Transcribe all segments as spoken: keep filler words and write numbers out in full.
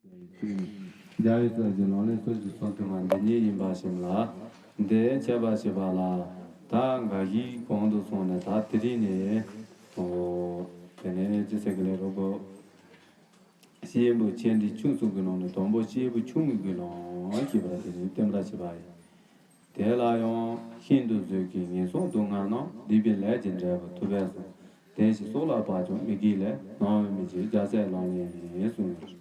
རྒྱལ་བའི་རྩ་བའི་ལག་ལེན་སོ་བཞི་ཚོགས་དྲུག་མ་འདི་ཉིད་ཡིན་པ་ཞིག་ལ། འདི་འཆད་པ་ཞེས་པ་ལ། ད་འགའ་ཞིག་གོང་དུ་སོང་ནས་ད་དེ་རིང་ནས། ཨོ། དེ་ནས་ཅི་ཟེར་གི་ལས་རོགས་གོ། སྐྱེས་བུ་ཆེ་འབྲིང་ཆུང་གསུམ་གྱི་ནང་ནས་དང་པོ་སྐྱེས་བུ་ཆུང་ངུའི་དགེ་སློང་ཞེས་པ་དེ་ནི་བསྟན་པ་ཞེས་པ་ཡིན། དེ་ལ་ཡང་ཤིན་ཏུ་བཟོད་ཀྱིས་ངན་སོང་སྡུག་བསྔལ་རྣམས། སྡིག་པའི་ལས་ཀྱི་འབྲས་བུ་ཐོབ་པས་སོ། དེ་བཞིན་སྲོག་ལ་བབ་ཀྱང་མི་བགྱིད་ལས། ནམ་ཡང་མི་བགྱིད་རྒྱལ་སྲས་ལག་ལེན་ཡིན་གསུངས་ཡོད།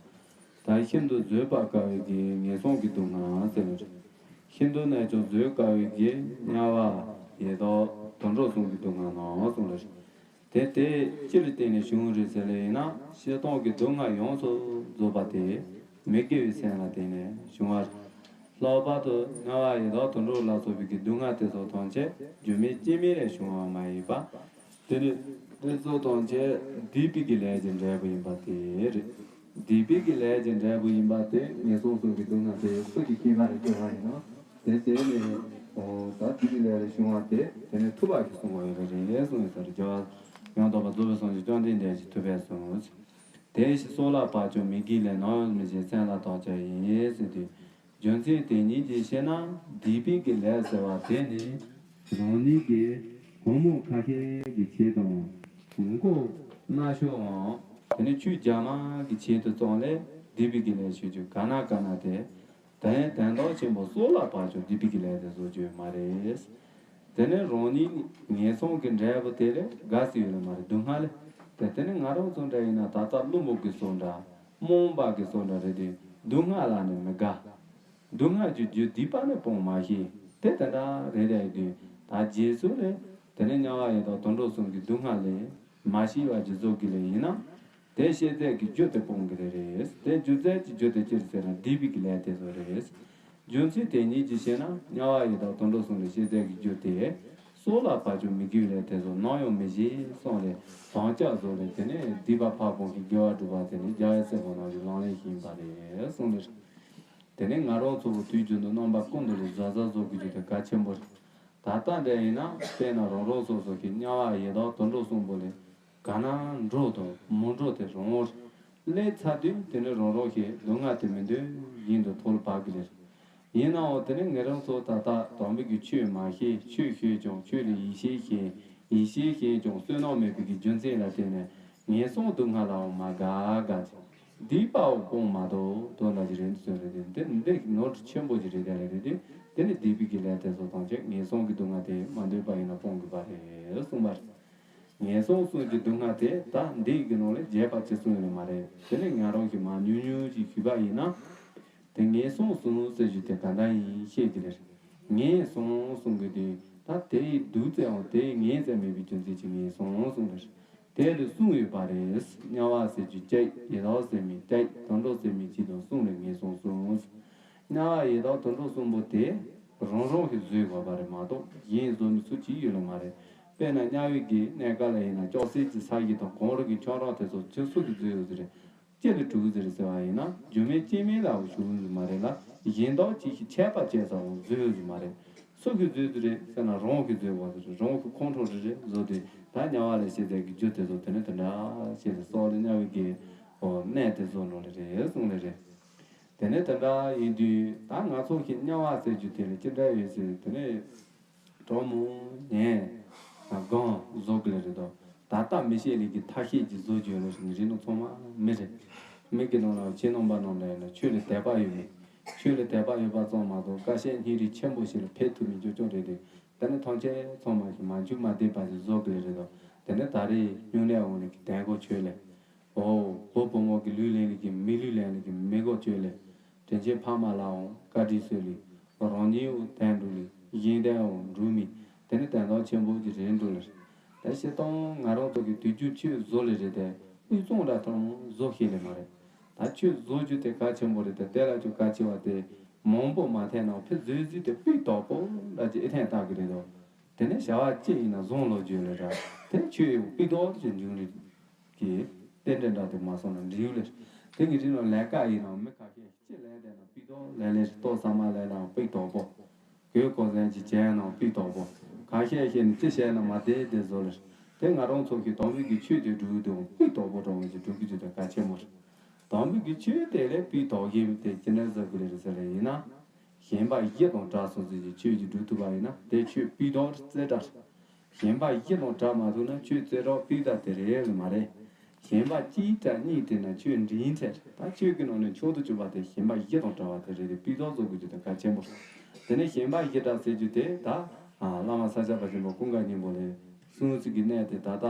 ད་ཤིན་ཏུ་བཟོད་པར་དཀའ་བའི་གི་ངན་སོང་གི་སྡུག་བསྔལ་ཟེར་ནས། ཤིན་ཏུ་ནས་ཀྱང་བཟོད་དཀའ་བའི་གི་དམྱལ་བ་ཡི་དྭགས་དུད་འགྲོ་གསུམ་གྱི་སྡུག་བསྔལ་རྣམས་གསུངས་ལ། དེ་དེ་ཅི་ལ་བརྟེན་ནས་བྱུང་རེད་ཟེར་ལེ་ཡིན་ན། སྤྱིར་བཏང་གི་སྡུག་བསྔལ་ཡོངས་སུ་རྫོགས་པ་དེ་མི་དགེ་བའི་སེམས་ལ་བརྟེན་ནས་བྱུང་བ་རེད། ལྷག་པར་དུ་དམྱལ་བ་ཡི་དྭགས་དུད་འགྲོ་ལ་སོགས་པའི་གི་སྡུག་བསྔལ་དེ་ཚོ་ཐམས་ཅད་རྒྱུ་མེད་རྐྱེན་མེད་ལས་བྱུང་བ་མ་ཡིན་པ། དེ་ནི་དེ་ཚོ་ཐམས་ཅད་སྡིག་པའི་གི་ལས་ཀྱི་འབྲས་བུ་ཡིན་པ་དེ་རེད། སྡིག་པའི་གི་ལས་ཀྱི་འབྲས་བུ་ཡིན་པ་དེ་ངན་སོང་གསུམ་གྱི་སྡུག་བསྔལ་དེ་སུ་གིས་བསྐྱེད་པ་རེད་ཟེར་བ་ཡིན་ན། དེ་དེ་ནི་ད་སྡིག་པའི་ལས་ལས་བྱུང་བ་དེ་དེ་ནི་ཐུབ་པ་གིས་གསུངས་པ་ཡོད་པ་རེད་གསུངས་ཡོད་ས་རེད། རྒྱལ་བ་ཡང་དག་པར་རྫོགས་པའི་སངས་རྒྱས་བཅོམ་ལྡན་འདས་ཀྱིས་ཐུབ་པས་གསུངས། དེ་བཞིན་སྲོག་ལ་བབ་ཀྱང་མི་བགྱིད་ལས། ནམ་ཡང་མི་བགྱིད་སེམས་ལ་བརྟག་བྱ་ཡིན་ཟེར་དུས། རྒྱུ་མཚན་དེ་ཉིད་ཀྱིས་བཤད་ན་སྡིག་པའི་གི་ལས་ཟེར་བ་དེ་ནི་རང་ཉིད་ཀྱི་སྒོར་མོ་ཁ་ཤས་ཀྱི་ཆེད་དང་། མགོ་སྣ་ཤོག་འམ་དེ་ནི་ཆུ་རྒྱ་མ་གི་ཆེད་དུ་བཙོང་ལས་སྡིག་པའི་གི་ལས་ཞུ་རྒྱུ་ག་ན་ག་ན་དེ། དེ་དོན་དག་ཆེན་པོ་སྲོག་ལ་བབ་ཀྱང་སྡིག་པའི་གི་ལས་དེ་བཟོ་རྒྱུ་མ་རེད། དེ་ནི་རང་ཉིད་ངན་སོང་གི་འབྲས་བུ་དེ་ལས་དགའ་སྲིད་ཡོད་ལ་མ་རེད་སྡུག་བསྔལ་ལས། དེ་དེ་ནི་ང་རང་ཚོ་འདྲ་ཡིན་ན་ད་ལྟ་ཀླུ་འབུམ་གི་བཟོ་འདྲ། རྨོངས་པ་གི་བཟོ་འདྲ་རེད་དེ་སྡུག་བསྔལ་ལ་ནི་མི་དགའ། སྡུག་བསྔལ་གྱི་རྒྱུ་སྡིག་པ་ནི་སྤོང་མ་ཤེས། དེ་དེ་འདྲ་རེད་རེད་དུས་ད་རྗེས་སུ་ནི་དེ་ནི་དམྱལ་བ་ཡི་དྭགས་དུད་འགྲོ་གསུམ་གྱི་སྡུག་བསྔལ་ལས་མ་ཤི་བ་ཅིག་བཟོ་གི་ལས་ཡིན་ན། དེ་ཤེས་ཚད་ཀྱི་རྒྱུ་དེ་སྤོང་གི་རེད་རེད། དེ་རྒྱུ་ཚད་ཀྱི་རྒྱུ་དེ་ཅི་ཟེར་ན་སྡིག་པའི་གི་ལས་དེ་ཚོ་རེད། རྒྱུ་མཚན་དེ་ཉིད་ཀྱིས་བཤད་ན་དམྱལ་བ་ཡི་དྭགས་དུད་འགྲོ་གསུམ་ལས་ཤེས་ཚད་ཀྱི་རྒྱུ་དེ། སྲོག་ལ་བབ་ཀྱང་མི་བགྱིད་ལས་དེ་ཚོ་ནམ་ཡང་མི་བགྱིད་གསུངས་ལས་དམ་བཅའ་བཟོ་ལས་དེ་ནས་སྡིག་པ་ཕར་སྤོང་གི་དགེ་བ་སྒྲུབ་པ་དེ་ནི་རྒྱལ་བའི་སྲས་ཀྱི་ནང་གི་ལག་ལེན་ཞིག་ཡིན་པ་རེད་གསུངས་ལས། དེ་ནས་ང་རང་ཚོ་གི་དུས་རྒྱུན་དུ་རྣམ་པ་ཀུན་ཏུ་ལས་བཟའ་བཟའ་བཟོ་དགོས་རྒྱུ་དེ་གལ་ཆེན་པོ་རེད། ད་ལྟ་འདྲ་ཡིན་ན་དཔེར་ན་རང་རང་སོ་སོ་གི་དམྱལ་བ་ཡི་དྭགས་དུད་འགྲོ་གསུམ་པོ་ལས་ག་ན་འགྲོ་དང་མི་འགྲོ་དེ་རང་དབང་རེད། སླེབས་ཚར་དུས་དེ་ནས་རང་རང་གི་སྡུག་བསྔལ་དེ་མི་འདོད་བཞིན་དུ་ཐོལ་བབས་ཀྱི་རེད། ཡིན་ནའང་དེ་ནས་ང་རང་ཚོ་ད་ལྟ་དམ་པའི་གི་ཆོས་མ་ཤེས། ཆོས་ཤེས་ཀྱང་ཆོས་ལ་ཡིད་ཆེས་ཤེས། ཡིད་ཆེས་ཤེས་ཀྱང་བསོད་ནམས་མེད་པའི་གི་རྒྱུ་མཚན་ལ་བརྟེན་ནས་ངན་སོང་སྡུག་བསྔལ་ལའང་མ་དགའ་དགའ་ཅིག་སྡིག་པའང་སྤོང་མ་ཐུབ་དོན་དག་ཅིག་རེད་འདུག་ཟེར་རེད་དེ། འདི་འདི་ནོར་ཆེན་པོ་ཅིག་རེད་དེ་ལས་རེད་དེ། དེ་ནི་སྡིག་པའི་གི་ལས་དེ་ཚོ་ཐམས་ཅད་ངན་སོང་གི་སྡུག་བསྔལ་དེ་མ་འདོད་པ་ཡིན་ན་སྤོང་དགོས་པ་རེད་གསུངས་པ་རེད། ངན་སོང་གསུམ་གྱི་སྡུག་བསྔལ་དེ་ད་འདི་གི་ནང་ལས་རྒྱས་པ་ཅིག་གསུངས་ཡོད་མ་རེད། དེ་ནི་ང་རང་གིས་མར་ཉུང་ཉུང་ཅིག་ཞུས་པ་ཡིན་ན། དེ་ངན་སོང་གསུམ་ཟེར་རྒྱུ་དེ་ག་འདྲ་ཡིན་ཤེས་ཀྱི་རེད། ངན་སོང་གསུམ་གྱི་དོན་ད་དེའི་སྡུག་ཙམ་ཡང་དེའི་ངན་ཙམ་མེད་པའི་རྒྱུ་མཚན་གྱིས་ངན་སོང་གསུངས་པ་རེད། དེ་ལ་གསུམ་ཡོད་པ་རེད། དམྱལ་བ་ཟེར་རྒྱུ་གཅིག་ཡི་དྭགས་ཟེར་མི་གཅིག་དུད་འགྲོ་ཟེར་མི་གཅིག་དང་གསུམ་ལས་ངན་སོང་གསུམ། དམྱལ་བ་ཡི་དྭགས་དུད་འགྲོ་གསུམ་པོ་དེ་རང་རང་གིས་བཟོས་དགོས་པ་རེད་མ་གཏོགས་གཞན་བཟོ་མི་སུ་གཅིག་ཡོད་ལེ་མ་རེད། དཔེར་ན་དམྱལ་བའི་གི་གནས་སྐབས་ལ་ཡིན་ན་ལྕགས་སྲེག་གི་ས་གཞི་དང་གངས་རི་གི་ཁྱང་རོང་དེ་ཚོ་ཅི་སུ་གིས་བཟོས་ཡོད་ཟེར་རེད། ཅི་ལས་གྲུབ་ཟེར་ཟེར་བ་ཡིན་ན་རྒྱུ་མེད་རྐྱེན་མེད་ལའང་བྱུང་ཡོད་མ་རེད་ལ། གཞན་དག་ཅིག་གིས་ཆད་པ་བཅད་ཙམ་བཟོས་ཡོད་མ་རེད། སུ་གིས་བཟོས་ཟེར་རེད་ཟེར་ན་རང་གིས་བཟོས་པ་ཟེར་རེད། རང་གི་ཁོང་ཁྲོ་རེ་རེ་བཟོ་དུས་ད་དམྱལ་བ་ལ་ཤེས་ཚད་ཀྱི་རྒྱུ་དེ་ཚོ་དེ་ནི་དེ་འདྲ་ཤེས་ཏེ་སྲོག་ལ་དམྱལ་བའི་གི་ཨོ་གནས་དེ་བཟོ་ནོ་རེ་རེད་གསུངས་ལེ་རེད། དེ་ནི་དེ་འདྲ་ཡིན་དུས་ད་ང་ཚོ་གི་དམྱལ་བ་ཟེར་རྒྱུ་དེ་ལ་ཅི་འདྲ་ཡོད་ཟེར་དེ་ནི། གྲོགས་མོ། ངས། སྒང་བཟོ་གི་ལེ་རེད་དོ། ད་ལྟ་མི་ཤེས་ལེ་གི་ཐ་ཤེས་ཀྱི་བཟོ་རྒྱུ་ལེ་རེད། ངི་རིགས་ནང་ཚང་མ་མི་རེད། མི་གི་ནང་ལ་ཁྱེད་རྣམ་པ་རྣམས་ལ་ཡིན་ན་ཆོས་ལ་དད་པ་ཡོད་མེད། ཆོས་ལ་དད་པ་ཡོད་པ་ཙམ་མ་གཏོགས་ཀ་ཤས་སྙིང་རུས་ཆེན་པོ་ཞིག་ལ་ཕེབས་ཐུབ་མི་རྒྱུ་ཅུང་རེད་དེ། དེ་ནི་ཐམས་ཅད་ཚང་མ་ཞིག་མ་འཇུག་མ་བསྡད་པ་ཞིག་བཟོ་གི་ལེ་རེད་དོ། དེ་ནི་ད་རེས་སྨྱུང་གནས་འོང་ལེ་གི་དན་གོ་ཆོས་ལེ། ཨོ། བུ་བུ་མོ་གི་ལུས་ལེན་ལེ་གི་མི་ལུས་ལེན་ལེ་གི་མི་གོ་ཆོས་ལེ། དྲིན་ཆེན་ཕ་མ་ལའང་བཀའ་དྲིན་གསོས་ལེ། རང་ཉིད་འོ་དན་འགྲུབ་ལེ། གཞན་དོན་འོ་འགྲུབ་མི། དེ་ནི་དོན་དག་ཆེན་པོ་ཅིག་རེད་འགྲོ་ལེ། ད་སྤྱིར་བཏང་ང་རང་ཚོ་གི་དུས་རྒྱུན་ཆོས་བཟོ་ལེ་རེད་དེ། དབུས་གཙང་འདྲ་ཐོག་མོ་བཟོ་ཤེས་ལེ་མ་རེད། ད་ཆོས་བཟོ་རྒྱུ་དེ་གལ་ཆེན་པོ་རེད་དེ། དེ་ལ་ཆོས་གལ་ཆེ་བ་དེ་མང་པོ་མ་ཐེན་ནའང་ཕེ་བཟོས་བཟོས་དེ་སྤུས་དག་པོ་འདྲ་ཅིག་ཨེ་ཐེན་བལྟ་གི་རེད་དོ། དེ་ནས་བྱ་བ་ཅི་ཡིན་ན་བཟང་ལོ་བརྗོད་ལེ་འདྲ། དེ་ཆོས་ཡོད་སྤུས་དག་ཅིག་འབྱུང་ནི། གི་རྟེན་འབྲེལ་འདྲ་དེ་མ་སོང་ན་འབྲེལ་ཡོད་ལེ། དེ་གི་རིང་ལ་ལས་ཀ་ཡིན་ནའང་མི་ཁ་ཤས་ཅི་ལས་དེ་ན་སྤུས་དག་ལས་ལེ། ལྟོ་ཟ་མ་ལས་ལའང་སྤུས་དག་པོ། གོས་གོས་ཟན་གྱི་བྱས་ནའང་སྤུས་དག་པོ། ཁ་ཤས་ཤས་ནི་ཅི་བྱས་ན་མ་བདེ་བདེ་བཟོ་ལེ། དེ་ང་རང་ཚོ་གི་དམ་པའི་གི་ཆོས་དེ་སྒྲུབ་དུས་སྤུས་དག་པོ་འགྲོ་བའི་གི་སྒྲུབ་ཀྱི་ཆོས་དེ་གལ་ཆེན་པོ་རེད། དང་པོ་གི་ཆོས་དེ་ལས་སྤུས་དག་ཡིན་དེ་ཅི་འདྲ་ཟེར་དགོས་རེད་ཟེར་ཡིན་ན། ཞེན་པ་བཞི་དང་བྲལ་སོང་ཟེར་གྱི་ཆོས་ཀྱི་སྒྲུབ་ཐུབ་པ་ཡིན་ན་དེ་ཆོས་སྤུས་དག་རྩེ་གྲ་རེད། ཞེན་པ་བཞི་དང་བྲལ་མ་ཐུབ་ན་ཆོས་རྩེ་གྲ་སྤུས་དག་དེ་རེད་མ་རེད། ཞེན་པ་གཅིག་དང་གཉིས་དེ་ན་ཆོས་འབྲིང་ཐལ། ད་ཆོས་ཀྱི་ནང་ནས་མཆོག་ཏུ་གྱུར་པ་དེ་ཞེན་པ་བཞི་དང་བྲལ་བ་དེ་རེད་དེ་སྤུས་དག་བཟོ་དགོས་རྒྱུ་དེ་གལ་ཆེན་པོ་རེད། དེ་ནས་ཞེན་པ་བཞི་བྲལ་ཟེར་རྒྱུ་དེ་ད་བླ་མ་ས་སྐྱ་པ་ཆེན་པོ་ཀུན་དགའ་སྙིང་པོ་ལས་གསུངས་ཚུལ་གྱི་གནས་དེ་ད་ལྟ་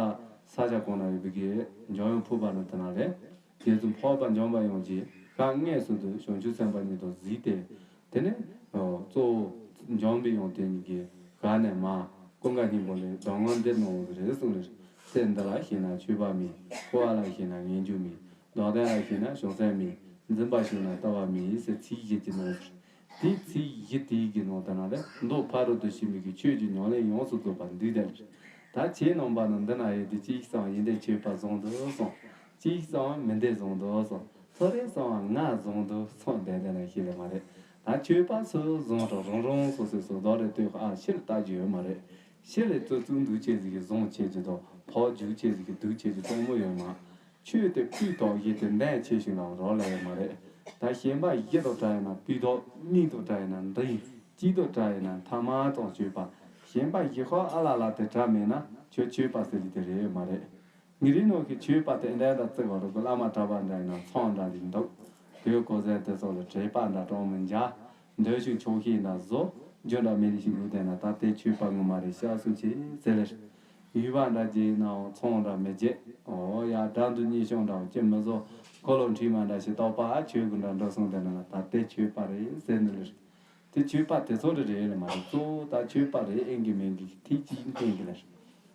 ས་སྐྱ་གོང་ན་ཡོད་པའི་གི་འཇམ་དབྱངས་ཕུར་པ་ནི་དེ་ན་རེད། རྗེ་བཙུན་འཕགས་པ་འཇམ་པའི་དབྱངས་ཀྱིས་ཞག་ལྔའི་ཚུལ་དུ་བྱང་ཆུབ་སེམས་དཔའ་ཉིད་དུ་གཟིགས་ཏེ། དེ་ནས་གཙོ་བོ་འཇམ་པའི་དབྱངས་དེ་ཉིད་ཀྱི་ཞལ་ནས་མར་ཀུན་དགའ་སྙིང་པོ་ལས་གདམས་ངག་འདི་གནང་བ་རེད་གསུངས་ནས། ཚེ་འདི་ལ་ཞེན་ན་ཆོས་པ་མེད། འཁོར་བ་ལ་ཞེན་ན་ངེས་འབྱུང་མེད། ལྡོག་ལྟ་ལ་ཞེན་ན་བྱང་སེམས་མེད། འཛིན་པ་ཞུགས་ན་ལྟ་བ་མེད་ཟེར་ཚིག་བཞི་ཅིག་གནང་བ་རེད། དེ་ཚིག་བཞི་དེའི་གི་ནང་དུ་ན་ལས་མདོ་ཕ་རོལ་ཏུ་ཕྱིན་པའི་གི་ཆོས་ཀྱི་ཉམས་ལེན་ཡོངས་སུ་རྫོགས་པ་འདུས་ཏེ། ད་ཁྱེད་རྣམ་པ་ནི་འདི་ན་ཡོད་དེ་གཅིག་ཙམ་ཡིན་དེ་ཆོས་པ་བཟང་དུ་སོང་། གཅིག་ཙམ་མིན་དེ་བཟང་དུ་སོང་། ཚོ་རེ་ཙམ་ང་བཟང་དུ་སོང་བསྡད་དེ་ན་ཤེས་ལེ་མ་རེད། ད་ཆོས་པ་ཚོ་བཟང་དང་རང་རང་སོ་སོའི་བཟོ་ལྟ་རེ་ལྟོས་ཨ་ཕྱིར་ལྟ་རྒྱུ་ཡོད་མ་རེད། ཕྱི་ལས་བཙོ་བཙུགས་འདུག་ཆེ་ཟིག་གི་བཟང་ཆེ་ཅིག་དང་ཕོག་རྒྱུག་ཆེ་ཟིག་གི་སྡུག་ཆེ་ཅིག་གཏོང་མོ་ཡོད་མ། ཆོས་དེ་སྤུས་དག་ཡིན་དེ་འདན་ཆེ་ཞིང་ལ་རོགས་ལས་ཡོད་མ་རེད། ད་ཞེན་པ་བཞི་དང་བྲལ་ཡིན་ན་སྤུས་དག་གཉིས་དང་བྲལ་ཡིན་ན་འདི་ཡིན། གཅིག་དང་བྲལ་ཡིན་ན་ཐ་མ་དང་ཆོས་པ། ཞེན་པ་བཞི་ཁོ་ཨ་ལ་ལ་དེ་བྲལ་མེད་ན་ཁྱོད་ཆོས་པ་ཟེར་གྱི་དེ་རེད་ཡོད་མ་རེད། ངེད་རིགས་ནང་གི་ཆོས་པ་དེ་འདྲ་འདྲ་བརྩི་བ་རུ་གི་བླ་མ་གྲྭ་པ་འདྲ་ཡིན་ན་ཚོང་འདྲ་ལས་འདུག་དེའི་གོ་ཟན་དེ་ཚོ་ལ་དྲེག་པ་འདྲ་གྲོང་མི་འཇའ། འདོད་ཞིང་ཆོག་ཤེས་འདྲ་བཟོ། རྒྱུ་འདྲ་མི་རིགས་ཤིག་ཡོད་དེ་ན་ད་ལྟའི་ཆོས་པ་ངོ་མ་རེད་ཤག་གསུང་ཆེ་ཟེར་ལེར། ཡུལ་པ་འདྲ་རྗེས་ནའང་ཚོང་འདྲ་མི་རྗེ། ཨོ་ཡ་དགྲ་འདུལ་གཉེན་སྐྱོང་འདྲ་ཅི་མི་བཟོ། འཁོར་ལོ་འཁྲིས་མ་འདྲ་ཞིག་རྟོགས་པ་ཆོས་ཀུན་འདྲ་འགྲོ་སོང་དེ་ན་ད་ལྟའི་ཆོས་པ་རེད་ཟེར་ནི་ལེར། དེ་ཆོས་པ་དེ་ཚོ་རེ་རེ་ལ་མ་རེད་གཙོ་བོ་ད་ཆོས་པ་རེད་ཨེ་གི་མིན་གི་ཐིག་གཅིག་འཐེན་གི་ལ།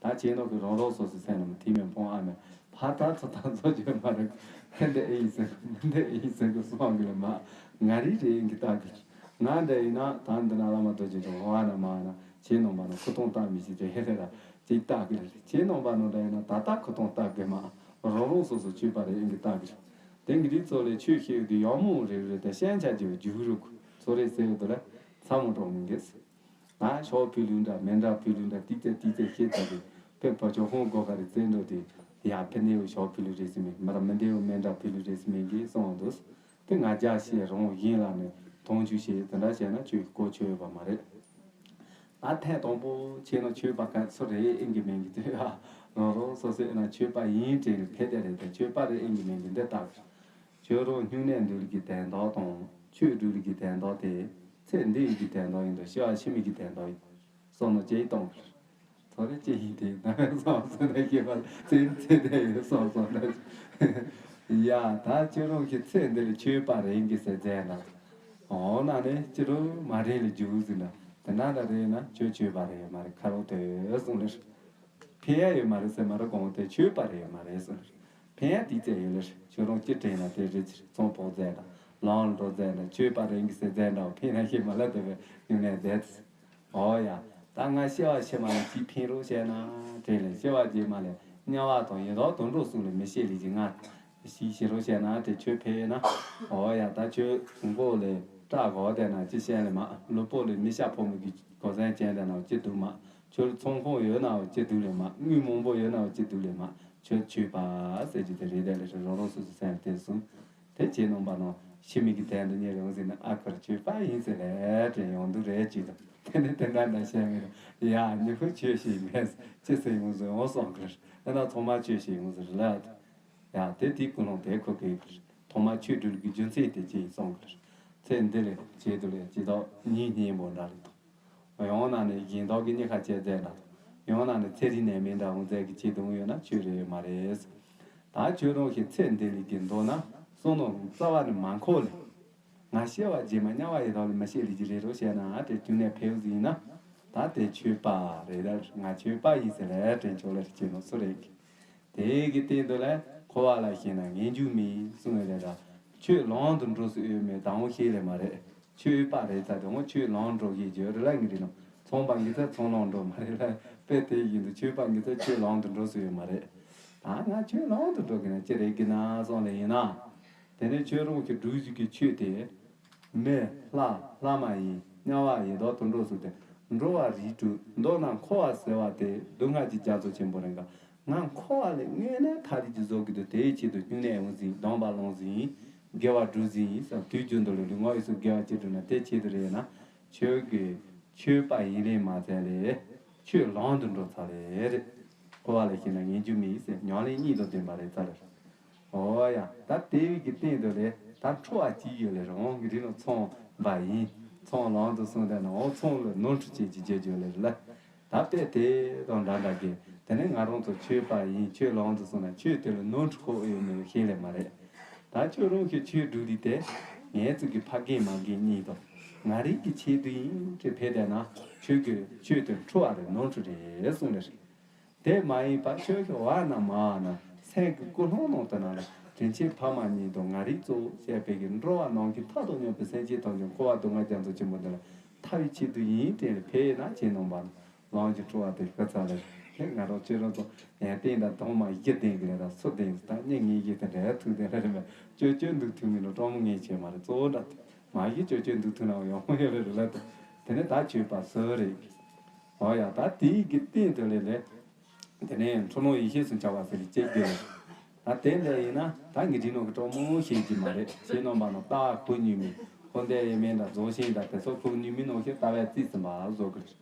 ད་ཁྱེད་ནོ་གི་རང་རང་སོ་སོ་སེམས་ལ་མི་ཐིག་མེད་ཕོང་ཨ་མེད་ཕ་ད་ཚོ་ད་ཚོ་ཆོས་མ་རེད། ཁེ་འདི་ཨེ་ཡིན་ཟེར་གི་མི་འདི་ཨེ་ཡིན་ཟེར་གི་སོང་གི་ལ་མ། ང་རེ་རེ་ཨེ་གི་ལྟ་གི་ང་འདི་ཡིན་ན་ད་འདི་ན་བླ་མ་རྡོ་རྗེ་འགྲོ་བ་ན་མ་ན་ཁྱེད་ནོ་མ་ན་ཁུ་ཐོང་ལྟ་མི་ཤེས་ཏེ་ཧེ་རེ་ལ་ཅིག་ལྟ་གི་ལ་ཁྱེད་ནོ་མ་ནོ་འདི་ཡིན་ན་ད་ལྟ་ཁུ་ཐོང་ལྟ་གི་མ། རང་རང་སོ་སོ་ཆོས་པ་རེ་ཨེ་གི་ལྟ་གི་དེང་གི་རིགས་ཚོ་ལས་ཆོས་བཤད་དུས་ཡག་མོ་རེ་རེ་དང་ཤན་ཆ་རྒྱུ་རྒྱུག་རུ་ཚོ་རེ་ཟེར་དུ་ལ་ཚ་མོ་གྲོགས་མི་འགེས། ང་ཤོག་ཕུལ་ལུང་འདྲ་མེ་འདྲ་ཕུལ་ལུང་འདྲ་ཏིག་ཙེ་ཏིག་ཙེ་བཤད་ཚར་དུས་ཕེབས་པ་ཆོག་ཧོང་སྒོ་ཁ་རེ་བཙན་འགྲོ་དེ་ཡ་ཕེ་འདེའུ་ཤོག་ཕུལ་ལུང་རེ་ཟིན་མེད་མ་ར་མེ་འདེའུ་མེ་འདྲ་ཕུལ་ལུང་རེ་ཟིན་མེད་གི་གསུངས་འདུག་དེ་ང་རྒྱ་ཤེས་རང་ཡིན་ལ་ནས་མཐོང་ཆུང་བྱེད་དེ་འདྲ་བྱས་ན་ཆོས་ཀྱི་གོ་ཆོད་ཡོད་པ་མ་རེད། ད་ཐེངས་དང་པོ་ཁྱེད་རང་ཆོས་པ་ག་ཚོད་རེད་ཨེ་གི་མིན་གི་དུས་ཨ་རང་རང་སོ་སོའི་ན་ཆོས་པ་ཡིན་དྲན་གི་ཕེ་དེ་རེད་དེ་ཆོས་པ་རེད་ཨེ་གི་མིན་གི་འདི་ལྟ་གི་ཁྱོད་རང་སྨྱུང་གནས་འདུལ་གི་དན་རྟགས་དང་ཆོས་སྒྲུབ་གི་དན་རྟགས་དེ་ཚེ་འདི་གི་དན་རྟགས་ཡིན་དང་ཤི་བ་ཕྱི་མའི་གི་དན་རྟགས་ཡིན་བསམ་ནོ་ཅེས་གཏོང་གི་ཚོ་རེ་ཅེས་ཡིན་དེ་ན་བསམ་སོང་ན་ཤི་བ་ཚེ་ཚེ་དེ་ཡིན་བསམ་སོང་ན་ཡ་ད་ཁྱོད་རང་གི་ཚེ་འདི་ལ་ཆོས་པ་རེད་གི་ཟེར་མཛད་ན། འོ་ན་ནི་ཅི་རུ་མ་རེད་ལ་རྒྱུག་ཟིན་ན་དེ་ན་ད་རེད་ན་ཆོས་ཆོས་པ་རེད་མ་རེད་ཁ་རོག་དེ་གསུངས་ལེར། ཕན་ཡ་ཡོད་མ་རེད་ཟེར་མ་རེད་གོང་དེ་ཆོས་པ་རེད་ཡོད་མ་རེད་གསུངས་ལེར། ཕན་ཡ་དེ་ཙེ་ཡོད་ལེར་ཁྱོད་རང་ཅི་དྲན་ན་དེ་རེད་ཅིར་ཚོང་ཕོག་ཟེར་ན་ལང་འགྲོ་ཟེར་ན་ཆོས་པ་རེད་གི་ཟེར་ཟེར་འདྲ་བ་ཕན་ན་ཤེས་མ་ལ་དེ་བས་ཡོང་ནས་བསྡད། ཨོ་ཡ། ད་ང་སྐྱེ་བ་ཕྱི་མ་ལ་ཅིག་ཕན་རོགས་བྱས་ན་དྲན་ལས་སྐྱེ་བ་རྗེས་མ་ལས་དམྱལ་བ་དང་ཡི་དྭགས་དུད་འགྲོ་གསུམ་ལས་མི་སྐྱེ་ལས་ཀྱི་ང་ཞིག་ཤི་རོགས་བྱས་ན་དེ་ཁྱོད་ཕན་ན། ཨོ་ཡ་ད་ཁྱོད་མགོ་ལས་སྐྲ་གོག་བསྡད་ན་ཅི་བཤད་ལས་མ་ལུས་པོ་ལས་མི་ཤ་ཕོ་མོ་གི་གོ་ཟན་ཅན་བསྡད་ན་ཅི་འདུག་མ་ཁྱོད་ཚོང་ཁང་ཡོད་ན་ཅི་འདུག་ལས་མ་དངུལ་མང་པོ་ཡོད་ན་ཅི་འདུག་ལས་མ་ཁྱོད་ཆོས་པ་ཟེར་རྒྱུ་དེ་རེད་བསྡད་ལས་རང་རང་སོ་སོ་སེམས་ལ་དེ་གསུངས། དེ་ཁྱེད་རྣམ་པ་རྣམས་ཕྱི་མིག་གི་དོན་དུ་ཉེ་རུང་ཟིན་ན་ཨ་ཁུར་ཆོས་པ་ཡིན་ཟེར་ལས་དྲན་ཡོང་དུ་རེད་ཅེས་དང་དེ་ནི་དེ་འདྲ་འདྲ་བཤད་མི་རུང་ཡ་ཉི་ཤུ་ཆོས་ཤིག་མེད་ཅི་ཟེར་ཡོང་ཟེར་འོང་སོང་གིར་ཨ་ན་ཚང་མ་ཆོས་ཤིག་ཡོང་ཟེར་ལ་ཡ་དེ་དེའི་ཀུན་སློང་དེ་ཁོ་གི་གིར་ཐོག་མ་ཆོས་སྒྲུབ་ཀྱི་རྒྱུ་མཚན་དེ་ཅི་ཡིན་སོང་གིར་ཚེ་འདི་ལས་བྱེད་དུ་ལས་ཇི་ལྟར་ཉིད་སྙིང་པོ་འདྲ་ལས་དང་། ཡང་ན་ནི་གཞན་དག་གི་གཉིས་ཁ་བཅད་མཛད་འདྲ། ཡང་ན་ནི་ཚེ་རིང་ནད་མེད་འདྲ་འོང་མཛད་ཀྱི་ཆེད་དུ་ཡོད་ན་ཆོས་རེད་མ་རེད། ད་ཁྱོད་རང་གི་ཚེ་འདི་ལས་ཀྱི་མདོར་ན་བསམ་མནོ་རྩ་བ་ནས་མ་འཁོར་ལས། ང་སྐྱེ་བ་རྗེས་མ་དམྱལ་བ་ཡི་དྭགས་ལས་མི་སྐྱེ་ལས་ཀྱི་རེད་རོ་བཤད་ན་ཨ་དེ་རྒྱུ་ནས་ཕེབས་ཟིན་ན། ད་དེ་ཆོས་པ་རེད་ད་ང་ཆོས་པ་ཡིན་ཟེར་ལས་དྲན་ཆོག་ལས་ཀྱི་ནོ་སུ་རེད་ཀྱི། དེ་གི་སྟེང་དུ་ལས་འཁོར་བ་ལ་ཞེན་ན་ངེས་འབྱུང་མེད་གསུངས་ཡོད་རེད་ད། ཆོས་ལམ་དུ་འགྲོ་སྲིད་ཡོད་མེད་དང་པོ་ཤེས་ལས་མ་རེད། ཆོས་པ་རེད་ད་དང་པོ་ཆོས་ལམ་འགྲོ་ཤེས་བརྗོད་རེད་ལ་ངེས་རེད་ནོ། ཚོང་པ་ངེས་ཚ་ཚོང་ལམ་འགྲོ་མ་རེད་ལ་དཔེ་དེ་བཞིན་དུ་ཆོས་པ་ངེས་ཚ་ཆོས་ལམ་དུ་འགྲོ་སྲིད་ཡོད་མ་རེད། ད་ང་ཆོས་ལམ་དུ་འགྲོ་གི་ན་ཅི་རེད་གི་ན་སོང་ལས་ཡིན་ན། དེ་ནས་ཆོས་རང་གི་སྒྲུབ་བཞིན་གྱི་ཆོས་དེ། མི་ལྷ་ལྷ་མ་ཡིན་དམྱལ་བ་ཡི་དྭགས་དུད་འགྲོ་སོགས་ཏེ། འགྲོ་བ་རིགས་དྲུག་མདོར་ན་འཁོར་བ་ཟེར་བ་དེ་སྡུག་བསྔལ་གྱི་རྒྱ་མཚོ་ཆེན་པོ་རེད་འགའ། ང་འཁོར་བ་ལས་དངོས་གནས་ཐག་རིང་གི་བཟོ་གི་འདུག་དེའི་ཆེད་དུ་སྨྱུང་གནས་འོང་ཟིན། སྡོམ་པ་ལོངས་ཟིན། དགེ་བ་སྒྲུབ་ཟིན་ཡིན་བསམ། དུས་རྒྱུན་དུ་ལ་ལུས་ངག་ཡིད་གསུམ་དགེ་བ་ཅི་སྒྲུབ་ན་དེ་ཆེད་དུ་རེད་ན། ཁྱོད་ཀྱིས་ཆོས་པ་ཡིན་ལེ་མ་ཚད་ལེ། ཆོས་ལམ་དུ་འགྲོ་ཚར་ལེ་རེད། འཁོར་བ་ལས་ཤེས་ན་ངེས་འབྱུང་མེད་ཟེར་ཉམས་ལེན་གཉིས་དང་ལྡན་པ་རེད་ཚར་ལེ། ཨོ་ཡ། ད་དེ་བས་ཀྱི་སྟེང་དུ་ལས་ད་འཁྲུལ་བ་གཅིག་ཡོད་ལེ་རང་གི་རིགས་ལ་ཚོང་པ་ཡིན། ཚོང་ལམ་དུ་སོང་དེ་ན་འོ་ཚོང་ལ་ནོར་འཁྲུལ་བྱེད་ཀྱི་བྱེད་རྒྱུ་ལེ་ལ། ད་དཔེ་དེ་དང་འདྲ་འདྲ་གི་དེ་ནས་ང་རང་ཚོ་ཆོས་པ་ཡིན། ཆོས་ལམ་དུ་སོང་ན་ཆོས་དེ་ལ་ནོར་འཁྲུལ་ཁོག་ཡོད་མེད་ཤེས་ལེ་མ་རེད། ད་ཁྱོད་རང་གི་ཆོས་སྒྲུབ་ལི་དེ་ངའི་ཚུལ་གྱི་ཕ་རྒན་མ་རྒན་གཉིས་དང་ང་རིགས་ཀྱི་ཆེད་དུ་ཡིན་ཅེས་ཕེ་དེ་ན་ཁྱོད་ཀྱི་ཆོས་དེ་འཁྲུལ་བ་རེད། ནོར་འཁྲུལ་རེད་གསུངས་ལེ་རེད། དེ་མ་ཡིན་པར་ཆོས་ཀྱི་བར་ན་མ་བ་ན་སེམས་ཀྱི་ཀུན་སློང་ནང་དུ་ན་ལ་དྲིན་ཆེན་ཕ་མ་གཉིས་དང་ང་རིགས་གཙོ་བོ་བྱས་པའི་གི་འགྲོ་བ་ནང་གི་མཐའ་དང་སྙོམས་པའི་སེམས་ཅན་ཐམས་ཅད་འཁོར་བ་སྡུག་བསྔལ་རྒྱ་མཚོ་ཆེན་པོ་འདི་ལ་ཐར་བའི་ཆེད་དུ་ཡིན་དྲན་ལ་ཕེ་ན་ཆེ་ནང་པ་ལམ་གྱི་འཁྲུལ་བ་དེ་ཤི་ཚར་ལེ། དེ་ང་རང་ཁྱེད་རང་ཚོ་ཡང་བསྟན་དང་དང་མ་གཞི་ལྡན་གི་ལས་དང་སུ་ལྡན་ད་སྙིང་ངེས་ཀྱི་དེ་འདྲའི་ཐུགས་ལྡན་ལ་རེ་མེད་ཅོ་ཅོ་འདུག་ཐུག་མིན་ལ་སྤྲང་མོ་ངེས་བྱས་མ་རེད། གཙོ་བོ་འདྲ་མ་གཞི་ཅོ་ཅོ་འདུག་ཐུག་ན་ཡོང་མོ་ཡོད་རེད་རེད་ལ། དེ་ནས་ད་ཆོས་པ་སུ་རེད། ཨོ་ཡ། ད་དེའི་གི་སྟེང་དུ་ལས་ལས། དེ་ནས་འཁྲུལ་སྣང་ཡེ་ཤེས་སུ་འཆར་བ་ཟེར་གྱི་སྐྱེ་དགོས། ད་དེ་འདྲ་ཡིན་ན་ད་ངེས་འབྱུང་ནང་གི་གྲོགས་མོ་ཤེས་ཀྱི་མ་རེད། ཤེས་ནང་པ་ནང་ལྟ་བ་ཁོ་ཉིད་མིན་ཁོ་འདས་ཡེ་མེད་འདྲ་རྫོགས་ཤིང་འདྲ་དེ་ཚོ་ཁོ་ཉིད་མིན་ནང་ཤེས་ལྟ་བའི་རྩིས་ཟིན་པ་བཟོ་དགོས།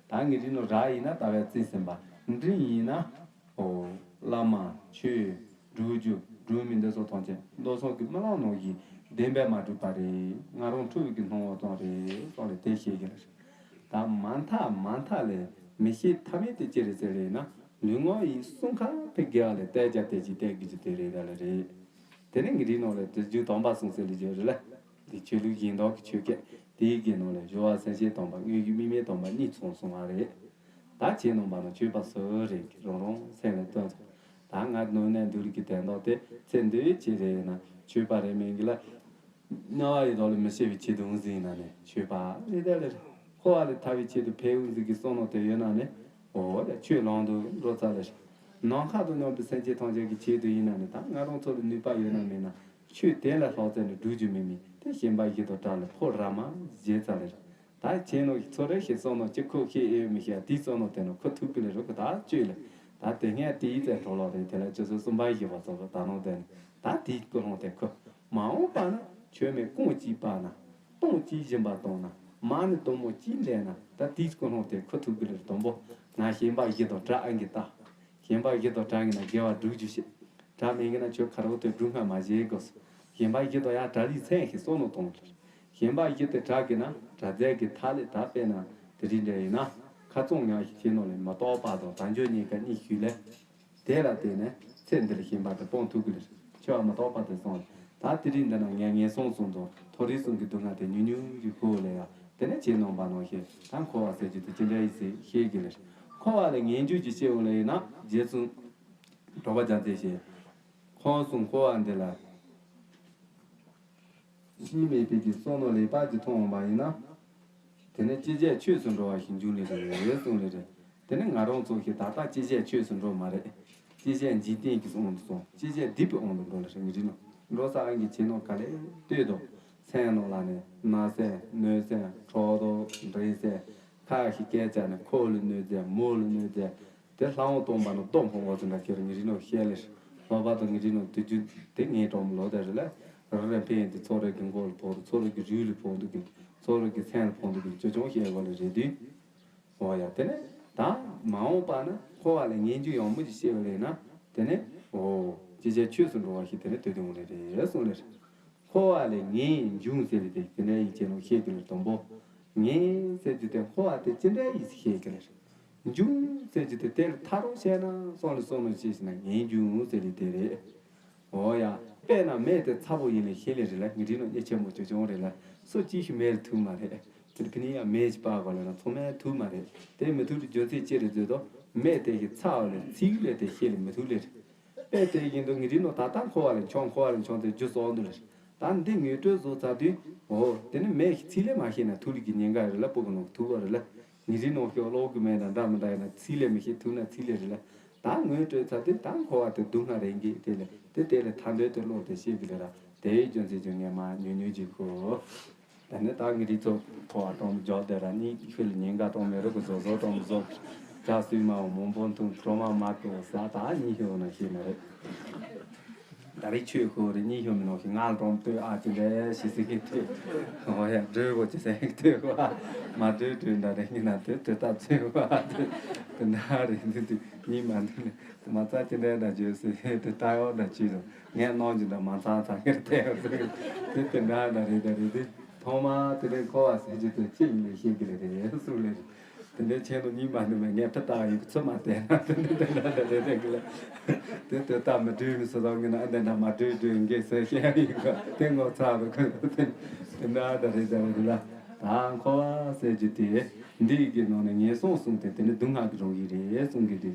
ད་ངེས་འབྱུང་ནང་ར་ཡིན་ན་ལྟ་བའི་རྩིས་ཟིན་པ། འབྲིང་ཡིན་ན། ཨོ། བླ་མ། ཆོས། སྒྲུབ་རྒྱུ། སྒྲུབ་མི་འདི་ཚོ་ཐམས་ཅད་མདོ་སོགས་ཀྱི་རྨི་ལམ་ནང་བཞིན་བདེན་པས་མ་གྲུབ་པ་རེད། ང་རང་འཁྲུལ་བའི་གི་སྣང་བ་ཙམ་རེད་སོགས་ལས་དེ་ཤེས་ཀྱི་རེད། ད་མ་མཐའ་མ་མཐའ་ལས་མི་ཤེས་ཐབས་མེད་དེ་ཅི་རེད་ཟེར་ལེ་ན་ལུས་ངག་ཡིད་གསུམ་ཁ་ཕེ་དགེ་བ་ལས་གཏད་རྒྱ་དེ་ཅི་གཏད་དགོས་ཀྱི་དེ་རེད་ད་ལ་རེད། དེ་ནས་ངེས་འབྱུང་ནང་ལས་དེ་རྒྱུ་དམ་པ་གསུམ་ཟེར་ལེ་རྒྱུ་རེད་ལ། འདི་ཆོས་ལུགས་གཞན་དག་གི་ཆོས་སྐད་དེའི་གི་ནང་ལས་སྦྱོར་བ་སེམས་བསྐྱེད་དམ་པ་དངོས་རྒྱུ་དམིགས་མེད་དམ་པ་གཉིས་ཚང་སོང་བ་རེད། ད་ཁྱེད་རྣམ་པ་ནང་ཆོས་པ་སུ་རེད་ཀྱི་རང་རང་སེམས་ལ་ལྟོས་ཚོ། ད་ང་ནོར་ནས་འདུག་གི་དན་རྟགས་དེ་ཚེ་འདི་ཡི་ཆེད་རེད་ན་ཆོས་པ་རེད་མིན་གི་ལ། དམྱལ་བ་ཡི་དྭགས་ལ་མི་སྐྱེ་བའི་ཆེད་དུ་འོང་ཟིན་ན་ནི་ཆོས་པ་རེད་ད་ལེ། འཁོར་བ་ལས་ཐར་བའི་ཆེད་དུ་ཕེབས་འོང་ཟིན་གི་བསམ་བློ་དེ་ཡོད་ན་ནི་འོ་ལ་ཆོས་ལམ་དུ་འགྲོ་ཚར་ལེ། ནམ་མཁའ་དང་མཉམ་པའི་སེམས་ཅན་ཐམས་ཅད་ཀྱི་ཆེད་དུ་ཡིན་ན་ནི་ད་ང་རང་ཚོ་ལ་ནུས་པ་ཡོད་ན་མེད་ན་ཆོས་དེ་ལས་ལྷག་ཚད་ནི་སྒྲུབ་རྒྱུ་མེད་མིན་དེ་ཞེན་པ་བཞི་དང་བྲལ་ལ་ཕོ་ར་མ་བཞེས་ཚར་ལེ། ད་ཁྱེད་ནང་གི་ཚོ་རེ་ཞིག་བསམ་ནོ་ཅི་ཁོ་ཤེས་ཨེ་མི་ཤེས་དེའི་བསམ་ནོ་དེ་ནོ་ཁོ་ཐུག་གི་ལེ་རོ་གི་ད་བཅོས་ལེ། ད་དེ་སྔ་དེའི་ཚེ་འགྲོ་ལོག་རེད་དེ་ལ་ཅི་སོ་གསུམ་པ་ཞིག་བ་ཚོ་ད་ནོ་དེ་ནི་ད་དེའི་ཀུན་སློང་དེ་ཁོ་མ་འོངས་པ་ན་ཆོས་མེད་རྐང་གཅིག་སྤར་ན་སྟོང་གཅིག་སྦྱིན་པ་བཏང་ན་མ་ནི་དུང་མོ་གཅིག་འདྲེན་ན་ད་དེའི་ཀུན་སློང་དེ་ཁོ་ཐུག་གི་ལེ་རོ་དང་པོ་ང་ཞེན་པ་བཞི་དང་བྲལ་ཨང་གི་ད། ཞེན་པ་བཞི་དང་བྲལ་གི་ན་དགེ་བ་སྒྲུབ་རྒྱུ་ཞིག་བྲལ་མེད་གི་ན་ཆོས་ཁ་རོག་ཏུ་སྒྲུབ་སྔ་མ་བཞེས་དགོས། ཞེན་པ་བཞི་དང་ཡང་བྲལ་ལི་མཚན་ཞིག་གསོག་ནོ་གཏོང་དགོས། ཞེན་པ་བཞི་དེ་བྲལ་གི་ན་དྲག་རྫས་ཀྱི་ཐ་ལེ་ད་དཔེར་ན་དེ་རིང་འདྲ་ཡིན་ན་ཁ་ཚོང་ཉག་ཞིག་བྱེད་ནོ་ལེ་མ་གཏོགས་པ་དང་དལ་འབྱོར་གཉིས་ཀ་གཉིས་ཞུས་ལེ། དེ་ལ་བརྟེན་ནས་ཚེ་འདིར་ཞེན་པ་དེ་སྤོང་ཐུབ་གི་ལེ། ཆོས་མ་གཏོགས་པ་དེ་སོང་ད་དེ་རིང་འདི་ན་ངས་ངན་སོང་གསུམ་དང་མཐོ་རིས་གསུམ་གྱི་སྡུག་བསྔལ་དེ་ཉུང་ཉུང་ཞིག་ཁུར་ལེ་ཡ་དེ་ནས་ཁྱེད་རྣམ་པ་ནང་བཞིན་ད་འཁོར་བ་ཟེར་རྒྱུ་དེ་ཅི་འདྲ་ཡིན་ཟེར་ཤེས་གི་ལེ། འཁོར་བ་ལས་ངེས་འབྱུང་གི་སྐྱེ་བོ་ལེ་ཡིན་ན་རྗེ་བཙུན། གྲགས་པ་རྒྱལ་མཚན་ཞེས། ཁོང་གསུམ་འཁོར་བ་འདི་ལ་གཞི་མེད་པའི་གི་བསམ་བློ་ལེགས་པར་གྱི་ཐོང་འོང་བ་ཡིན་ན། དེ་ནས་ཅི་བྱས་ཆོས་སུ་འགྲོ་བ་ཞིག་འབྱུང་ནི་རེད་གསུངས་ནི་རེད། དེ་ནས་ང་རང་ཚོ་ཞིག་ད་ལྟ་ཅི་བྱས་ཆོས་སུ་འགྲོ་མ་རེད། ཅི་བྱས་འཇིག་རྟེན་གྱི་དབང་དུ་སོང་ཅི་བྱས་སྡིག་པའི་དབང་དུ་འགྲོ་ལ་ཧྲིལ་ངེས་རིག་ནོ། འགྲོ་ས་ཨང་གི་ཆེ་ནོ་ག་ལེ་ལྟོས་དོ། སེམས་ནང་ལ་ནི་ན་སེམས་གནོད་སེམས་ཕྲག་དོག་འདྲེ་སེམས་ཁ་ཞིག་སྐད་ཆ་ནི་ཁོ་ལ་གནོད་ཚེ་མོ་ལ་གནོད་ཚེ། དེ་ལྷ་དབང་སྟོང་པ་ན་སྟོང་ཕོ་བ་ཚོ་འདྲ་ཁྱེར་ངེས་རིག་ནོ་བཤད་ལེ། ལྷག་པར་དུ་ངེས་རིག་ནོ་དུས་རྒྱུན་དེ་ངའི་གྲོགས་མོ་ལོ་དེ་རེད་ལ། རི་རེ་འཕེན་དེ་ཚོ་རེ་གི་མགོ་ལ་ཕོག་རུ་ཚོ་རེ་གི་རུས་ལ་ཕོག་འདུག་གི་ཚོ་རེ་གི་སེམས་ལ་ཕོག་འདུག་གི་ཅོ་ཅོང་བཤད་དགོས་ལེ་རེད་དུས། འོ་ཡ་དེ་ནས་ད་མ་འོངས་པ་ན་འཁོར་བ་ལས་ངེས་འབྱུང་ཡང་མོ་ཅིག་བཤད་པ་ལས་ན་དེ་ནས་འོ་ཅི་བྱས་ཆོས་སུ་འགྲོ་བ་ཞིག་དེ་ནས་དུས་དུས་འོང་ལེ་རེད་གསུངས་ལེ་རེད། འཁོར་བ་ལས་ངེས་འབྱུང་ཟེར་བའི་དེ་དེ་འདྲ་ཡིན་ཅེས་ནོ་བཤད་ཀྱི་ལེ་དང་པོ། ངེས་ཟེར་རྒྱུ་དེ་འཁོར་བ་དེ་ཅི་འདྲ་ཡིན་ཟེར་བཤད་ཀྱི་ལེ། འབྱུང་ཟེར་རྒྱུ་དེ་དེ་ལ་ཐར་རོགས་བྱས་ན་སོང་ལེ་སོང་ལེ་ཅེས་ཟེར་ན་ངེས་འབྱུང་ཟེར་བའི་དེ་རེད། འོ་ཡ། དཔེར་ན་མེ་དེ་ཚ་པོ་ཡིན་ལེ་ཤེས་ལེ་རེད་ལ་ངེས་རིག་ནོ་གཉེན་ཆེན་མོ་ཅོ་ཅོང་རེད་ལ་སུ་གཅིག་ཤི་མེ་ལ་ཐུག་མ་རེད། དེར་ཕི་ནི་ཡང་མེ་ཞིག་སྤར་དགོས་ལེ་ན་ཚོ་མེ་ཐུག་མ་རེད། དེ་མི་ཐུག་རྒྱུ་མཚན་ཅི་རེད་ཟེར་དོ། མེ་དེ་ཞིག་ཚ་བ་ལས་ཚིག་ལས་དེ་ཤེས་ལེ་མི་ཐུག་ལེ་རེད། དཔེ་དེ་བཞིན་དུ་ངེས་རིག་ནོ་ད་ལྟ་འཁོར་བ་ལས་མཆོང་འཁོར་བ་ལས་མཆོང་དེ་རྒྱུ་གསོག་འདུག་ལེ། ད་འདི་ངོས་སྤྲོད་བཟོ་ཚར་དུས། འོ་དེ་ནི་མེ་ཞིག་ཚིག་ལས་མ་ཤེས་ན་ཐུག་ལེ་གི་ཉེན་ཁ་རེད་ལ་སྤུ་གུ་ནོ་ཐུག་བ་རེད་ལ། ངེས་རིག་ནོ་ཞོག་གློག་གི་མེ་དང་འདྲ་མི་འདྲ་ཡིན་ན་ཚིག་ལས་མི་ཤེས་ཐུག་ན་ཚིག་ལས་རེད་ལ། ད་ངོས་སྤྲོད་ཚར་དུས་ད་འཁོར་བ་དེ་སྡུག་བསྔལ་རེད་འགི་དེ་ལས་དེ་དེ་ལས་ཐར་འདོད་དེ་བློ་དེ་ཤེས་གི་ལེ་ར་དེའི་རྒྱུ་མཚན་ཅིག་ངས་མ་ཉུང་ཉུང་ཅིག་ཁུ། ད་ནི་ད་ངི་རི་ཚོ་ཁོ་བ་གྲོང་མི་འཇོག་དེ་ར་གཉིས་ཁྱོད་ལ་ཉེན་ཁ་གྲོང་མི་རུ་གི་བཟོ་བཟོ་གྲོང་བཟོ། ཇ་སུས་མ་འོ་མོན་པོ་འཐུང་གྲོ་མ་མ་གི་འོ་ཟ་ད་གཉིས་ཤོད་ན་ཤེས་མ་རེད། ད་རེས་ཆོས་ཤོད་རེད་གཉིས་ཤོད་མི་ནོ་ཤི་ང་གྲོང་ལྟོས་ཨ་ཅི་འདྲ་ཤི་སི་གི་ལྟོས། འོ་ཡ་འགྲོས་གོ་ཅི་སེ་ལྟོས་གོ་ཨ། མ་འགྲོས་འགྲོས་འདྲ་རེད་ངི་ན་ལྟོས་ལྟོས་ད་ཚོད་གོ་ཨ་ལྟོས། དེ་འདྲ་རེད་འདི་འདི་གཉིས་མ་འདི་ནི་མ་རྩ་ཅི་འདྲ་འདྲ་བརྗོད་སི་ལྟོས་ད་ཡོ་འདྲ་ཅི་རུ། ངས་གནང་རྒྱུ་འདྲ་མ་ཚང་ཚང་ངེར་བལྟས་ཡོད་ཟེར། དེ་དེ་འདྲ་འདྲ་རེད་ད་རེད་དེ། ཐོག་མ་དེ་རིང་ཁོ་བ་ཟེར་རྒྱུ་དེ་ཅི་ཡིན་ལས་ཤེས་ཀྱི་རེད་དེ་གསུངས་ལེ། དེ་འདྲའི་ཆེད་དུ་གཉིས་མ་ནུ་མ་ངས་ཕྲི་བཏགས་ཡིན་ཚོད་མ་བལྟས་ན་དེ་འདྲ་དེ་འདྲ་འདྲ་རེད་དེ་གི་ལ། དེ་དེ་ལྟ་མི་འགྲོའི་མི་སུ་དང་ངི་ན་འདི་འདྲ་མ་འགྲོའི་འགྲོའི་འགས་ཟེར་བཤད་ཡིན་ག་དེ་ངོ་ཚ་བ་གི་དེ་འདྲ་འདྲ་རེད་དེ་གི་ལ། ད་ཁོ་བ་ཟེར་རྒྱུ་དེ་འདི་ཡི་གི་ནང་ནས་ངན་སོང་གསུམ་དེ་དེ་ནི་སྡུག་བསྔལ་གྱི་རང་བཞིན་རེད་གསུང་གི་དེ།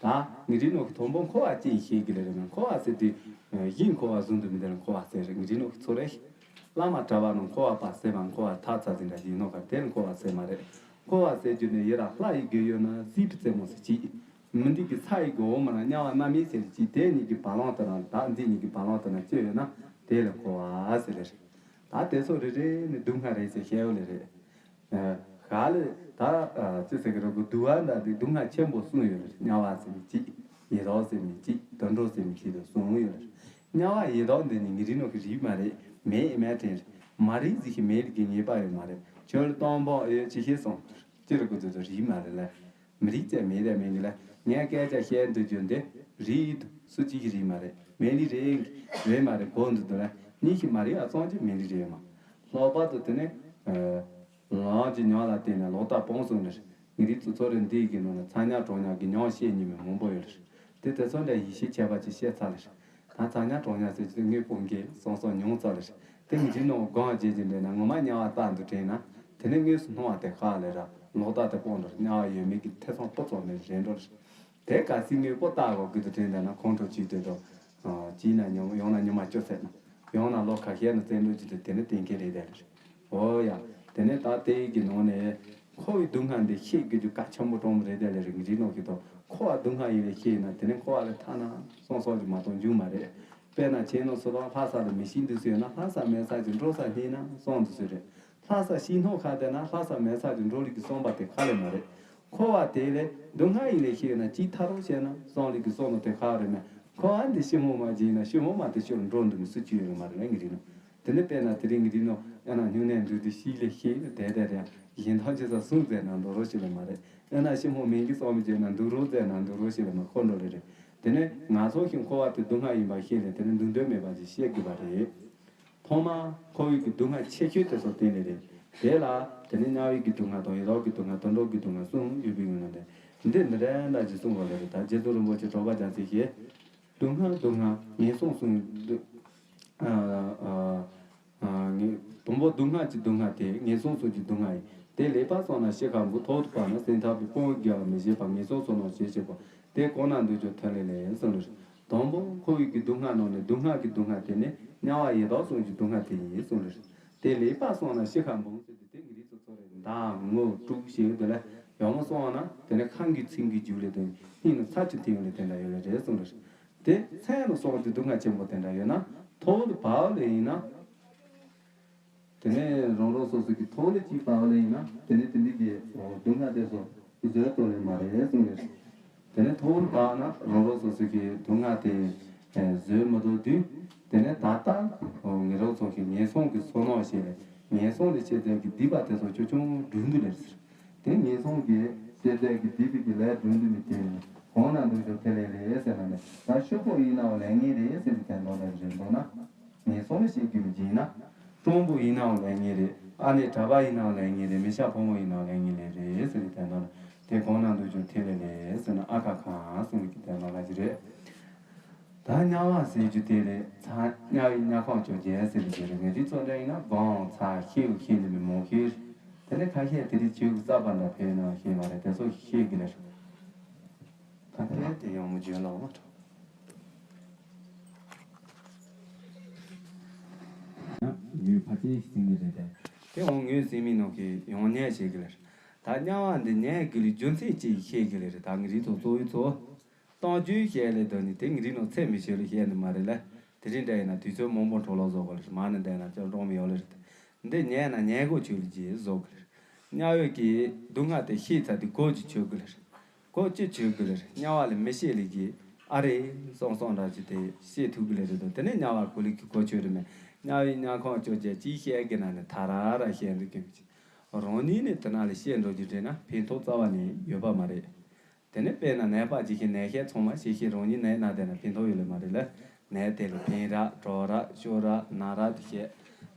ད་ངི་རི་ནོ་གི་དང་པོ་འཁོར་བ་ཅི་ཡིན་ཤེས་ཀྱི་ལ་རེད་ན་འཁོར་བ་ཟེར་དུས་གཞི་འཁོར་བ་བཟུང་དུ་མི་འདུག་ལ་འཁོར་བ་ཟེར་རེད་ངི་རི་ནོ་གི་ཚོ་རེད། བླ་མ་གྲྭ་པ་རྣམས་འཁོར་བ་པ་ཟེར་བ་འཁོར་བ་ཐག་ཚ་ཟིན་འདྲ་ཞིག་ནོ་ག་དེར་འཁོར་བ་ཟེར་མ་རེད། འཁོར་བ་ཟེར་རྒྱུ་ནི་ཡི་ར་ལྷ་ཡི་གི་ཡོད་ན་སྲིད་པའི་རྩེ་མོ་ཟེར་གྱིས། མི་འདི་གི་ཚ་ཡི་གི་འོ་མ་ན་དམྱལ་བ་རྣམ་སྨིན་ཟེར་གྱིས་དེ་གཉིས་ཀྱི་བ་ལང་དུ་ན་ད་འདི་གཉིས་ཀྱི་བ་ལང་དུ་ན་ཅི་ཡོད་ན་དེ་ལ་འཁོར་བ་ཟེར་ལེ་རེད། ད་དེ་ཚོ་རེ་རེ་ནི་སྡུག་བསྔལ་རེད་ཟེར་བཤད་ཡོད་ལེ་རེད། ཧ་ལས་ད་ཅི་ཟེར་གི་རེད་གོ་སྡུག་བ་འདྲ་དེ་སྡུག་བསྔལ་ཆེན་པོ་གསུམ་ཡོད་རེད། དམྱལ་བ་ཟེར་མི་གཅིག་ཡི་དྭགས་ཟེར་མི་གཅིག་དུད་འགྲོ་ཟེར་མི་གཅིག་དང་གསུམ་ཡོད་རེད། དམྱལ་བ་ཡི་དྭགས་འདི་ནི་ངི་རི་ནོ་གི་རིགས་མ་རེད། མེ་ཨི་མེ་ཏྲེན་རེད། མ་རིག་ཟིག་གི་མེ་རིག་གི་ངེས་པ་ཡོད་མ་རེད། ཁྱོད་ལ་སྟོང་པོ་ཨེ་ཅི་ཤེས་སོང་། ཅི་རེད་གོ་དུ་དུ་རིགས་མ་རེད་ལ། མི་རིགས་ཙམ་མེད་དེ་མེད་གི་ལ། ངས་སྐད་ཆ་བཤད་འདུག་རྒྱུ་འདི་རིགས་སུ་གཅིག་གི་རིགས་མ་རེད། མེ་རིགས་རེད་རེད་མ་རེད་གོ་འདུག་དུ་ལ། གཉིས་ཤིག་མ་རིག་ཨ་ཙང་གཅིག་མེ་རིགས་རེད་མ། ལྷག་པར་དུ་དེ་ནི། ལམ་གྱི་ཉམས་ལ་བརྟེན་ནས་ལོག་ལྟ་སྤོང་གསུངས་ནས། ངེད་རིགས་ཚོ་ཚོ་རེ་འདི་གི་ནང་ན་ཚ་དམྱལ་གྲང་དམྱལ་གྱི་མྱོང་བཤད་ཉིན་མོ་མང་པོ་ཡོད་རེད། དེ་དེ་ཚོ་འདྲ་ཡིད་ཆེས་བྱས་པ་ཅིག་བཤད་ཚར་ལེ་རེད། ད་ཚ་དམྱལ་གྲང་དམྱལ་ཟེར་གྱི་དངོས་པོ་འགའི་སོང་སོང་མྱོང་ཚར་ལེ་རེད། དེ་ངེད་རིགས་ནང་སྒང་རྗེས་ཀྱི་འདྲེ་ན་ངོ་མ་དམྱལ་བ་ལྟ་འདུག་དྲན་ན། དེ་ནས་དངོས་སུ་སྣང་བ་དེ་ཁག་ལེ་ར་ལོག་ལྟ་དེ་སྤོང་འགྲོ་རེད། དམྱལ་བ་ཡོད་མེད་ཀྱི་ཐེ་ཚོམ་སྤུ་ཚོགས་མེད་རེད་འགྲོ་རེད། དེ་ག་སྲིད་ངས་པོ་བཏགས་གོ་གི་དུ་དྲན་ད་ན་ཁོང་ཁྲོ་ཅིག་དེ་དང་། ཅིག་ན་ཉོ་ཡང་ན་ཉི་མ་བཅུ་ཚད་ན། ཡང་ན་ལོ་ཁ་ཤས་ན་བཙན་འདུག་ཅིག་དུ་དེ་ནི་གཏན་འཁེལ་རེད་དེ་ལེ། འོ་ཡ། དེ་ནས་ད་དེ་གི་ནང་ནས་འཁོར་བའི་སྡུག་བསྔལ་འདི་ཤེས་དགོས་རྒྱུ་གལ་ཆེན་པོ་གྲོང་མོ་རེད་དེ་ལེ་རེད་ངི་རིགས་ནང་གི་དང་འཁོར་བ་སྡུག་བསྔལ་ཡིན་ལེ་ཤེས་ན་དེ་ནས་འཁོར་བ་ལས་ཐར་ན་སོང་སོང་གི་མ་གཏོགས་འབྱུང་མ་རེད། དཔེར་ན་ཁྱེད་ནང་སུ་དང་ལྷ་ས་ལ་མི་ཤི་འདུག་ཟེར་ན་ལྷ་ས་མེད་ས་ཅིག་འགྲོ་ས་རྙེད་ན་སོང་འདུག་ཟེར་རེད། ལྷ་ས་ཤི་སྣང་ཁ་བསྡད་ན་ལྷ་ས་མེད་ས་ཅིག་འགྲོ་ལུགས་ཀྱི་བསམ་པ་དེ་ཁ་ལས་མ་རེད། འཁོར་བ་དེ་ལས་སྡུག་བསྔལ་ཡིན་ལས་ཤེས་ན་ཅིག་ཐར་རོགས་བྱས་ན་སོང་ལུགས་ཀྱི་བསམ་བློ་དེ་ཁ་རེད་མེད། འཁོར་བ་འདི་ཤི་སྨོན་མ་བྱས་ན་ཤི་སྨོན་མ་དེ་ཤོར་འགྲོ་འདུག་མི་སུ་ཅི་ཡོད་ལ་མ་རེད་ལ་ངི་རིགས་ནང་། དེ་ནི་དཔེར་ན་དེ་རིང་ངི་རིགས་ནང་ཨེ་ན་སྨྱུང་གནས་འདུག་དེ་ཤི་ལས་ཤེས་ན་དེ་དེ་རེད་ཡང་གཞན་དག་ཅི་ས་གསུང་ཟེར་ན་འགྲོ་རོགས་ཤི་ལ་མ་རེད། ཨེ་ན་ཤི་སྨོན་མིན་གྱི་བསམ་བློ་བྱས་ན་འདུག་རོགས་ཟེར་ན་འདུག་རོགས་ཤི་ལ་མ་འཁོར་འགྲོ་རེད་རེད། དེ་ནས་ང་ཚོ་ཞིག་འཁོར་བ་དེ་སྡུག་བསྔལ་ཡིན་པ་ཤེས་ནས་དེ་ནས་འདུག་འདོད་མེད་པ་ཞིག་བཤད་དགོས་པ་རེད། ཐོག་མར་འཁོར་བའི་གི་སྡུག་བསྔལ་ཆེ་ཤོས་དེ་ཚོ་བསྟན་ནས་རེད། དེ་ལ་དེ་ནས་དམྱལ་བའི་གི་སྡུག་བསྔལ་དང་ཡི་དྭགས་ཀྱི་སྡུག་བསྔལ་དུད་འགྲོ་གི་སྡུག་བསྔལ་གསུམ་ཡོད་པའི་ངོས་ནས་འདི་འདི་འདྲ་འདྲ་ཞིག་གསུངས་པ་ལས་རེད། ད་རྗེ་བཙུན་རིན་པོ་ཆེ་གྲགས་པ་རྒྱལ་མཚན་ཞེས། སྡུག་བསྔལ་སྡུག་བསྔལ་ངན་སོང་གསུམ་སྡུག་ཨ་ཨ། ངས་དང་པོ་སྡུག་བསྔལ་གྱི་སྡུག་བསྔལ་དེ་ངན་སོང་གསུམ་གྱི་སྡུག་བསྔལ་ཡིན། དེ་ལེགས་པར་སོང་ན་ཤི་ཁ་འབུ་ཐོག་ཏུ་བབས་ན་སེམས་ཐག་པའི་དཔུང་རྒྱལ་བ་མི་བཞེད་པ་ངན་སོང་གསུམ་ནང་ཞེས་བྱེད་པ་དེ་གང་ན་འདུག་ཀྱང་ཐོན་ལེ་ལེ་གསུངས་ལེ། དང་པོ་འཁོར་བའི་གི་སྡུག་བསྔལ་ནང་ནས་སྡུག་བསྔལ་གྱི་སྡུག་བསྔལ་དེ་ནི་དམྱལ་བ་ཡི་དྭགས་གསུམ་གྱི་སྡུག་བསྔལ་དེ་ཡིན་གསུངས་ལེ། དེ་ལེགས་པར་སོང་ན་ཤི་ཁ་འབུ་ཟེར་དེ་དེ་ངེད་རིགས་ཚོ་ཚོ་རེ་མདའ་ངོ་དཀྲུག་ཞེས་དེ་ལ་ཡང་མོ་སོང་ན་དེ་ནི་ཁམ་གྱི་ཚིག་གི་རྒྱུགས་ལེ་དང་སྙིང་ནི་ཚ་ཆུ་ཐིང་ལེ་དེ་འདྲ་ཡོད་ལེ་རེད་གསུངས་ལེ། དེ་མཚན་ལ་སོགས་ཀྱི་སྡུག་བསྔལ་ཆེན་པོ་དེ་འདྲ་ཡོད་ན་ཐོག་ཏུ་བབས་ལེ་ཡིན་ན། དེ་ནས་རང་རང་སོ་སོ་གི་ཐོག་ལེ་གཅིག་བབས་ལེ་ཡིན་ན་དེ་ནས་དེ་འདྲ་གི་སྡུག་བསྔལ་དེ་ཚོ་བཟོད་ཐུབ་ལེ་མ་རེད་གསུངས་ནས། དེ་ནས་ཐོག་ཏུ་བབས་ན་རང་རང་སོ་སོ་གི་སྡུག་བསྔལ་དེ་བཟོད་མི་ཐུབ་དུས་དེ་ནས་ད་ལྟ་ངེད་རང་ཚོ་གི་ངན་སོང་གི་བསོད་ནམས་ཞེས་ངན་སོང་ལས་ཆེ་ཚད་ཀྱི་སྡིག་པ་དེ་ཚོ་ཆུང་ཆུང་སྒྲུབ་འདུག་ལེ་ཟེར། དེ་ངན་སོང་གི་ཤེས་ཚད་ཀྱི་སྡིག་པའི་གི་ལས་སྒྲུབ་འདུག་མི་དེ་གང་ན་འདུག་ཅོག་ཐེ་ལེ་རེད་ཟེར་ན་ནི་ད་ཤོག་པོ་ཡིན་ནའང་ལས་ངན་རེད་ཟེར་ནས་དེ་འདོགས་ལ་རེད་འདོགས་ན། ངན་སོང་ལ་ཤེས་རྒྱུ་མི་བྱིན་ན། སྤྲང་པོ་ཡིན་ནའང་ལས་ངན་རེད། ཨ་ནེ་གྲྭ་པ་ཡིན་ནའང་ལས་ངན་རེད། མི་སྐྱ་ཕོ་མོ་ཡིན་ནའང་ལས་ངན་ལས་རེད་ཟེར་ནས་དེ་འདོགས་ན་དེ་གང་ན་འདུག་ཅོག་ཐེ་ལེ་ལེ་ཟེར་ན་ཨ་ཁ་ཁ་ཟེར་ནས་དེ་འདོགས་ལ་ཅི་རེད། ད་དམྱལ་བ་ཟེར་རྒྱུ་དེ་རེད། ཚ་དམྱལ་བའི་དམྱལ་ཁམས་ཅོག་རྒྱལ་ཟེར་རྒྱུ་རེད། ངེད་ཅིག་ཚོ་འདྲ་ཡིན་ན་སྒང་ཚ་ཤེའུ་ཤེས་ནི་མི་མང་ཤེས། དེ་ནས་ཁ་ཤས་དེ་རིགས་ཆེའུ་རྩ་བ་འདྲ་ཕེབས་ན་ཤེས་མ་རེད། དེ་ཚོ་ཤེས་གི་ལེ། ཁ་ཤས་དེ་ཡང་མི་བརྗོད་ལ་མ་ཐོག་ཡུལ་ཕལ་ཆེར་ཟིན་གི་རེད་དེ། དེ་འོང་ངོས་ཟིན་མི་ནང་གི་ཡང་ཉལ་ཤེས་གི་ལེ། ད་དམྱལ་བ་འདི་ཉལ་དགོས་ལི་རྒྱུ་མཚན་ཅིག་ཤེས་གི་ལེ་རེད། ད་ངེད་རིགས་ཚོ་གཙོ་བོའི་ཚོ། གཏམ་རྒྱུད་བཤད་ལེ་དོན་ནི་དེ་ངེད་རིགས་ནང་ཚད་མི་ཤེས་ལེ་བཤད་ནི་མ་རེད་ལེ། དེ་རིང་འདྲ་ཡིན་ན་དུས་ཚོད་མང་པོ་འཕྲོ་བརླག་བཟོ་དགོས་ལེ། མ་ནི་འདྲ་ཡིན་ན་ཅང་གྲོང་མི་ཡོང་ལེ་རེད། འདི་ཉལ་ན་ཉལ་གོ་ཆོད་ལ་གྱིས་བཟོ་གི་ལེར། དམྱལ་བའི་གི་སྡུག་བསྔལ་དེ་ཤེས་ཚར་དུས་གོ་ཅི་ཆོད་གི་ལེར། གོ་ཅི་ཆོད་གི་ལེར། དམྱལ་བ་ལ་མི་ཤེས་ལ་གྱིས་ཨ་རེ་སོང་སོང་འདྲ་ཅི་དེ་ཤེས་ཐུབ་གི་ལེར་རེད་དོ། དེ་ནས་དམྱལ་བ་གོ་ལ་གི་གོ་ཆོད་རེད་མེད། དམྱལ་བའི་དམྱལ་ཁམས་བཅོ་བརྒྱད་ཅི་བཤད་གི་ན་ནི་ཐ་ར་ར་བཤད་འདུག་གི་མི་ཅི། རང་ཉིད་ནི་དེ་ན་ལ་ཤེས་འགྲོ་རྒྱུ་དྲན་ན་ཕན་ཐོགས་རྩ་བ་ནས་ཡོད་པ་མ་རེད། དེ་ནས་དཔེར་ན་ནད་པ་ཅིག་གིས་ནད་བཤད་ཚང་མ་ཤེས་ཤེས་རང་ཉིད་ནད་ན་དེ་ན་ཕན་ཐོགས་ཡོད་ལེ་མ་རེད་ལ། ནད་དེ་ལ་ཕན་ར་གྲོགས་ར་ཤོར་ར་ན་ར་དེ་བཤད།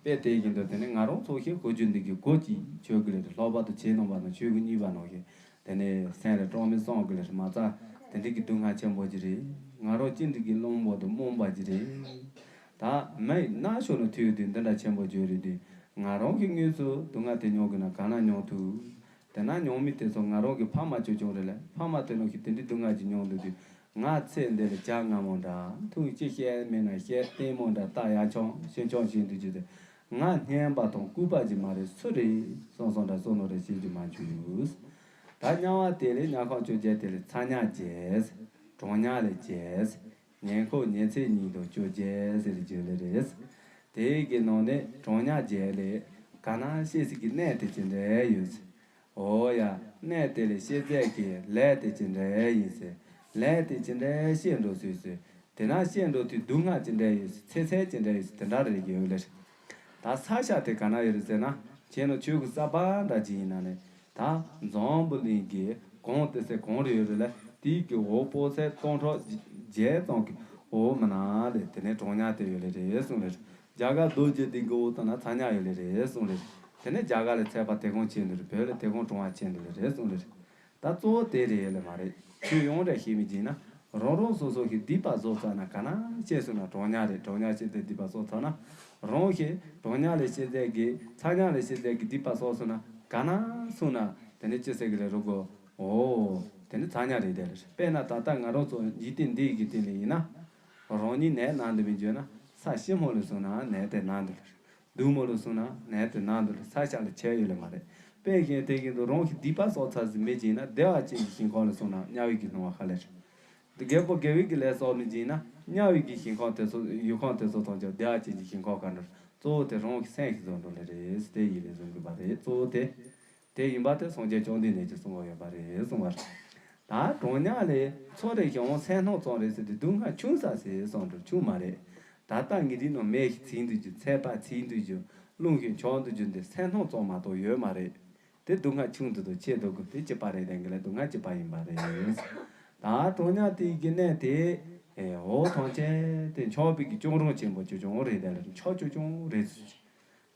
དཔེ་དེ་བཞིན་དུ་དེ་ནས་ང་རང་ཚོ་ཤེས་གོ་རྒྱུ་འདི་གི་གོ་ཅི་ཆོད་གི་ལེ་རེད། ལྷག་པར་དུ་ཆོས་ནང་པ་དང་ཆོས་གོས་གཉིས་པ་ནང་བཞིན་དེ་ནས་སེམས་ལ་སྐྲག་མི་སངས་གི་ལེ་རེད། མ་ཚད་དེ་འདྲི་གི་སྡུག་བསྔལ་ཆེན་པོ་ཅིག་རེད། ང་རང་ཅི་འདྲི་གི་རླུང་བོ་དུ་རྨོངས་པ་ཅིག་རེད། ད་མི་ན་ཤོར་ནས་ཐུག་དུས་འདི་འདྲ་ཆེན་པོ་བརྗོད་རེད་དུས་ང་རང་གི་དངོས་སུ་སྡུག་བསྔལ་དེ་མྱོང་གི་ན་ག་ན་མྱོང་ཐུབ། དེ་ན་མྱོང་མི་དེ་ཚོ་ང་རང་གི་ཕ་མ་ཅོ་ཅོང་རེད་ལ། ཕ་མ་དེ་ནང་གི་དེ་འདྲའི་སྡུག་བསྔལ་ཅིག་མྱོང་འདུག་དུས་ང་ཚེ་འདི་ལ་བྱ་ང་མོ་འདྲ་ཐུག་ཅི་བཤད་མེད་ན་བཤད་ལྟད་མོ་འདྲ་ལྟ་ཡ་ཆོང་ཤེས་ཆོང་ཤེས་འདུག་ཅི་དེ་ང་སྙན་པ་དང་ལྐུགས་པ་ཅིག་མ་རེད་སུ་རེད་སོང་སོང་འདྲ་སོ་ནོ་རེད་ཤེས་རྒྱུ་མ་འཇུག་ད་དམྱལ་བ་དེ་ལས་དམྱལ་ཁམས་བཅོ་བརྒྱད་དེ་ལས་ཚ་དམྱལ་བརྒྱད། གྲང་དམྱལ་ལས་བརྒྱད། ཉེ་འཁོར་ཉི་ཚེ་གཉིས་དང་བཅོ་བརྒྱད་ཟེར་བརྗོད་ལེ་རེད། དེའི་གི་ནང་ནས་གྲང་དམྱལ་བརྒྱད་ལས་ག་ན་ཤེས་སྲིད་ཀྱི་གནས་དེ་ཅི་འདྲ་ཡོད། འོ་ཡ། གནས་དེ་ལས་ཤེས་ཚད་ཀྱི་ལས་དེ་ཅི་འདྲ་ཡིན་ཟེར། ལས་དེ་ཅི་འདྲ་ཤེས་འགྲོ་སྲིད་ཟེར། དེ་ན་ཤེས་འགྲོ་དུས་སྡུག་བསྔལ་ཅི་འདྲ་ཡོད་ཟེར་ཚེ་ཚད་ཅི་འདྲ་ཡོད་ཟེར་དེ་འདྲ་རེ་ཡོད་ལེ་རེད། ད་ས་ཤ་དེ་ག་ན་ཡོད་རེད་ཟེར་ན་ཁྱེད་ནང་ཆོས་ཀྱི་ས་པ་འདྲ་ཅིག་ཡིན་ན་ནི། ད་འཛམ་བུ་གླིང་གི་གང་དེ་སའི་གང་རེ་ཡོད་རེད་ལ་དེའི་གི་འོ་སྤོ་ཚད་སྟོང་ཕྲག་བརྒྱད་ཙམ་གི་འོ་མ་ན་ལས་དེ་ནས་གྲང་དམྱལ་དེ་ཡོད་ལེ་རེད་གསུངས་ལེ་རེད། རྒྱ་གར་རྡོ་རྗེ་གདན་གི་འོ་ད་ན་ཚ་དམྱལ་ཡོད་ལེ་རེད་གསུངས་ལེ་རེད། དེ་ནས་རྒྱ་གར་ལས་ཚད་པ་དེ་གང་ཆེ་འདུག་རེད། བོད་ལས་དེ་གང་གྲང་བ་ཆེ་འདུག་ལེ་རེད་གསུངས་ལེ་རེད། ད་གཙོ་བོ་དེ་རེད་ལེ་མ་རེད། ཆོས་ཡོངས་རེ་ཤེས་མི་བྱིན་ན། རང་རང་སོ་སོ་ཞིག་སྡིག་པ་བཟོ་ཚར་ན་ག་ན་ཤེས་སོང་ན་གྲང་དམྱལ་རེད། གྲང་དམྱལ་ཤེས་ཚད་སྡིག་པ་བཟོ་ཚར་ན། རང་ཞིག་གྲང་དམྱལ་ལས་ཤེས་ཚད་ཀྱི་ཚ་དམྱལ་ལས་ཤེས་ཚད་ཀྱི་སྡིག་པ་བཟོ་སོང་ན་ག་ན་སོང་ན་དེ་ནི་ཅི་ཟེར་གི་རེད་རུ་གོ། འོ། དེ་ནི་ཚ་དམྱལ་རེད་དེ་རེད། དཔེར་ན་ད་ལྟ་ང་རང་ཚོ་འཇིག་རྟེན་འདི་གི་སྟེང་ལ་ཡིན་ན། རང་ཉིད་ནད་ན་འདུག་མི་འཇོན་ན་ས་ཤི་མོ་ལ་སོང་ན་ནད་དེ་ན་འདུག་ལ། སྡུག་མོ་ལ་སོང་ན་ནད་དེ་ན་འདུག་ལ་ས་ཤ་ལ་ཆད་ཡོད་ལ་མ་རེད། དཔེ་བཞིན་དེ་བཞིན་དུ་རང་གི་སྡིག་པ་བསགས་ཚར་ཟིན་མི་ཅིག་ན་བདེ་བ་ཅན་གྱི་ཞིང་ཁམས་ལ་སོང་ན་དམྱལ་བའི་གི་སྣང་བ་ཧ་ལས་རེད། དགེ་བོ་དགེ་བའི་གི་ལས་བསགས་མི་ཅིག་ན་དམྱལ་བའི་གི་ཞིང་ཁམས་དེ་ཚོ་ཡུལ་ཁམས་དེ་ཚོ་དང་ཀྱང་བདེ་བ་ཅན་གྱི་ཞིང་ཁམས་ག་འགྲོ་གཙོ་བོ་དེ་རང་གི་སེམས་ཤིག་བཟོ་འགྲོ་ལེ་རེད་དེ་ཡིན་ལེ་བཟོ་དགོས་པ་རེད་གཙོ་བོ་དེ། དེ་ཡིན་པ་དེ་སངས་རྒྱས་བཅོམ་ལྡན་འདས་ཀྱིས་གསུངས་པ་ཡོད་པ་རེད་གསུངས་པ་རེད། ད་གྲང་དམྱལ་ལས་ཚོ་རེ་ཞིང་སེམས་སྣང་ཙམ་རེད་ཟེར་དུས་སྡུག་བསྔལ་ཆུང་ས་ཟེར་གསུངས་འགྲོ་ཆུང་མ་རེད། ད་ལྟ་ངའི་རིགས་ནང་མེ་ཞིག་ཚིག་འདུག་རྒྱུ་ཚད་པ་ཚིག་འདུག་རྒྱུ་རླུང་ཞིག་འཆང་འདུག་རྒྱུ་འདི་སེམས་སྣང་ཙམ་མ་གཏོགས་ཡོད་མ་རེད། དེ་སྡུག་བསྔལ་ཆུང་དུ་དུ་ཆེ་དུ་དགོས་དེ་སྐྱིད་པ་རེད་དེ་འགི་ལ་སྡུག་བསྔལ་སྐྱིད་པ་ཡིན་པ་རེད། ད་གྲང་དམྱལ་དེའི་གི་གནས་དེ་འོ་ཐང་ཆེན་དེ་འཆང་བའི་གི་གཅོང་རོང་ཆེན་པོ་ཆུང་ཆུང་རེད་དེ་ལ་འཆང་ཆུང་ཆུང་རེད།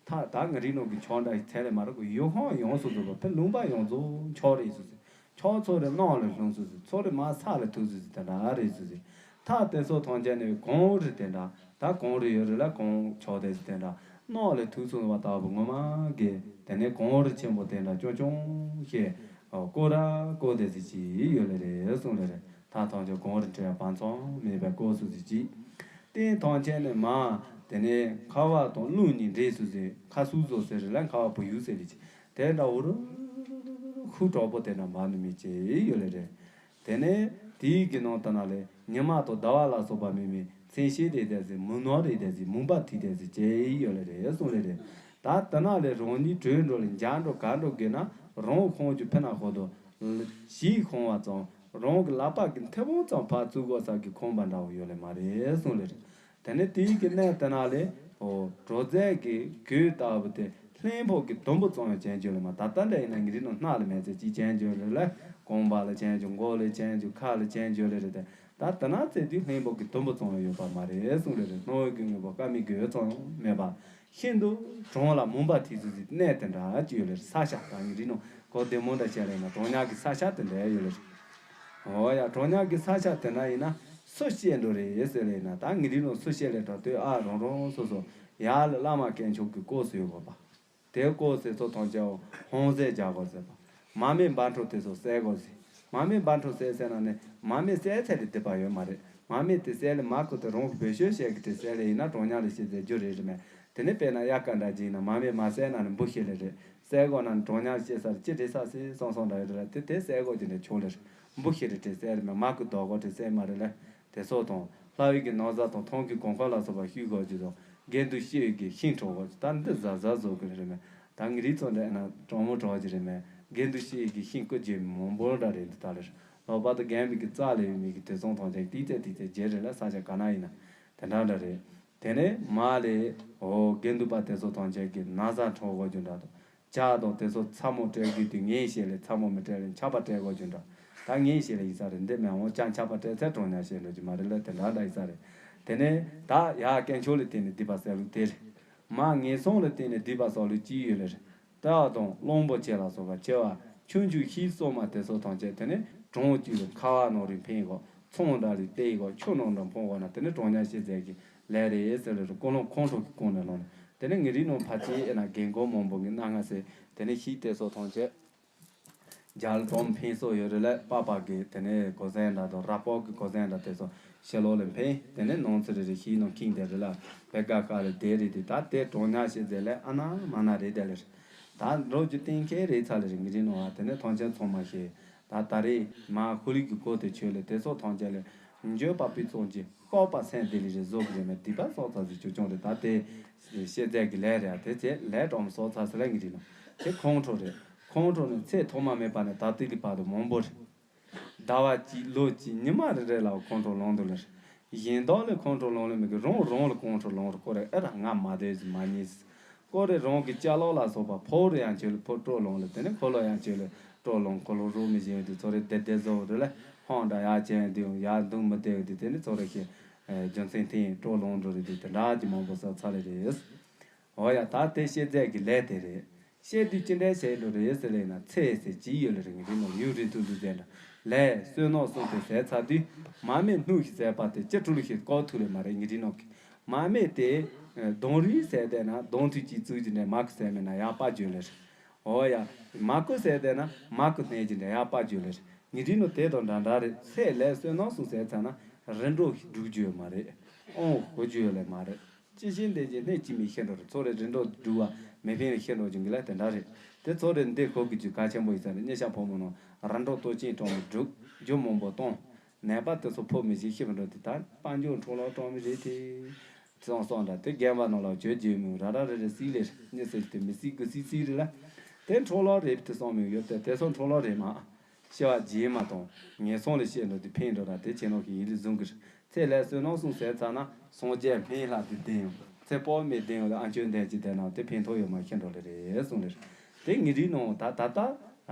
ད་ད་ང་རིགས་ནང་གི་ཆང་འདྲ་ཡི་ཚད་ལས་མ་རག་གི་ཡུལ་ཁམས་ཡོངས་སུ་རྫོགས་པ་ཕར་ལུང་པ་ཡོངས་རྫོགས་ཆང་རེད་ཟེར་ཟེར། ཆང་ཚོ་རེ་གནམ་ལ་ལྷུང་ཟེར་ཟེར་ཚོ་རེ་མར་ས་ལ་ཐུག་ཟེར་ཟེར་དེ་འདྲ་རེད་ཟེར་ཟེར། ད་དེ་ཚོ་ཐམས་ཅད་ནི་གངས་རི་དེ་འདྲ་ད་གངས་རི་ཡོད་རེད་ལ་གངས་ཆགས་དེ་ཟེར་དེ་འདྲ་གནམ་ལ་ཐུག་སོང་བ་ལྟ་བུ་ངོ་མ་གི་དེ་ནས་གངས་རི་ཆེན་པོ་དེ་འདྲ་ཅུང་ཅུང་ཞིག་བསྐོར་ར་བསྐོར་དེ་ཟེར་ཅིག་ཡོད་ལེ་རེད་གསུངས་ལེ་རེད། ད་ཐམས་ཅད་གངས་རི་འདྲ་བ་མཚམས་མེད་པའི་སྐོར་སུ་ཟེར་ཅིག་རྟེན་ཐམས་ཅད་ནི་མ། དེ་ནས་ཁ་བ་དང་རླུང་གཉིས་འདྲེས་སུ་ཟེར་ཁ་སུ་ཟོ་ཟེར་རེད་ལ་ཁ་བ་བུ་ཡུག་ཟེར་ལེ་ཅིག་དེ་འདྲ་འུ་རུ་ཧུ་གྲོགས་པོ་དེ་འདྲ་མ་ནུ་མི་ཅེ་ཡོད་ལེ་རེད། དེ་ནས་དེའི་གི་ནང་དུ་ན་ལས་ཉི་མ་དང་ཟླ་བ་ལ་སོགས་པ་མི་མི་མཚན་ཤས་རེད་དེ་ཟེར་མུན་ནག་རེད་དེ་ཟེར་མུན་པ་ཐིག་དེ་ཟེར་ཅེ་ཡོད་ལེ་རེད་གསུངས་ལེ་རེད། ད་དེ་ན་ལས་རང་ཉིད་བྲོས་འགྲོ་ལ་འཇའ་འགྲོ་གར་འགྲོ་དགོས་ན་རང་ཁོང་ཆུ་ཕི་ན་ཧོ་དོ། ཞིག་ཁོང་བ་ཙམ། རང་གི་ལག་པ་གི་མཐེ་བོང་ཙམ་ཕར་བཙུགས་དགོས་ས་གི་ཁོམ་པ་འདྲ་བོ་ཡོད་ལེ་མ་རེད་གསུངས་ལེ་རེད། དེ་ནས་དེའི་གི་གནས་དེ་ན་ལས་འོ་གྲོགས་མཛད་ཀྱི་གོས་ལྟ་བུ་དེ་ལྷུན་པོ་གི་དུམ་བུ་ཙམ་ཡང་ཅན་བྱོས་ལེ་མ་ད་ལྟ་འདྲ་ཡིན་ན་ངི་རིགས་ནང་སྣ་ལ་མེད་ཚེ་གཅིག་ཅན་བྱོས་ལེ་ལ་རྐང་པ་ལ་ཅན་བྱོས་མགོ་ལ་ཅན་བྱོས་ཁ་ལ་ཅན་བྱོས་ལེ་རེད་དེ་ད་དེ་ན་ཚེ་དུས་ལྷུན་པོ་གི་དུམ་བུ་ཙམ་ཡང་ཡོད་པ་མ་རེད་གསུངས་ལེ་རེད། སྣང་བའི་གི་དངོས་པོ་ཀ་མའི་གོས་ཙམ་ཡང་མེད་པ། ཤིན་ཏུ་གྲང་ལ་མུན་པ་ཐིག་ཚུལ་གྱི་གནས་དེ་འདྲ་ཅིག་ཡོད་ལེ་ས་ཤ་དང་ངི་རིགས་ནང་གོ་བདེ་མོ་འདྲ་བཤད་ལེ་ན་གྲང་དམྱལ་གྱི་ས་ཤ་དེ་འདྲ་ཡོད་ལེ། འོ་ཡ་གྲང་དམྱལ་གྱི་ས་ཆ་དེ་འདྲ་ཡིན་ན་སུ་བཤད་འགྲོ་རེད་ཟེར་ལེ་ན་ད་ངི་རིགས་ནང་སུ་བཤད་ལེ་དྲག་དུས་ཨ་རང་རང་སོ་སོ་ཡར་ལ་བླ་མ་དཀོན་མཆོག་གི་སྐོར་སུ་ཡོད་དགོས་པ། དེ་སྐོར་ཟེར་ཚོ་ཐམས་ཅད་ཧོང་ཟས་རྒྱག་དགོས་ཟེར་བ། མར་མེ་འབར་འཕྲོ་དེ་ཚོ་བསད་དགོས་ཟེར། མར་མེ་འབར་འཕྲོ་བསད་ཟེར་ན་ནི་མར་མེ་བསད་ཚད་ལས་སྡིག་པ་ཡོད་མ་རེད། མར་མེ་དེ་བསད་ལས་མར་ཁུ་དེ་རང་གི་བེད་སྤྱོད་བྱེད་ཀྱི་དེ་བསད་ལས་ཡིན་ན་གྲང་དམྱལ་ལ་སྐྱེ་ཚད་རྒྱུ་རེད་རེད་མེད། དེ་ནི་དཔེར་ན་དབྱར་ཁ་འདྲ་ཅིག་ཡིན་ན་མར་མེ་མ་བསད་ན་ནི་འབུ་ཤི་ལེ་རེད། བསད་དགོས་ན་ནི་གྲང་དམྱལ་སྐྱེ་ས་ལ་ཅི་བྲིས་ས་སི་སོང་སོང་འདྲ་ཡོད་རེད་དེ་དེ་བསད་དགོས་ཀྱི་འདྲ་ཆོག་ལེ་རེད། འབུ་ཤི་རེ་དེ་བསད་རེད་མེད་མར་ཁུ་རྡོག་གོ་དེ་བསད་མ་རེད་ལེ། དེ་སོགས་དང་ལྷ་བའི་གི་ན་བཟའ་དང་ཐང་གི་གོང་ཁ་ལ་སོགས་པ་བཤུས་དགོས་ཀྱི་དང་། དགེ་འདུན་བཤེས་གི་ཤིང་འཕྲོག་གོ་ད་འདི་ཟ་ཟ་བཟོ་གི་རེད་མེད། ད་ངེད་རིགས་ཚོ་འདྲ་ན་གྲོགས་མོ་གྲོགས་ཀྱི་རེད་མེད། དགེ་འདུན་བཤེས་གི་ཤིང་བཀོད་རྒྱུ་མང་པོ་འདྲ་རེད་འདི་ད་ལ་རེད། ལྷག་པར་དུ་རྒན་པའི་གི་རྩ་ལས་ཡོད་མི་གི་དེ་ཚོ་ཐམས་ཅད་ཏིག་ཙེ་ཏིག་ཙེ་རྗེས་རེད་ལ་ས་ཆ་ག་ན་ཡིན་ན་དེ་འདྲ་འདྲ་རེད། དེ་ནས་མ་ལས་འོ་དགེ་འདུན་པ་དེ་ཚོ་ཐམས་ཅད་གི་ན་བཟའ་འཕྲོག་གོ་རྒྱུ་འདྲ་དང་། ཇ་དང་དེ་ཚོ་ཚ་མོ་སྤྲད་དགོས་དུས་ངའི་ཞལ་ལས་ཚ་མོ་མི་སྤྲད་ལ་ཆག་པ་སྤྲད་དགོས་རྒྱུ་འདྲ། ད་ངའི་ཞལ་ལས་ཡིན་ས་རེད་འདི་མེད་འོང་ཅང་ཆག་པ་སྤྲད་ཚད་གྲོང་ཉག་བཤད་འགྲོ་རྒྱུ་མ་རེད་ལ་དེ་འདྲ་འདྲ་ཡིན་ས་རེད། དེ་ནས་ད་ཡ་དཀོན་མཆོག་ལ་བརྟེན་ནས་སྡིག་པ་བསགས་ལུགས་དེ་རེད། མ་ངན་སོང་ལ་བརྟེན་ནས་སྡིག་པ་བསགས་ལུགས་ཅི་ཡོད་ལེ་རེད། སྟག་དང་གླང་པོ་ཆེ་ལ་སོགས་པ་ཆེ་བ་ཆུང་ཆུང་ཤིང་སོགས་མ་དེ་ཚོ་ཐམས་ཅད་དེ་ནས་གྲོང་གཅིག་ལ་ཁ་བ་ནང་རིང་འཕེན་གོ་ཚོང་འདྲ་རིགས་བལྟས་གོ་ཆུ་ནང་འདྲ་འཕོང་གོ་ན་དེ་ནས་གྲོང་ཉག་བཤད་ཚད་ཀྱི་ལས་རེད་ཟེར་ལེ་རེད། ཀུན་སློང་ཁོང་ཁྲོ་གི་ཀུན་ནས་ལོང་ནས་དེ་ནས་ངེད་རིགས་ནང་ཕལ་ཆེར་ཨེ་ན་རྒན་རྒོན་མང་པོ་གི་སྣ་ལྔ་ཟེར་དེ་ནས་ཤིང་དེ་ཚོ་ཐམས་ཅད་རྒྱ་ལ་གྲོང་འཕེན་སྲོལ་ཡོད་རེད་ལ་པགས་པ་གི་དེ་ནས་གོ་ཟན་འདྲ་དང་ར་པོག་གི་གོ་ཟན་འདྲ་དེ་ཚོ་ཕྱི་ལོགས་ལ་འཕེན་དེ་ནས་ནང་ཚུད་རེ་རེ་ཤིང་ནང་ཁེངས་དེ་རེད་ལ་བེ་ག་ཁ་ལ་དེ་རེད་དེ་ད་དེ་གྲོང་ཉག་བཤད་ཚད་ལས་ཨ་ན་མ་ན་རེད་དེ་ལེ་རེད། ད་འགྲོ་རྒྱུ་གཏན་འཁེལ་རེད་ཚ་ལེ་རེད་ངེད་རིགས་ནང་བ་དེ་ནས་ཐམས་ཅད་ཚང་མ་ཤེས། ད་ད་རེས་མ་ཧུ་ལི་གི་སྐོར་དེ་ཆོས་ལས་དེ་སོགས་ཐམས་ཅད་ལས་འགྱོད་པ་སྤུས་གཙང་གི་ཤོག་པ་སེམས་བདེ་ལི་རེ་བཟོ་གི་རེད་མེད་སྡིག་པ་སོགས་ཚ་ཟིག་ཆུ་ཆུང་རེད་ད་དེ་ཤེས་ཚད་ཀྱི་ལས་རེད་དེ་ཚེ་ལས་གྲོགས་མོ་སོགས་ཚ་ཟི་ལ་ངེད་རིགས་ནང་དེ་ཁོང་ཁྲོ་རེད། ཁོང་ཁྲོ་ནི་ཚེ་ཐོག་མ་མེད་པ་ནས་ད་ལྟའི་གི་བར་དུ་མང་པོ་རེད། ཟླ་བ་གཅིག་ལོ་གཅིག་ཉི་མ་རེ་རེ་ལ་ཁོང་ཁྲོ་ལངས་འདུག་ལེ། གཞན་དག་ལས་ཁོང་ཁྲོ་ལངས་ལེ་མི་གི་རང་རང་ལ་ཁོང་ཁྲོ་ལངས་རེད་ཀོ་རེ་ཨེ་ར་ང་མ་བསྡད་ཟིན་མ་ཉེས་ཟིན། ཀོ་རེ་རང་གི་ཅ་ལག་ལ་སོགས་པ་ཕོ་རེ་ཡང་ཆེ་ལ་ཕོ་སྤྲོ་ལངས་ལེ་དེ་ནས་ཁོ་ལོ་ཡང་ཆེ་ལ་སྤྲོ་ལངས་ཁོ་ལོ་རོ་མི་བཞིན་དུ་ཚོ་རེ་བདེ་བདེ་བཟོ་འདུག་ལེ་ཧང་འདྲ་ཡ་ཅན་དུ་ཡ་འདུག་མི་བདེ་འདུག་དེ་ནས་ཚོ་རེ་ཤི་རྒྱུ་མཚན་དེ་སྤྲོ་ལངས་འགྲོ་རེད་དེ་དེ་འདྲ་གི་མང་པོ་ས་ཚ་ལེ་རེད། འོ་ཡ་ད་དེ་བཤད་ཚད་ཀྱི་ལས་དེ་རེད། བཤད་དུས་ཅི་འདྲའི་བྱས་འགྲོ་རེད་ཟེར་ལས་ན་ཚེ་ཟེར་ཅི་ཡོད་ལེ་རེད་ངེད་རིགས་ནང་ཡུན་རིང་ཐུང་དུ་ཟེར་འདྲ། ལས་བསོད་ནམས་གསུམ་དེ་ཟད་ཚར་དུས་མར་མེ་སྣུམ་ཞིག་ཟད་པ་དེ་ཅི་འཕྲུལ་ཞིག་བཀག་ཐུབ་ལེ་མ་རེད་ངེད་རིགས་ནང་གི། མར་མེ་དེ་ལྡང་རིང་ཟད་བསྡད་ན་ལྡང་ཐུག་ཅིག་བཙུགས་ཀྱི་འདྲ་མར་ཁུ་ཟད་མེད་ན་ཡར་སྤར་རྒྱུ་ལེ་རེད། འོ་ཡ། མར་ཁུ་ཟད་བསྡད་ན་མར་ཁུ་སྣེ་ཀྱི་འདྲ་ཡར་སྤར་རྒྱུ་ལེ་རེད། ངེད་རིགས་ནང་དེ་དང་འདྲ་འདྲ་རེད་ཚེ་ལས་བསོད་ནམས་གསུམ་ཟད་ཚར་ན་རིམ་གྲོ་སྒྲུབ་རྒྱུ་ཡོད་མ་རེད། ཨོང་ཧོ་རྒྱུ་ཡོད་ལེ་མ་རེད། ཅི་ཤེས་འདི་ཅི་གནས་ཅི་མི་ཤེས་འགྲོ་རེད་ཚོ་རེ་རིན་འགྲོ་སྒྲུབ་བ་མི་ཕན་ལ་ཤེས་འགྲོ་ཅིང་གི་ལ་དེ་འདྲ་རེད། དེ་ཚོ་རེ་འདི་ཁོ་གི་རྒྱུ་གལ་ཆེན་པོ་ཡིན་ས་རེད་སྙེ་ཤ་ཕོ་མོ་ནང་རིན་འགྲོ་ལྟོ་ཅན་གྲོང་མི་སྒྲུབ་རྒྱུ་མང་པོ་གཏོང་། ནད་པ་དེ་ཚོ་ཕོ་མི་ཤེས་ཤེས་མི་འགྲོ་དེ་ད་དཔལ་འབྱོར་འཕྲོ་བརླག་གཏོང་མི་རེད་དེ། སོང་སོང་འདྲ་དེ་རྒན་པ་ནང་ལ་བྱོས་རྗེས་མི་ར་ར་རེ་རེ་སྲིད་ལེ་སྙེ་སྲིད་དེ་མི་སྲིད་དགུ་སྲིད་སྲིད་རེད་ལ། དེ་འཕྲོ་བརླག་རེད་དེ་སོང་མི་ཡོད་དེ་དེ་ཚོ་འཕྲོ་བརླག་རེད་མ། ཤི་བ་རྗེས་མ་དང་ངན་སོང་ལ་བཤད་འགྲོ་དེ་ཕན་འགྲོ་ར་དེ་ཁྱེད་རང་གི་ཡིད་ལ་བཟུང་གི་རེད། ཚེ་ལས་བསོད་ནམས་གསུམ་ཟད་ཚར་ན་སངས་རྒྱས་སྨན་བླ་དེ་བདེན་ཡོང་། ཚེ་དཔག་མེད་བདེན་ཡོང་ལ་ཨ་མཆོད་འདས་ཀྱི་བདེན་ནམ་དེ་ཕན་ཐོགས་ཡོད་མ་ཤེས་འགྲོ་ལེ་རེད་གསུངས་ལེ་རེད། དེ་ངེད་རིགས་ནང་ད་ད་ལྟ་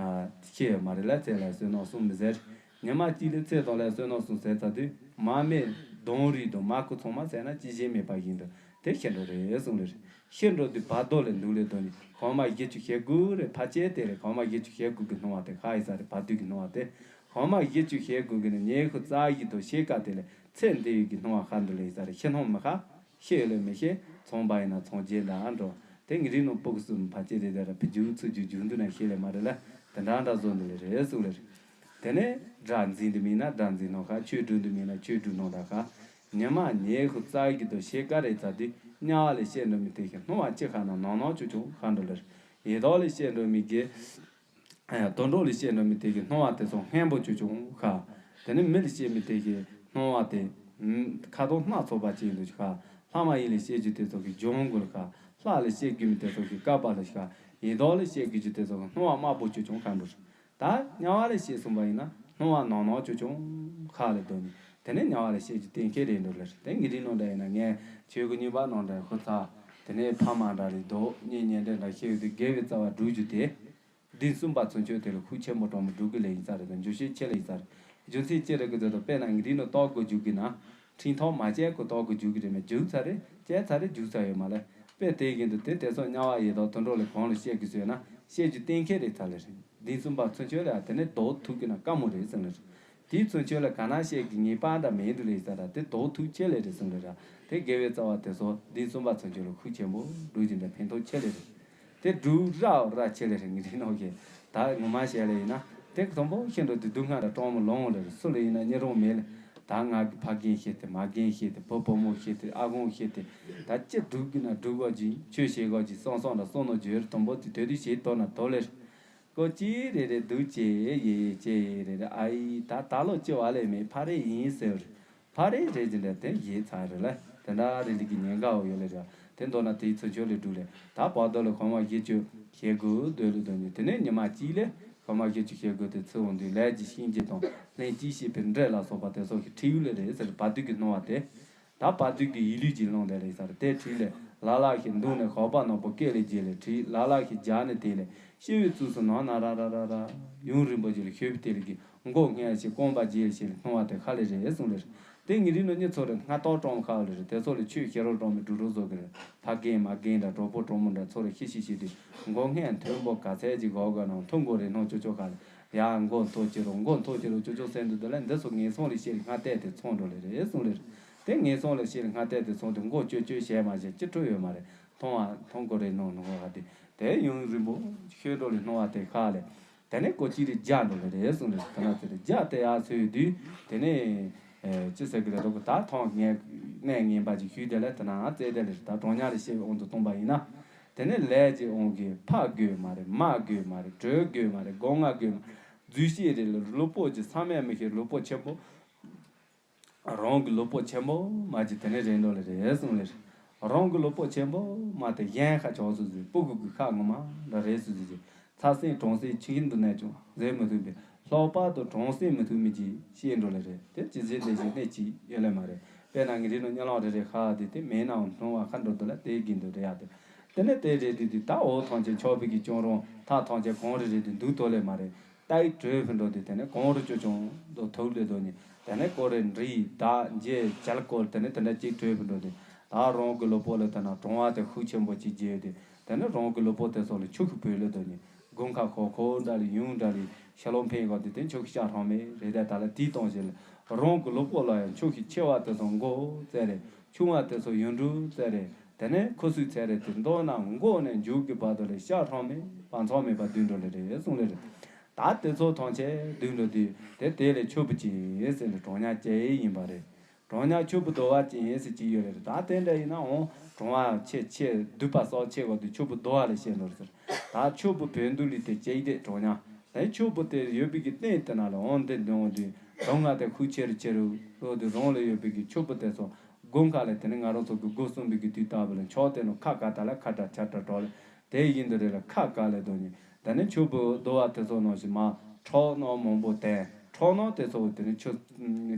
ཤེས་ཡོད་མ་རེད་ལ་ཚེ་ལས་བསོད་ནམས་གསུམ་མི་ཟད་རེད། ཉི་མ་གཅིག་ལ་ཚེ་དང་ལས་བསོད་ནམས་གསུམ་ཟད་ཚར་དུས་མར་མེ་ལྡང་རིང་དང་མར་ཁུ་ཚང་མ་ཟད་ན་ཅི་བྱེད་མེད་པ་ཡིན་འདུག་དེ་ཤེས་འགྲོ་རེད་གསུངས་ལེ་རེད། ཤི་འགྲོ་དུས་བར་དོ་ལས་འདུག་ལས་དོ་ནི་གོང་མ་བཞི་བཅུ་ཞེ་དགུ་རེད་ཕལ་ཆེར་དེ་རེད་གོང་མ་བཞི་བཅུ་ཞེ་དགུ་གི་སྣང་བ་དེ་ཧ་ཡི་ས་རེད་བར་དོ་གི་སྣང་བ་དེ། གོང་མ་བཞི་བཅུ་ཞེ་དགུ་གི་ནི་ཉེ་ཤུ་རྩ་བཞི་དང་ཤེས་ཀ་དེ་ལས་ཚེ་འདི་ཡི་གི་སྣང་བ་ཧ་འདུག་ལས་ཡི་ས་རེད་ཤི་སྣང་མི་ཧ། ཤི་ཡོད་ལས་མི་ཤེས་ཚོང་པ་ཡིན་ན་ཚོང་རྗེས་ལ་འགྲོ། དེ་ངེད་རིགས་ནང་སྤུ་གུ་གསུམ་ཕལ་ཆེར་རེད་དེ་ར་བུ་རྒྱུག་ཚུར་རྒྱུག་རྒྱུག་འདུག་ན་ཤེས་ལས་མ་རེད་ལ་དེ་འདྲ་འདྲ་བཟོ་འདུག་ལས་རེད་གསུངས་ལས་རེད། དེ་ནས་དགྲ་འཛིན་དུ་མིན་ན་དགྲ་འཛིན་ནང་ཁ་ཆོས་སྒྲུབ་འདུ་མིན་ན་ཆོས་སྒྲུབ་ནང་ད་ཁ། ཉི་མ་ཉི་ཤུ་རྩ་བཞི་དང་ཕྱེད་ཀ་རེ་ཚར་དུས་དམྱལ་བ་ལས་བཤད་འགྲོ་མི་དེ་གི་སྣང་བ་ཅི་ཁ་ན་ནང་ནང་ཆུ་ཆུང་ཁ་འགྲོ་ལེར། ཡི་དྭགས་ལས་བཤད་འགྲོ་མི་གི་དུད་འགྲོ་ལས་བཤད་འགྲོ་མི་དེ་གི་སྣང་བ་དེ་ཚོ་སྔོན་པོ་ཆུ་ཆུང་ཁ། དེ་ནས་མི་ལས་བཤད་མི་དེ་གི་སྣང་བ་དེ་ཁ་དོག་སྣ་ཚོགས་པ་ཅིག་འདུག་ཁ། ལྷ་མ་ཡིན་ལས་བཤད་རྒྱུ་དེ་ཚོ་གི་ལྗང་གུ་ལ་ཁ། ལྷ་ལས་བཤད་དགོས་མི་དེ་ཚོ་གི་ཀ་པ་ལ་ཁ། ཡི་དྭགས་ལས་བཤད་དགོས་རྒྱུ་དེ་ཚོ་གི་སྣང་བ་དམར་པོ་ཆུ་ཆུང་ཁ་འགྲོ། ད་དམྱལ་བ་ལ་བཤད་གསུངས་པ་ཡིན་ན་སྣང་བ་ནག་ནག་ཆུ་ཆུང་ཁ་ལ་འདུག་ནས་དེ་ནས་དམྱལ་བ་ལ་བཤད་རྒྱུ་གཏན་འཁེལ་རེད་འགྲོ་ལེར། དེ་ངེད་རིགས་ནང་འདྲ་ཡིན་ན་ངས་ཆོས་གོས་གཉིས་པ་ནང་འདྲ་ཧུར་ཐག་དེ་ནས་ཕ་མ་འདྲ་རེད་འདུག་གཉེན་ཉེ་འདྲ་འདྲ་ཤེས་ཡོད་དུས་དགེ་བའི་རྩ་བ་སྒྲུབ་རྒྱུ་དེ། འདི་གསུམ་པ་ཚུན་ཆོད་དེ་ལ་ཤུགས་ཆེན་པོ་གྲོང་མི་སྒྲུབ་དགོས་ལེ་ཡིན་ས་རེད་དང་འཇུ་ཤེས་ཆེ་ལེ་ཡིན་ས་རེད། རྒྱུ་མཚན་ཅི་རེད་གི་ཟེར་དུས་དཔེར་ན་ངེད་རིགས་ནང་ལྟོ་གོས་རྒྱུག་གི་ན། འཕྲིན་ཐོག་མ་བཅད་ཀོ་ཏོག་གི་རྒྱུག་གི་རེད་མེད་རྒྱུག་ཚར་རེད་བཅད་ཚར་རེད་རྒྱུག་ཚར་ཡོད་མ་ལེ། དཔེ་དེ་བཞིན་དུ་དེ་དེ་ཚོ་དམྱལ་བ་ཡི་དྭགས་དུད་འགྲོ་ལས་གང་ལ་བཤད་དགོས་ཟེར་ན་བཤད་རྒྱུ་གཏན་འཁེལ་རེད་ཚར་ལེ་རེད། འདི་གསུམ་པ་ཚུན་ཆོད་ལ་དེ་ནས་ལྡོག་ཐུབ་ཀྱི་ན་དཀའ་མོ་རེད་ཟེར་ལེ་རེད། དེའི་ཚུན་ཆོད་ལ་ག་ན་བཤད་ཀྱི་ངེས་པར་འདྲ་མེད་འདུག་ལེ་ཟེར་ར་དེ་ལྡོག་ཐུབ་ཆེ་ལེ་རེད་གསུངས་ལེ་ར། དེ་དགེ་བའི་རྩ་བ་དེ་ཚོ་འདི་གསུམ་པ་ཚུན་ཆོད་ལ་ཤུགས་ཆེན་པོ་སྒྲུབ་ཀྱི་འདྲ་ཕན་ཐོགས་ཆེ་ལེ་རེད། དེ་སྒྲུབ་ར་ར་ཆེ་ལེ་རེད་ངེད་རིགས་ནང་གི། ད་ངོ་མ་བཤད་ལེ་ཡིན་ན་དེ་གི་དང་པོ་ཤིན་ཏུ་དེ་སྡུག་བསྔལ་དང་གྲོགས་མོ་ལོང་ལེ་རེད། སུ་ལ་ཡིན་ན་གཉེན་རོགས་མེད་ལེ། ད་ང་གི་ཕ་རྒན་ཤེས་ཏེ་མ་རྒན་ཤེས་ཏེ་བུ་བུ་མོ་ཤེས་ཏེ་ཨ་ཁུ་ཤེས་ཏེ། ད་ཅི་སྒྲུབ་དགོས་ན་སྒྲུབ་དགོས་ཀྱི་ཆོས་བྱེད་དགོས་ཀྱི་བསམ་བསམ་ལ་བསམ་ནོ་བརྗོད་དང་པོ་དེ་དོད་དུས་བྱེད་དོ་ན་དོ་ལེ་རེད། ཀོ་ཅི་རེ་རེ་སྡུག་ཅེ་ཡེ་ཡེ་ཅེ་ཡེ་རེ་རེ་ཨ་ཡི་ད་ད་ལོ་ཅི་བ་ལེ་མེད་ཕ་རེ་ཡིན་ཟེར། ཕ་རེ་རེ་ཅི་འདྲ་དེ་ཡིན་ཚར་རེད་ལ། དེ་འདྲ་རེ་ལི་གི་ཉེན་ཁ་འོ་ཡོད་ལེ་ར། དེ་མདོར་ན་དེའི་ཚུན་ཆོད་ལས་སྒྲུབ་ལེ། ད་བར་དོ་ལ་ཁོ་མ་བཞི་བཅུ་ཞེ་དགུ་སྡོད་ལུ་དོན་ནི་དེ་ནས་ཉི་མ་གཅིག་ལས་ཁོ་མ་བཞི་བཅུ་ཞེ་དགུ་དེ་ཚུར་འོང་དུས་ལས་ཀྱི་ཤིང་གྱི་དང་ལྷན་ཅིག་བྱེད་པའི་འབྲས་ལ་སོགས་པ་དེ་སོགས་ཀྱི་ཁྲིད་ཡུལ་ལེ་རེད་ཟེར། བར་དོ་གི་སྣང་བ་དེ། ད་བར་དོ་གི་ཡིད་ལུས་ཀྱི་ལོང་དེ་ལེ་ཟེར་དེ་ཁྲིད་ལེ། ལ་ལ་ཞིག་འདུག་ནས་ཁོག་པ་ནག་པོ་སྐད་ལས་རྒྱས་ལེ་ཁྲིད། ལ་ལ་ཞིག་རྒྱག་ནས་དེ་ལས་ཤི་བའི་ཚུལ་སུ་ནང་ན་ར་ར་ར་ར་ཡུན་རིང་པོ་ཞིག་ལ་ཤོད་པའི་དེ་ལས་ཀྱི་མགོ་སྔས་ཤིག་རྐང་པ་རྒྱས་ཤིག་ལ་སྣང་བ་དེ་ཁ་ལེ་རེད་གསུངས་ལེ། དེ་ཉིན་རིང་ནོ་གཉིད་ཚོ་རེ་སྔ་ཏོག་གྲོང་ཁ་ལེ་རེད། དེ་ཚོ་ལ་ཆོས་ཤེས་རོགས་གྲོང་མི་འགྲོ་རོགས་བཟོ་གི་རེད། ཕ་རྒན་མ་རྒན་འདྲ་གྲོགས་པོ་གྲོགས་མོ་འདྲ་ཚོ་རེ་ཤི་ཤི་ཤི་དུས་མགོ་སྔས་མཐོན་པོ་ག་ཚད་ཅིག་གོ་ག་ནང་མཐོང་གོ་རེ་སྣང་ཅོ་ཅོ་ཁ་ལེ། ཡ་མགོ་མཐོ་ཅི་རུ་མགོ་མཐོ་ཅི་རུ་ཅོ་ཅོ་སེམས་འདུག་དེ་ལ་འདི་ཚོ་ངན་སོང་ལ་ཤེས་ལ་སྔ་ལྟས་དེ་ཚོང་འགྲོ་ལེ་རེད་གསུངས་ལེ་རེད། དེ་ངན་སོང་ལ་ཤེས་ལ་སྔ་ལྟས་དེ་ཚོང་དུ་མགོ་ཅོ་ཅོ་བྱས་མ་བྱས་ཅི་འཕྲོ་ཡོད་མ་རེད། མཐོང་བ་མཐོང་གོ་རེ་སྣང་ནོ་ག་དེ། དེ་ཡུན་རིང་པོ་ཤོད་འགྲོ་ལེ་སྣང་བ་དེ་ཁ་ལེ། དེ་ནས་ཀོ་ཅི་རེ་རྒྱག་འགྲོ་ལེ་རེད་གསུངས་ལེ་རེད། དེ་ན་དེ་རེ་རྒྱག་དེ་ཡ་ཚོའི་དུས་དེ་ནས་ཨེ་ཅི་ཟེར་གི་རེད་རོགས་ད་ཐོང་ངས་གནས་ངན་པ་ཅིག་ཞུས་དེ་ལ་དེ་ན་བཙལ་དེ་ལེ་རེད། ད་གྲོང་ཉག་ལ་ཤེས་པའི་དབང་དུ་གཏོང་པ་ཡིན་ན། དེ་ནས་ལས་ཀྱི་དབང་གིས་ཕ་དགོས་མ་རེད། མ་དགོས་མ་རེད། གྲོད་དགོས་མ་རེད། སྒོ་ང་དགོས་མ་རེད། རྫུས་ཤིག་རེད་ལ་ལུས་པོ་ཅིག་ཚང་མས་མི་ཤེས་ལུས་པོ་ཆེན་པོ། རང་གི་ལུས་པོ་ཆེན་པོ་མ་ཅིག་དེ་ནས་རེད་འགྲོ་ལེ་རེད་གསུངས་ལེ་རེད། རང་གི་ལུས་པོ་ཆེན་པོ་མ་དེ་གཞན་ཁ་ཆགས་སུ་ཟིག་སྤུ་གུ་གི་ཁ་ངོ་མ་འདྲ་རེད་སུ་ཟིག་ཅིག་ཚ་སེང་གྲང་སེང་ཆིག་འདུ་ནས་ཀྱང་ཟེར་མི་ཐུབ་པས་ལྷག་པར་དུ་གྲང་སེང་མི་ཐུབ་མི་ཅིག་ཤེས་འགྲོ་ལེ་རེད། དེ་ཅི་ཟེར་དེ་ཞིག་གནས་ཅིག་ཡོད་ལེ་མ་རེད། དཔེར་ན་ངེད་རིགས་ནང་གཉའ་ལོང་རེ་རེ་ཁ་དེ་དེ་མེད་ནའང་སྣང་བ་ཁ་འགྲོ་འདུག་ལ་དེའི་དགེ་འདུན་རེ་ཡག་དེ། དེ་ནས་དེ་རེད་དུས་དེ་ད་འོ་ཐང་ཆེན་ཆོག་པའི་གི་ཅང་རང་ཐག་ཐང་ཆེན་གང་རེ་རེད་དུས་འདུག་ཐོག་ལེ་མ་རེད། ཏའི་གྲོས་ཕུ་འགྲོ་དེ་དེ་ནས་གང་རུ་ཅོ་ཅང་དུ་ཐུག་ལེ་དོ་ནི་དེ་ནས་ཀོ་རེ་འདྲི་ཡི་ད་འཇེ་ཇལ་ཀོལ་དེ་ནས་དེ་འདྲ་ཅིག་གྲོས་ཕུ་འགྲོ་དེ་ད་རང་གི་ལོ་པོ་ལ་དེ་ན་གྲོང་བ་དེ་ཤུགས་ཆེན་པོ་ཅིག་རྒྱས་དེ་དེ་ནས་རང་གི་ལོ་པོ་དེ་ཚོ་ལ་ཆུ་ཤུགས་བུད་ལེ་དོ་ནི་དགུན་ཁ་ཁོ་ཁོ་འདྲ་ལ་ཡུང་འདྲ་ལ་ཤ་ལོ་འཕེན་གོ་དེ་དེ་ཆུ་ཤུགས་ཤ་ཧྲང་མེ་རེ་དེ་ད་ལ་དེའི་སྟོང་ཞིག་ལ་རང་གི་ལོ་པོ་ལ་ཡང་ཆུ་ཤུགས་ཆེ་བ་དེ་ཚོ་མགོ་བཙལ་རེ་ཆུང་བ་དེ་ཚོ་ཡུན་འབྲུ་བཙལ་རེ། དེ་ནས་ཁུ་སུའི་ཚད་རེ་དེ་མདོར་ན་མགོ་ནས་མཇུག་གི་བར་དུ་ལས་ཤ་ཧྲང་མེད་བ་མཚམས་མེད་པ་བསྡུས་འགྲོ་ལེ་རེད་གསུངས་ལེ་རེད། ད་དེ་ཚོ་ཐམས་ཅད་བསྡུས་འགྲོ་དུས་དེ་དེ་ལས་ཆོས་པོ་ཅི་ཟེར་ལེ་གྲོང་ཉག་ཅེ་ཡིན་པ་རེད། གྲོང་ཉག་ཆོས་པོ་རྡོ་བ་ཅི་ཟེར་ཅི་ཡོད་རེད། ད་དེ་འདྲ་ཡིན་ན་འོང་གྲོང་བ་ཆེ་ཆེ་སྡུད་པ་སོགས་ཆེ་བ་དུ་ཆོས་པོ་རྡོ་བ་ལ་བཤད་འགྲོ་ཟེར། ད་ཆོས་པོ་བོད་འདུལ་ལི་དེ་ཅེ་དེ་གྲོང་ཉག་དེ་ཆོས་པོ་དེ་ཡོད་པའི་གི་སྟེང་དེ་ན་ལ་འོང་དེ་འདོན་འོང་དུས་རང་ང་དེ་ཁུག་ཆེ་རུ་ཆེ་རུ་ལོ་དུས་རང་ལ་ཡོད་པའི་གི་ཆོས་པོ་དེ་ཚོ། དགུན་ཁ་ལས་དེ་ནི་ང་རང་ཚོ་གི་སྒོ་གསུམ་པའི་གི་དུས་ལྟ་བུ་ལ་མཆོག་དེ་ནི་ཁ་དཀར་ད་ལ་ཁ་དྲག་ཆ་དྲག་གྲོགས་ལས་དེ་ཡིན་དུ་རེ་ལ་ཁ་དཀར་ལས་དོ་ནི་དེ་ནི་ཆོས་པོ་རྡོ་བ་དེ་ཚོ་ནང་བཞིན་མ་ཁྲག་སྣ་མང་པོ་དེ་ཁྲག་སྣ་དེ་ཚོ་དེ་ནི་ཆུ་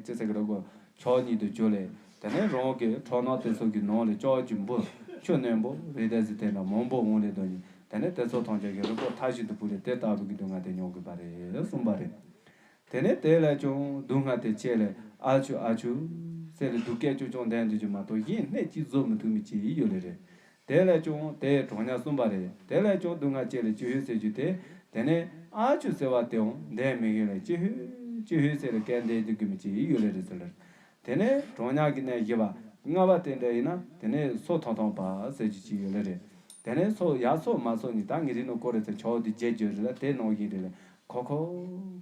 ཅི་ཟེར་གི་རེད་གོ་ཆོག་ཉིད་དུ་བཅུ་ལས་དེ་ནི་རང་གི་ཁྲག་སྣ་དེ་ཚོ་གི་ནང་ལས་ལྕོག་ཅུ་འབུ་ཆུ་རྣོན་པོ་རེ་དེ་ཟི་དེ་འདྲ་མང་པོ་འོང་ལས་དོ་ནི་དེ་ནི་དེ་ཚོ་ཐམས་ཅད་ཀྱི་རིན་པོ་ཐག་ཞིག་ཏུ་བུ་ལས་དེ་ལྟ་བུ་གི་སྡུག་བསྔལ་དེ་མྱོང་དགོས་པ་རེད་གསུངས་པ་རེད། དེ་ནས་དེ་ལས་ཀྱང་སྡུག་བསྔལ་དེ་ཆེ་ལས་ཨ་ཆུ་ཨ་ཆུ་ཟེར་ལས་སྡུག་སྐད་ཅོ་ཅོ་འདན་དུ་ཅི་མ་གཏོགས་གཞན་སྣེ་གཅིག་བཟོ་མི་ཐུབ་མི་ཅི་ཡོད་ལེ་རེད། དེ་ལས་ཀྱང་དེ་གྲོང་ཉག་གསུམ་པ་རེད། དེ་ལས་ཀྱང་སྡུག་བསྔལ་ཆེ་ལས་ཅི་ཡོད་ཟེར་རྒྱུ་དེ་དེ་ནས་ཨ་ཆུ་ཟེར་བ་དེའང་འདན་མི་ཡོད་ལས་ཅི་ཡོད་ཅི་ཡོད་ཟེར་ལས་སྐད་འདན་དུ་གི་མི་ཅི་ཡོད་ལེ་རེད་ཟེར་ལེ། དེ་ནས་གྲོང་ཉག་གི་གནས་བཞི་པ་ལྔ་པ་དེ་འདྲ་ཡིན་ན་དེ་ནས་སོ་ཐང་ཐང་པ་ཟེར་རྒྱུ་ཅི་ཡོད་ལེ་རེད། དེ་ནས་སོ་ཡ་སོ་མ་སོ་ནི་ད་ངེད་རིགས་ནང་སྐོར་རེ་ཚེ་ཆོག་དུ་རྒྱལ་རྒྱུ་རེད་ལ་དེ་ནང་བཞིན་རེད་ལ། ཁོ་ཁོ་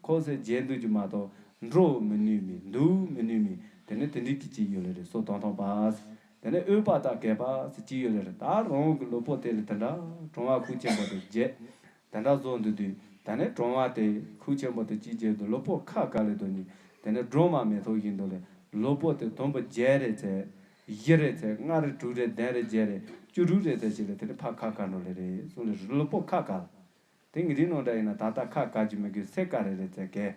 ཁོ་ཟེར་རྒྱན་འདུག་རྒྱུ་མ་གཏོགས་འགྲོ་མི་ནུས་མི་འདུག་མི་ནུས་མི་དེ་ནས་དེ་འདྲའི་གི་ཅིག་ཡོད་ལེ་རེད། སོ་དང་ཐང་པ། དེ་ནས་ཨུ་པ་དང་གད་པ་ཟེར་ཅིག་ཡོད་ལེ་རེད། ད་རང་གི་ལོ་པོ་དེ་ལས་དེ་འདྲ་གྲོང་བ་ཁུག་ཆེན་པོ་དེ་བརྒྱད་དེ་འདྲ་བཟོ་འདུག་དུས་དེ་ནས་གྲོང་བ་དེ་ཁུག་ཆེན་པོ་དེ་ཅིག་བརྒྱད་དུ་ལོ་པོ་ཁ་དཀར་ལེ་དོ་ནི་དེ་ནས་སྒྲོལ་མ་མེ་ཏོག་བཞིན་དུ་ལེ་ལོ་པོ་དེ་དུམ་བུ་བརྒྱད་རེ་ཚེ་བཞི་རེ་ཚེ་ལྔ་རེ་དྲུག་རེ་བདུན་རེ་བརྒྱད་རེ་བཅུ་དྲུག་རེ་ཚེ་ཞིག་ལེ་དེ་ནས་ཕ་ཁ་དཀར་འགྲོ་ལེ་རེད་གསུངས་ལེ་རེད། ལོ་པོ་ཁ་དཀར། དེ་ངེད་རིགས་ནང་འདྲ་ཡིན་ན་ད་ལྟ་ཁ་དཀར་གྱི་མི་དགོས་སེ་ཀ་རེ་རེ་ཚེ་གས།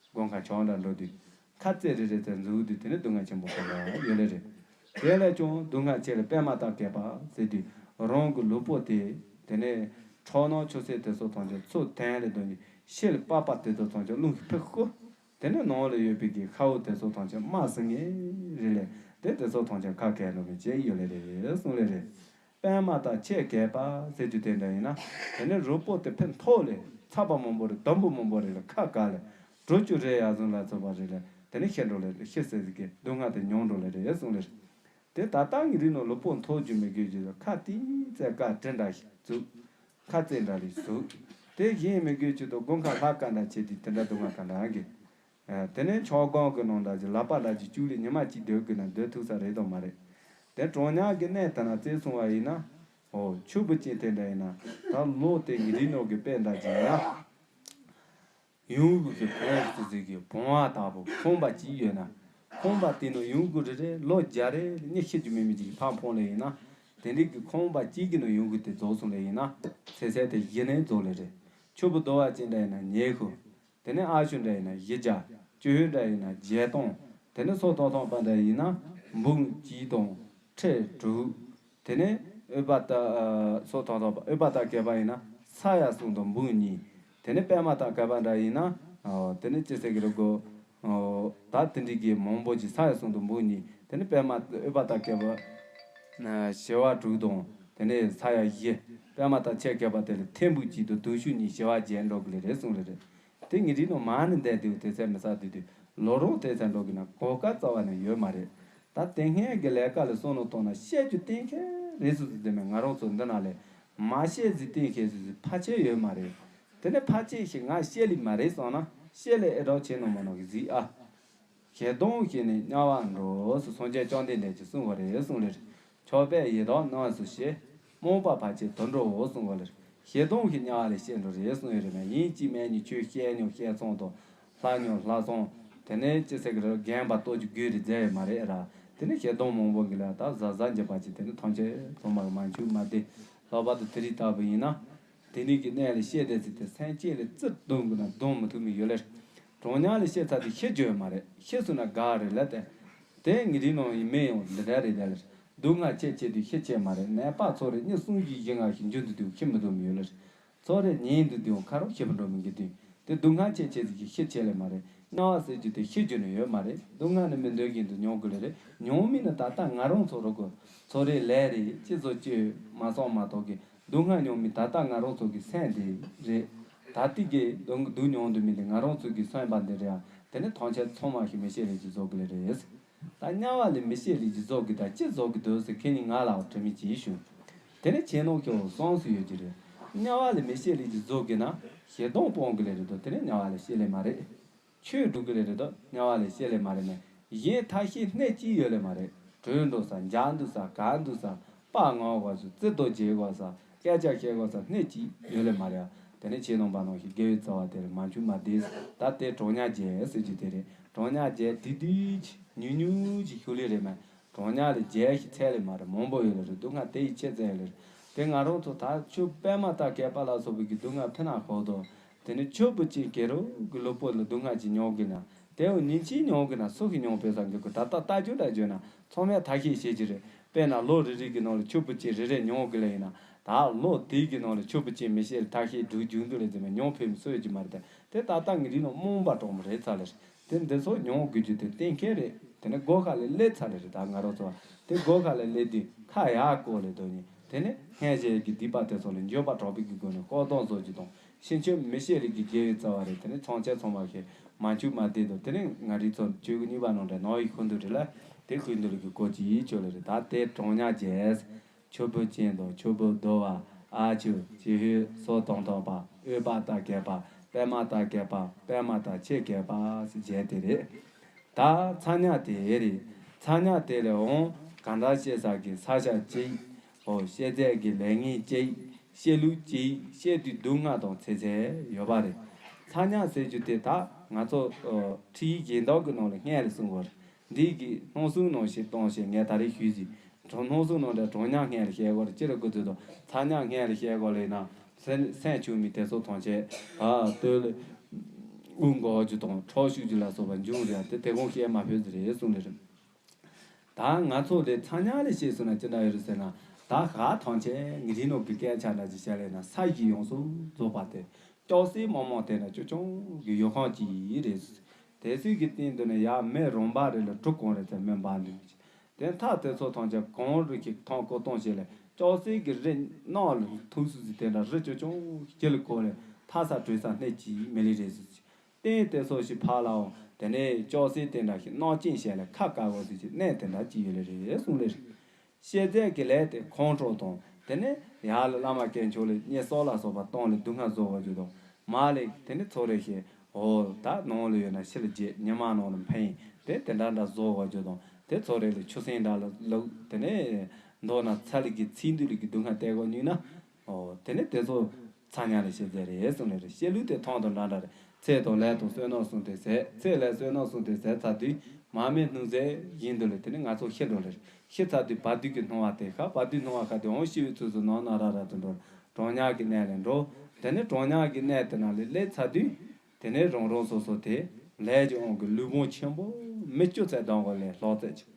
སྒོ་ཁ་ཆང་འདྲ་འགྲོ་དུས། ཁ་རྩེ་རེ་རེ་ཚེ་འཛུགས་དུས་དེ་ནི་སྡུག་བསྔལ་ཆེན་པོ་ཁོ་ན་ཡོད་ལེ་རེད། དེ་ལས་ཀྱང་སྡུག་བསྔལ་ཆེ་ལ་པད་མ་དང་བཀལ་པ་ཟེར་དུས་རང་གི་ལུས་པོ་དེ་དེ་ནས་ཁྲག་སྣ་ཆུ་སེར་དེ་ཚོ་ཐམས་ཅད་ཚུར་འཐེན་ལེ་དོ་ནི་ཤེལ་པགས་པ་དེ་ཚོ་ཐམས་ཅད་རླུང་གིས་ཕུ་ཁུ། དེ་ནས་ནང་ལ་ཡོད་པའི་གི་ཁའུ་དེ་ཚོ་ཐམས་ཅད་དམར་སེ་ངེ་རེ་ལས་དེ་དེ་ཚོ་ཐམས་ཅད་ཁ་གས་འགྲོ་མི་བྱེད་ཡོད་ལེ་རེད་གསུངས་ལེ་རེད། པད་མ་དང་ཆེ་གས་པ་ཟེར་རྒྱུ་དེ་འདྲ་ཡིན་ན་དེ་ནས་རུས་པོ་དེ་ཕན་ཐོགས་ལས་ཚ་བ་མང་པོ་རེ་དུམ་བུ་མང་པོ་རེ་ལ་ཁ་ག་ལས་དྲུག་ཅུ་རེ་ཡར་བཟུང་ལ་ཚོ་བ་རེ་ལས་དེ་ནས་ཤི་འགྲོ་ལེ་ཤི་ཟེར་ཟིག་གི་སྡུག་བསྔལ་དེ་མྱོང་འགྲོ་ལེ་རེད་གསུངས་ལེ་རེད། དེ་ད་ལྟ་ངེད་རིགས་ནང་ལུས་པོ་མཐོ་རྒྱུ་མི་དགོས་རྒྱུ་དང་ཁ་ཏིག་ཙེ་ཀ་དྲི་འདྲ་ཞིག་བཙུགས། ཁ་རྩེ་འདྲ་ལས་བཟོས། དེ་གཞན་མི་དགོས་ཀྱི་དོ་དགུན་ཁ་ལྷ་ཀ་འདྲ་བྱེད་དུས་དེ་འདྲ་སྡུག་བསྔལ་ག་འདྲ་གི། དེ་ནས་ཆང་སྒང་གི་ནང་འདྲ་གྱི་ལག་པ་འདྲ་གྱི་བཅུག་ལས་ཉི་མ་གཅིག་སྡོད་དགོས་ན་སྡོད་ཐུབ་ས་རེད་དམ་མ་རེད། དེ་གྲོང་ཉག་གི་གནས་དེ་ན་བཙལ་སོང་བ་ཡིན་ན། འོ་ཆུ་བུ་ཅན་དེ་འདྲ་ཡིན་ན་ད་ལོ་དེ་ཉི་རིགས་ནང་གི་དཔེ་འདྲ་གྱི་ཡ། ཡུལ་གྱི་བོང་ཟི་ཟི་གི་བོང་བ་ལྟ་བུ་ཁོང་པ་གཅིག་ཡོད་ན། ཁང་པ་དེ་ནང་ཡོང་དགོས་རེད་རེད། ལོ་བརྒྱ་རེ་གཉིས་ཤི་རྒྱུ་མེད་མི་ཅིག་ཕར་འཕངས་ལེ་ཡིན་ན། དེ་འདྲའི་གི་ཁང་པ་གཅིག་གི་ནང་ཡོང་དགོས་དེ་རྫོགས་སོང་ལེ་ཡིན་ན། ཚེ་ཚད་དེ་གཞི་ནས་རྫོགས་ལེ་རེད། ཆུ་བུ་དོ་བ་ཅན་འདྲ་ཡིན་ན་ཉི་ཤུ། དེ་ནས་ཨ་ཤུ་འདྲ་ཡིན་ན་བཞི་བརྒྱ། ཅུ་ཧུ་འདྲ་ཡིན་ན་བརྒྱད་སྟོང་། དེ་ནས་སོ་ཐོང་ཐོང་པ་འདྲ་ཡིན་ན་འབུམ་གཅིག་དང་ཁྲི་དྲུག། དེ་ནས་ཨུ་པ་ཏ་ཨ་སོ་ཐོང་ཐོང་པ་ཨུ་པ་ཏ་གད་པ་ཡིན་ན་ས་ཡ་གསུམ་དང་འབུམ་གཉིས། དེ་ནས་པད་མ་ཏ་གད་པ་འདྲ་ཡིན་ན་ཨོ་དེ་ནས་ཅི་ཟེར་གི་རེད་གོ། ཨོ་ད་དེ་འདྲའི་གི་མང་པོ་ཅིག་ས་ཡ་གསུམ་དང་འབུམ་གཉིས། དེ་ནས་པད་མ་ཨུ་པ་ཏ་གད་པ་ཨ་བྱེ་བ་དྲུག་དང་། དེ་ནས་ས་ཡ་བཞི། པད་མ་ཏ་ཆེ་གད་པ་དེ་ལ་ཐེར་འབུམ་གཅིག་དང་བདུན་ཅུ་གཉིས་བྱེ་བ་བརྒྱད་འགྲོ་གི་ལེ་རེད་གསུངས་ལེ་རེད། དེ་ངས་རིག་ནོ་མ་ནི་འདས་དེའུ་དེ་ཚད་མི་ས་དུས་དུས་ལོ་རོང་དེ་ཚད་འགྲོ་གི་ན་གོ་སྐབས་རྩ་བ་ནས་ཡོད་མ་རེད། ད་དེ་སྔའི་གི་ལས་ཀ་ལ་བསམ་བློ་བཏང་ན་བཤད་རྒྱུ་གཏན་འཁེལ་རེད་སུ་སུ་དེ་མེད། ང་རང་ཚོ་འདི་ན་ལས་མ་བཤད་ཟིག་གཏན་འཁེལ་སུ་སུ་ཕལ་ཆེར་ཡོད་མ་རེད། དེ་ནས་ཕལ་ཆེར་ཞིག་ང་བཤད་ལི་མ་རེད་བསམ་ན་བཤད་ལས་ཨེ་གྲོགས་བྱེད་ནོ་མ་ནོ་གི་གཟིགས་ཨ། ཞེ་སྡང་ཞེས་ནི་དམྱལ་བར་འགྲོ་ཟེར་སངས་རྒྱས་བཅོམ་ལྡན་འདས་ཀྱིས་གསུངས་པ་རེད་གསུངས་ལེ་རེད། མཆོད་པས་ཡི་དྭགས་རྣམས་སུ་བྱེད། རྨོངས་པ་ཕལ་ཆེར་དུད་འགྲོའོ་གསུངས་པ་ལེ་རེད། ཞེ་སྡང་གིས་དམྱལ་བ་ལ་བཤད་འགྲོ་རེད་གསུངས་ཡོད་རེད་མ། ཡིན་གཅིག་མིན་གཉིས་ཁྱོད་བཤད་མྱོང་བཤད་མཚམས་དང་། ལྷག་མྱོང་ལྷག་མཚམས། དེ་ནས་ཅི་ཟེར་གི་རེད། རྒན་པ་ལྟོ་ཅིག་དགོས་རེད་མཛད་ཡོད་མ་རེད་ར། དེ་ནས་ཞེ་སྡང་མང་པོ་གི་ལ་ད་གཟའ་གཟའ་འཇིབ་པ་ཅིག་དེ་ནས་ཐམས་ཅད་ཚང་མ་མ་འཆུག་མ་བདེ། ལྷག་པར་དུ་དེ་རིགས་ལྟ་བུ་ཡིན་ན། དེ་ནས་ཀྱི་གནས་ལ་བཤད་བསྡད་ཚེ་དེ་སེམས་ཅན་ལ་ཙིར་གདོང་གི་ན་གདོང་མི་ཐུབ་མི་ཡོད་ལེ། གྲོང་ཉག་ལ་བཤད་ཚར་དུས་ཤི་རྒྱུ་ཡོད་མ་རེད། ཤི་སོང་ན་དགའ་རེད་ལ་དེ། དེ་ངི་རིགས་ནང་ཡི་མི་ཡང་འདི་འདྲ་རེད་ལ་ལེ། སྡུག་བསྔལ་ཆེ་ཆེ་དུས་ཤི་ཆེ་མ་རེད། ནད་པ་ཚོ་རེ་གཉིས་གསུམ་བཞི་བཞི་ལྔ་ཞིག་འཇུ་འདུག་དུས་ཤི་མི་འདུག་མི་ཡོད་ལེ། ཚོ་རེ་ཉིན་འདུག་དུས་ཁ་རོག་ཤི་བ་འགྲོ་མི་འགི་དུས། དེ་སྡུག་བསྔལ་ཆེ་ཆེ་དུས་ཤི་ཆེ་ལེ་མ་རེད། དམྱལ་བ་ཟེར་རྒྱུ་དེ་ཤི་རྒྱུ་ནི་ཡོད་མ་རེད། སྡུག་བསྔལ་ནི་མི་འདོད་བཞིན་དུ་མྱོང་དགོས་ལེ་རེད། མྱོང་མི་ནི་ད་ལྟ་ང་རང་ཚོ་རོ་གོ། ཚོ་རེ་ལས་རེད་ཅི་བཟོ་ཅི་མ་སོང་མ་གཏོགས་གི་སྡུག་བསྔལ་མྱོང་མི་ད་ལྟ་ང་རང་ཚོ་གི་སེམས་དེ་རེད། ད་ལྟའི་གི་སྡུག་སྡུག་མྱོང་འདུག་མི་དེ་ང་རང་ཚོ་གི་སེམས་པ་འདི་རེད་ཨ། དེ་ནི་ཐམས་ཅད་ཚང་མ་ཞིག་མི་ཤེས་ལེ་ཅི་བཟོ་གི་ལེ་རེད། ད་དམྱལ་བ་ལས་མི་ཤེས་ལེ་ཅི་བཟོ་གི་ད་ཅི་བཟོ་གི་འདུག་ཟེར་ཁྱེད་ནི་ང་ལ་དྲི་མི་ཅི་ཞུ། དེ་ནི་ཆེ་ནོ་ཁྱོད་སོང་སུ་ཡོད་ཀྱི་རེད། དམྱལ་བ་ལས་མི་ཤེས་ལེ་ཅི་བཟོ་གི་ན་ཞེ་སྡང་སྤོང་གི་ལེ་རེད་དོ། དེ་ནི་དམྱལ་བ་ལས་ཤེས་ལེ་མ་རེད། ཆོས་སྒྲུབ་ཀྱི་ལས་རེད་དོ། དམྱལ་བ་ལས་ཤེས་ལས་མ་རེད་ནས། གཞན་ཐབས་ཤེས་སྣེ་གཅིག་ཡོད་ལས་མ་རེད། བྲོས་འགྲོ་ས་འཇག་འདུག་ས་ག་འདུག་ས་པ་ངོ་དགོས་ས་རྩེ་རྡོ་རྗེ་དགོས་ས་སྐད་ཆ་བཤད་དགོས་ས་སྣེ་གཅིག་ཡོད་ལས་མ་རེད། དེ་ནས་ཆེ་ནང་པ་ནང་བཞིན་དགེ་བའི་རྩ་བ་དེར་མ་འཆུག་མ་བདེ། ད་དེ་གྲོང་ཉག་བརྒྱད་ཟེར་རྒྱུ་དེ་རེད། གྲོང་ཉག་བརྒྱད་དེ་དུས་ཉུང་ཉུང་ཅིག་ཤུགས་ལས་རེད་མ། གྲོང་ཉག་ལས་བརྒྱད་ཞིག་ཚད་ལས་མ་རེད། མང་པོ་ཡོད་ལ་རེད། སྡུག་བསྔལ་དེ་ཡི་ཆེ་ཚད་ལས་རེད། དེ་ང་རང་ཚོ་ད་ཆུ་པད་མ་དང་བསྐལ་པ་ལ་སོགས་པའི་གི་སྡུག་བསྔལ་ཕི་ན་ཤོག་དོ། དེ་ནི་ཆུ་བུ་ཅན་གེ་རུ་གི་ལུས་པོ་ལ་སྡུག་བསྔལ་ཅིག་མྱོང་གི་ན། དེ་འུ་ཉིན་གཅིག་མྱོང་གི་ན་སུ་གི་མྱོང་པའི་སང་གི་གུ་ད་ལྟ་ལྟ་རྒྱུ་འདྲ་བརྗོད་ན་ཚང་མས་ཐ་ཤེས་བྱེད་ཀྱི་རེད། དཔེར་ན་ལོ་རེ་རེ་གི་ནང་ལ་ཆུ་བུ་ཅན་རེ་རེ་མྱོང་གི་ལ་ཡིན་ན། ད་ལོ་དེའི་གི་ནང་ལ་ཆུ་བུ་ཅན་མི་ཤེས་ལ་ཐ་ཤེས་སྒྲུག་རྒྱུ་འདུག་ལ་ཟེར་མ་མྱོང་ཕེབས་མི་སུ་ཡོད་ཀྱི་མ་རེད་དེ། དེ་ད་ལྟ་ངི་རིགས་ནང་རྨོངས་པ་གྲོགས་མོ་རེད་ཚ་ལེ་རེད། དེ་འདི་ཚོ་མྱོང་དགོས་རྒྱུ་དེ་གཏན་འཁེལ་རེད། དེ་ནས་སྒོ་ཁ་ལས་སླེབས་ཚར་རེད། ད་ང་རང་ཚོ་དེ་སྒོ་ཁ་ལས་སླེབས་དུས་ཁ་ཡར་བསྐོར་ལས་དོན་ནི་དེ་ནས་སྔན་བྱས་ཀྱི་སྡིག་པ་དེ་ཚོ་ལ་འགྱོད་པ་དྲག་པོའི་གི་སྒོ་ནས་ཤོག་སྡོང་བཟོ་རྒྱུ་དང་། ཕྱིན་ཆད་མི་ཤེས་ལས་ཀྱི་དགེ་བའི་རྩ་བ་རེད། དེ་ནས་ཚང་ཆད་ཚང་མ་ཞིག་མ་འཆུག་མ་བདེ་དང་། དེ་ནས་ང་རིགས་ཚོ་བཅུ་གཉིས་པ་ནང་འདྲ་ནང་ཡི་ཁུ་འདུག་རེད་ལ། དེ་ཁུ་འདུག་ལ་གི་སྐོར་གྱི་ཡིད་ཆོད་ལ་རེད། ད་དེ་གྲོང་ཉག་བརྒྱད། ཆུ་བུ་ཅན་དང་ཆུ་བུ་དོ་བ། ཨ་ཆུ་ཅི་ཧུད་སོ་དང་ཐོག་པ་ཨུ་པ་ཏ་གད་པ་པད་མ་ཏ་གད་པ་པད་མ་ཏ་ཆེ་གད་པ་ཟེར་བརྒྱད་དེ་རེད། ད་ཚ་དམྱལ་དེ་རེད། ཚ་དམྱལ་དེ་ལས་འོང་གང་ལྟར་བཤད་ས་གི་ས་ཆ་གཅིག་ཨོ་བཤད་ཚད་ཀྱི་ལས་ངན་གཅིག་བཤད་ལུགས་གཅིག་བཤད་དུས་སྡུག་བསྔལ་དང་ཚེ་ཚད་ཡོད་པ་རེད། ཚ་དམྱལ་ཟེར་རྒྱུ་དེ་ད་ང་ཚོ་ཁྲིད་ཡིག་གཞན་དག་གི་ནང་ལ་སྔན་ལ་གསུངས་པ་རེད། འདི་གི་སྣང་གསུམ་ནང་བཞིན་གཏོང་ཞེས་ངས་ད་རེས་ཞུས་ཟིན། གྲོང་སྣང་གསུམ་ནང་འདྲ་གྲོང་དམྱལ་སྔན་ལ་བཤད་དགོས་རེད། ཅི་རེད་དགོས་ཚུལ་དང་ཚ་དམྱལ་སྔན་ལ་བཤད་དགོས་ལས་ན་སེམས་སེམས་ཆུང་མི་དེ་ཚོ་ཐམས་ཅད་ཨ་སྟོད་ལ་དབུགས་འགོག་རྒྱུ་དང་ཁྲག་ཤུགས་རྒྱུ་ལ་སོགས་པ་འབྱུང་རེད། དེ་དེ་གོང་བཤད་མ་ཕོད་ཟིན་རེད་གསུངས་ལེ་རེད། ད་ང་ཚོ་དེ་ཚ་དམྱལ་ལ་བཤད་སོང་ན་ཅི་འདྲ་ཡོད་རེད་ཟེར་ན། ད་ཧ་ཐམས་ཅད་ངི་རིགས་ནང་གི་སྐད་ཆ་འདྲ་ཅིག་བཤད་ལས་ན་ས་གཞི་ཡོངས་སུ་རྫོགས་པ་དེ་ལྕགས་སྲེག་མང་མང་དེ་འདྲ་ཅོ་ཅོང་གི་ཡོད་ཁང་ཅིག་རེད། དེ་ཚོའི་གི་སྟེང་དུ་ནས་ཡར་མེ་རོ་འབར་རེ་ལ་གྲུ་གང་རེ་ཚད་མེ་འབར་འདུག་དེ་མཐའ་དེ་ཚོ་ཐམས་ཅད་གངས་རི་གི་ཐང་ཀོ་སྟོང་ཞིག་ལས་ལྕགས་སྲེག་གི་རི་གནམ་ལ་ཐུག་སུ་ཟིག་དེ་འདྲ་རི་ཅོ་ཅོང་དཀྱིལ་ལ་བསྐོར་ལས་མཐའ་ས་བྲོས་ས་སྣེ་གཅིག་མི་ལི་རེད་ཟེར། སྟེང་དེ་ཚོ་ཞིག་ཕར་ལའང་དེ་ནས་ལྕགས་སྲེག་དེ་འདྲ་ཞིག་གནམ་ཅན་ཞིག་ལས་ཁ་བཀག་དགོས་ཟེར་གྱི་གནས་དེ་འདྲ་གཅིག་ཡོད་ལེ་རེད་གསུངས་ལེ་རེད། བཤད་ཚད་ཀྱི་ལས་དེ་ཁོང་ཁྲོ་དང་དེ་ནས་ཡར་ལ་བླ་མ་དཀོན་མཆོག་ལ་བསྙེན་གསོལ་ལ་སོགས་པ་བཏང་ལས་སྡུག་བསྔལ་བཟོ་བ་རྒྱུ་དང་། མར་ལས་དེ་ནས་ཚོ་རེ་ཞིག་འོ་ད་ནང་ལ་ཡོད་ན་ཕྱི་ལ་བརྗེད། ཉི་མ་ནང་ལ་འཕེན་དེ་དེ་འདྲ་འདྲ་བཟོ་བ་རྒྱུ་དང་། དེ་ཚོ་རེ་ལ་ཆུ་སྲིན་འདྲ་ལ་བླུགས། དེ་ནས་མདོར་ན་ཚ་ལི་གི་ཚིག་འདུས་ལི་གི་སྡུག་བསྔལ་སྟེར་དགོས་ནུས་ན། འོ་དེ་ནས་དེ་ཚོ་ཚ་དམྱལ་ལ་བཤད་ཚད་རེད་གསུངས་ལེ་རེད། བཤད་ལུགས་དེ་ཐང་དང་འདྲ་འདྲ་རེད། ཚེ་དང་ལས་དང་བསོད་ནམས་གསུམ་དེ་ཟད། ཚེ་ལས་བསོད་ནམས་གསུམ་དེ་ཟད་ཚར་དུས། མར་མེ་སྣུམ་ཟད་བཞིན་དུ་ལས་དེ་ནས་ང་ཚོ་ཤི་འགྲོ་ལེ་རེད། ཤི་ཚར་དུས་བར་དོའི་གི་སྣང་བ་དེ་ཤར། བར་དོའི་སྣང་བ་ཤར་དུས་འོང་ཤི་བའི་ཚུལ་དུ་ནང་ན་ར་ར་དུ་འགྲོ། གྲང་དམྱལ་གྱི་གནས་ལས་འགྲོ། དེ་ནས་གྲང་དམྱལ་གྱི་གནས་དེ་ན་ལས་སླེབས་ཚར་དུས། དེ་ནས་རང་རང་སོ་སོ་དེ་ལས་ཀྱི་དབང་གིས་ལུས་ཕུང་ཆེན་པོ་མི་བཅུ་ཚེ་གདོང་ག་ལས་ལྷག་ཚད་ཅིག་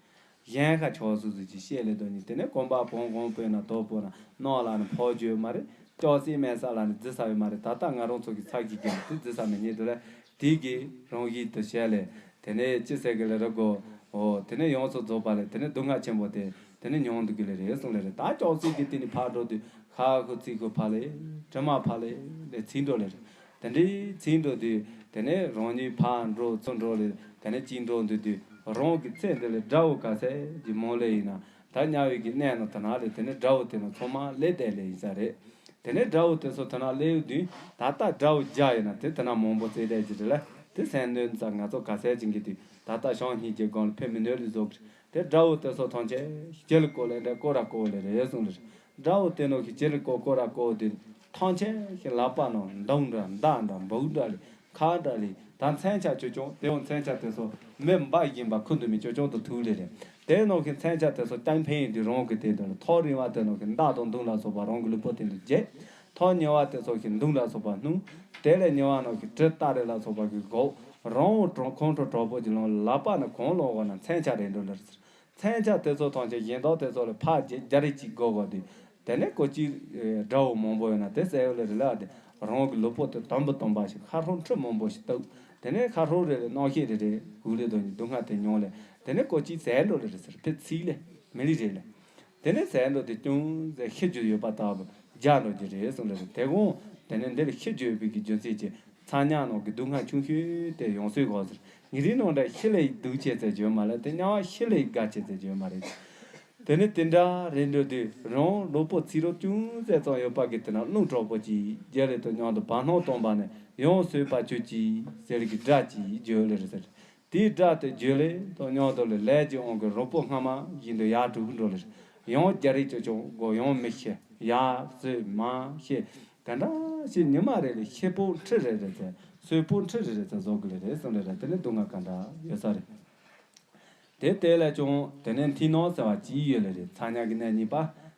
གཞན་ཁ་ཆགས་སུ་ཟིག་ཅིག་བཤད་ལས་དོ་ནི། དེ་ནས་གོམ་པ་བོང་བོང་པོས་ན་དོ་པོ་ན་གནམ་ལ་ནི་ཕོག་རྒྱུ་ཡོད་མ་རེད། ལྕགས་སྲེག་མེ་ས་ལ་ནི་རྫི་ས་ཡོད་མ་རེད། ད་ལྟ་ང་རང་ཚོ་གི་ཚ་གི་རྒྱུ་དེ་རྫི་ས་མི་རྙེད་དུ་ལས་དེ་གི་རང་བཞིན་དུ་བྱས་ལས། དེ་ནས་ཅི་ཟེར་གི་ལས་ར་གོ། འོ་དེ་ནས་ཡོངས་སུ་རྫོགས་པ་ལས་དེ་ནས་སྡུག་བསྔལ་ཆེན་པོ་དེ་དེ་ནས་མྱོང་འདུག་གི་ལས་རེད་གསུངས་ལས་རེད། ད་ལྕགས་སྲེག་གི་སྟེང་ནས་ཕར་འགྲོ་དུས་ཤ་ཁུ་ཚིག་ཁུ་ཕར་ལས་དྲི་མ་ཕར་ལས་ལས་ཚིག་འགྲོ་ལས་རེད། དེ་འདྲའི་ཚིག་འགྲོ་དུས་དེ་ནས་རང་ཉིད་ཕར་འགྲོ་ཚུར་འགྲོ་ལས་དེ་ནས་གཅིག་འགྲོ་འདུག་དུས་རང་གི་ཚེ་འདི་ལས་དགྲ་བོ་ག་ཚད་ཀྱི་མང་ལས་ཡིན་ན་ད་དམྱལ་བའི་གི་གནས་ན་དེ་ན་ལས་དེ་ནས་དགྲ་བོ་དེ་ན་ཚང་མ་ལས་བསྡད་ལས་ཡིན་ས་རེད། དེ་ནས་དགྲ་བོ་དེ་ཚོ་དེ་ན་སླེབས་དུས་ད་ལྟ་དགྲ་བོ་བརྒྱ་ཡིན་ན་དེ་དེ་ན་མང་པོ་བཙལ་བསྡད་ཀྱི་རེད་ལ། དེ་སེམས་ནོན་ཙང་ང་ཚོ་ག་ཚད་ཅིག་གི་དུས་ད་ལྟ་ཞང་ཉིད་ཀྱི་སྒང་ལ་ཕེབས་མི་ནོར་ལས་བཟོ་གི་རེད། དེ་དགྲ་བོ་དེ་ཚོ་ཐམས་ཅད་ཅི་ལ་བཀོལ་ལས་འདྲ་བཀོལ་ར་བཀོལ་ལས་རེད་གསུངས་ལས། དགྲ་བོ་དེ་ནོ་གི་ཅི་ལ་བཀོལ་བཀོལ་ར་བཀོལ་དུས་ཐམས་ཅད་ཀྱི་ལག་པ་ནང་མདུང་འདྲ་མདའ་འདྲ་འབུ་འདྲ་ལས། ཁ་འདྲ་ལས་ད་མཚོན་ཆ་ཆུང་ཆུང་དེ་འོང་མཚོན་ཆ་དེ་ཚོ་མེ་འབར་བཞིན་པ་ཁུ་འདུག་མི་ཆུང་ཆུང་དུ་ཐུག་ལེ་རེད། དེ་ནང་གི་མཚོན་ཆ་དེ་ཚོ་རྐྱང་འཕེན་ཡིན་དུས་རང་གི་དེ་འདྲ་ལ་ཐག་རིང་བ་དེ་ནང་གི་མདའ་དང་མདུང་ལ་སོགས་པ་རང་གི་ལུས་པོ་དེ་འདྲ་བརྗེ། ཐག་ཉེ་བ་དེ་ཚོ་གི་མདུང་ལ་སོགས་པ་སྣུན། དེ་ལས་ཉེ་བ་ནང་གི་གྲི་སྟ་རེ་ལ་སོགས་པ་གི་སྒོ་རང་འོང་གྲོང་ཁོང་ཁྲོ་གྲོགས་པོ་གྱི་ལོང་ལ་ལག་པ་ནས་གང་ལོག་གོ་ན་མཚོན་ཆ་རེད་འགྲོ་ལེ་རེད། མཚོན་ཆ་དེ་ཚོ་ཐམས་ཅད་གཞན་དག་དེ་ཚོ་ལ་ཕར་རྒྱ་རིགས་ཀྱིས་བགོ་བ་དེ། དེ་ནས་ཀོ་ཅི་དགྲ་བོ་མང་པོ་ཡོད་ན་དེ་བསད་ཡོད་ལེ་རེད་ལ་དེ་རང་གི་ལུས་པོ་དེ་དམ་པོ་དམ་པ་ཞིག་ཤ་ཧྲོ་ཁྲི་མང་པོ་ཞིག་བཏབ། དེ་ནས་ཤ་ཧྲོ་རེ་རེ་རྣམ་ཤེས་རེ་རེ་གུ་ལེ་དོ་ནི་སྡུག་བསྔལ་དེ་མྱོང་ལེ། དེ་ནས་ཀོ་ཅི་བསད་འགྲོ་ལེ་རེད་ཟེར་ཕེ་ཚིག་ལེ་མི་ལི་རེད་ལེ། དེ་ནས་བསད་འགྲོ་དེ་ཅུང་ཟད་ཤི་རྒྱུ་ཡོད་པ་ལྟ་བུ་རྒྱག་འགྲོ་རྒྱུ་རེད་གསུངས་ལེ་རེད། དེ་གོང་དེ་ནས་འདིར་ཤི་རྒྱུ་ཡོད་པའི་གི་རྒྱུ་མཚན་གྱིས། ཚ་དམྱལ་ནང་གི་སྡུག་བསྔལ་ཆུང་ཤོས་དེ་ཡོང་སྲོལ་གོ་ཟེར། ཉིན་རེའི་ནང་འདྲ་ཤི་ལས་སྡུག་ཆེ་ཚད་བརྗོད་མ་ལ་དེ་དམྱལ་བ་ཤི་ལས་དགའ་ཆེ་ཚད་བརྗོད་མ་རེད། དེ་ནི་དེ་འདྲ་རེད་འགྲོ་དུས་རང་ལུས་པོ་ཚིག་རོ་ཅུང་ཟད་ཙམ་ཡོད་པ་གི་དེ་ན་རླུང་དྲག་པོ་ཅིག་རྒྱ་རེ་དུ་མཉམ་དུ་བར་སྣང་སྟོང་པ་ནས་ཡང་སོས་པ་ཆུ་ཅིག་ཟེར་གི་སྒྲ་ཅིག་བརྗོད་ལེ་རེད་ཟེར། དེའི་སྒྲ་དེ་བརྗོད་ལེ་དང་མཉམ་དུ་ལས་ལས་ཀྱི་དབང་གི་རོ་པོ་སྔ་མ་བཞིན་དུ་ཡར་གྲུབ་འགྲོ་ལེ་རེད། ཡང་རྒྱ་རིགས་ཅོ་ཅོ་གོ་ཡང་མི་ཤེས་ཡར་སོས་མར་ཤེས། ག་འདྲ་ཞིག་ཉི་མ་རེ་ལ་ཤི་པོ་ཁྲི་རེ་རེ་ཚེ་སོས་པོ་ཁྲི་རེ་རེ་ཚེ་བཟོ་གི་ལེ་རེད་གསུངས་ལེ་རེད། དེ་ནི་སྡུག་བསྔལ་ག་འདྲ་ཡོད་ས་རེད། དེ་དེ་ལས་ཀྱང་དེ་ནས་མཐིང་ནག་ཟེར་བ་ཅིག་ཡོད་ལེ་རེད། ཚ་དམྱལ་གྱི་གནས་གཉིས་པ།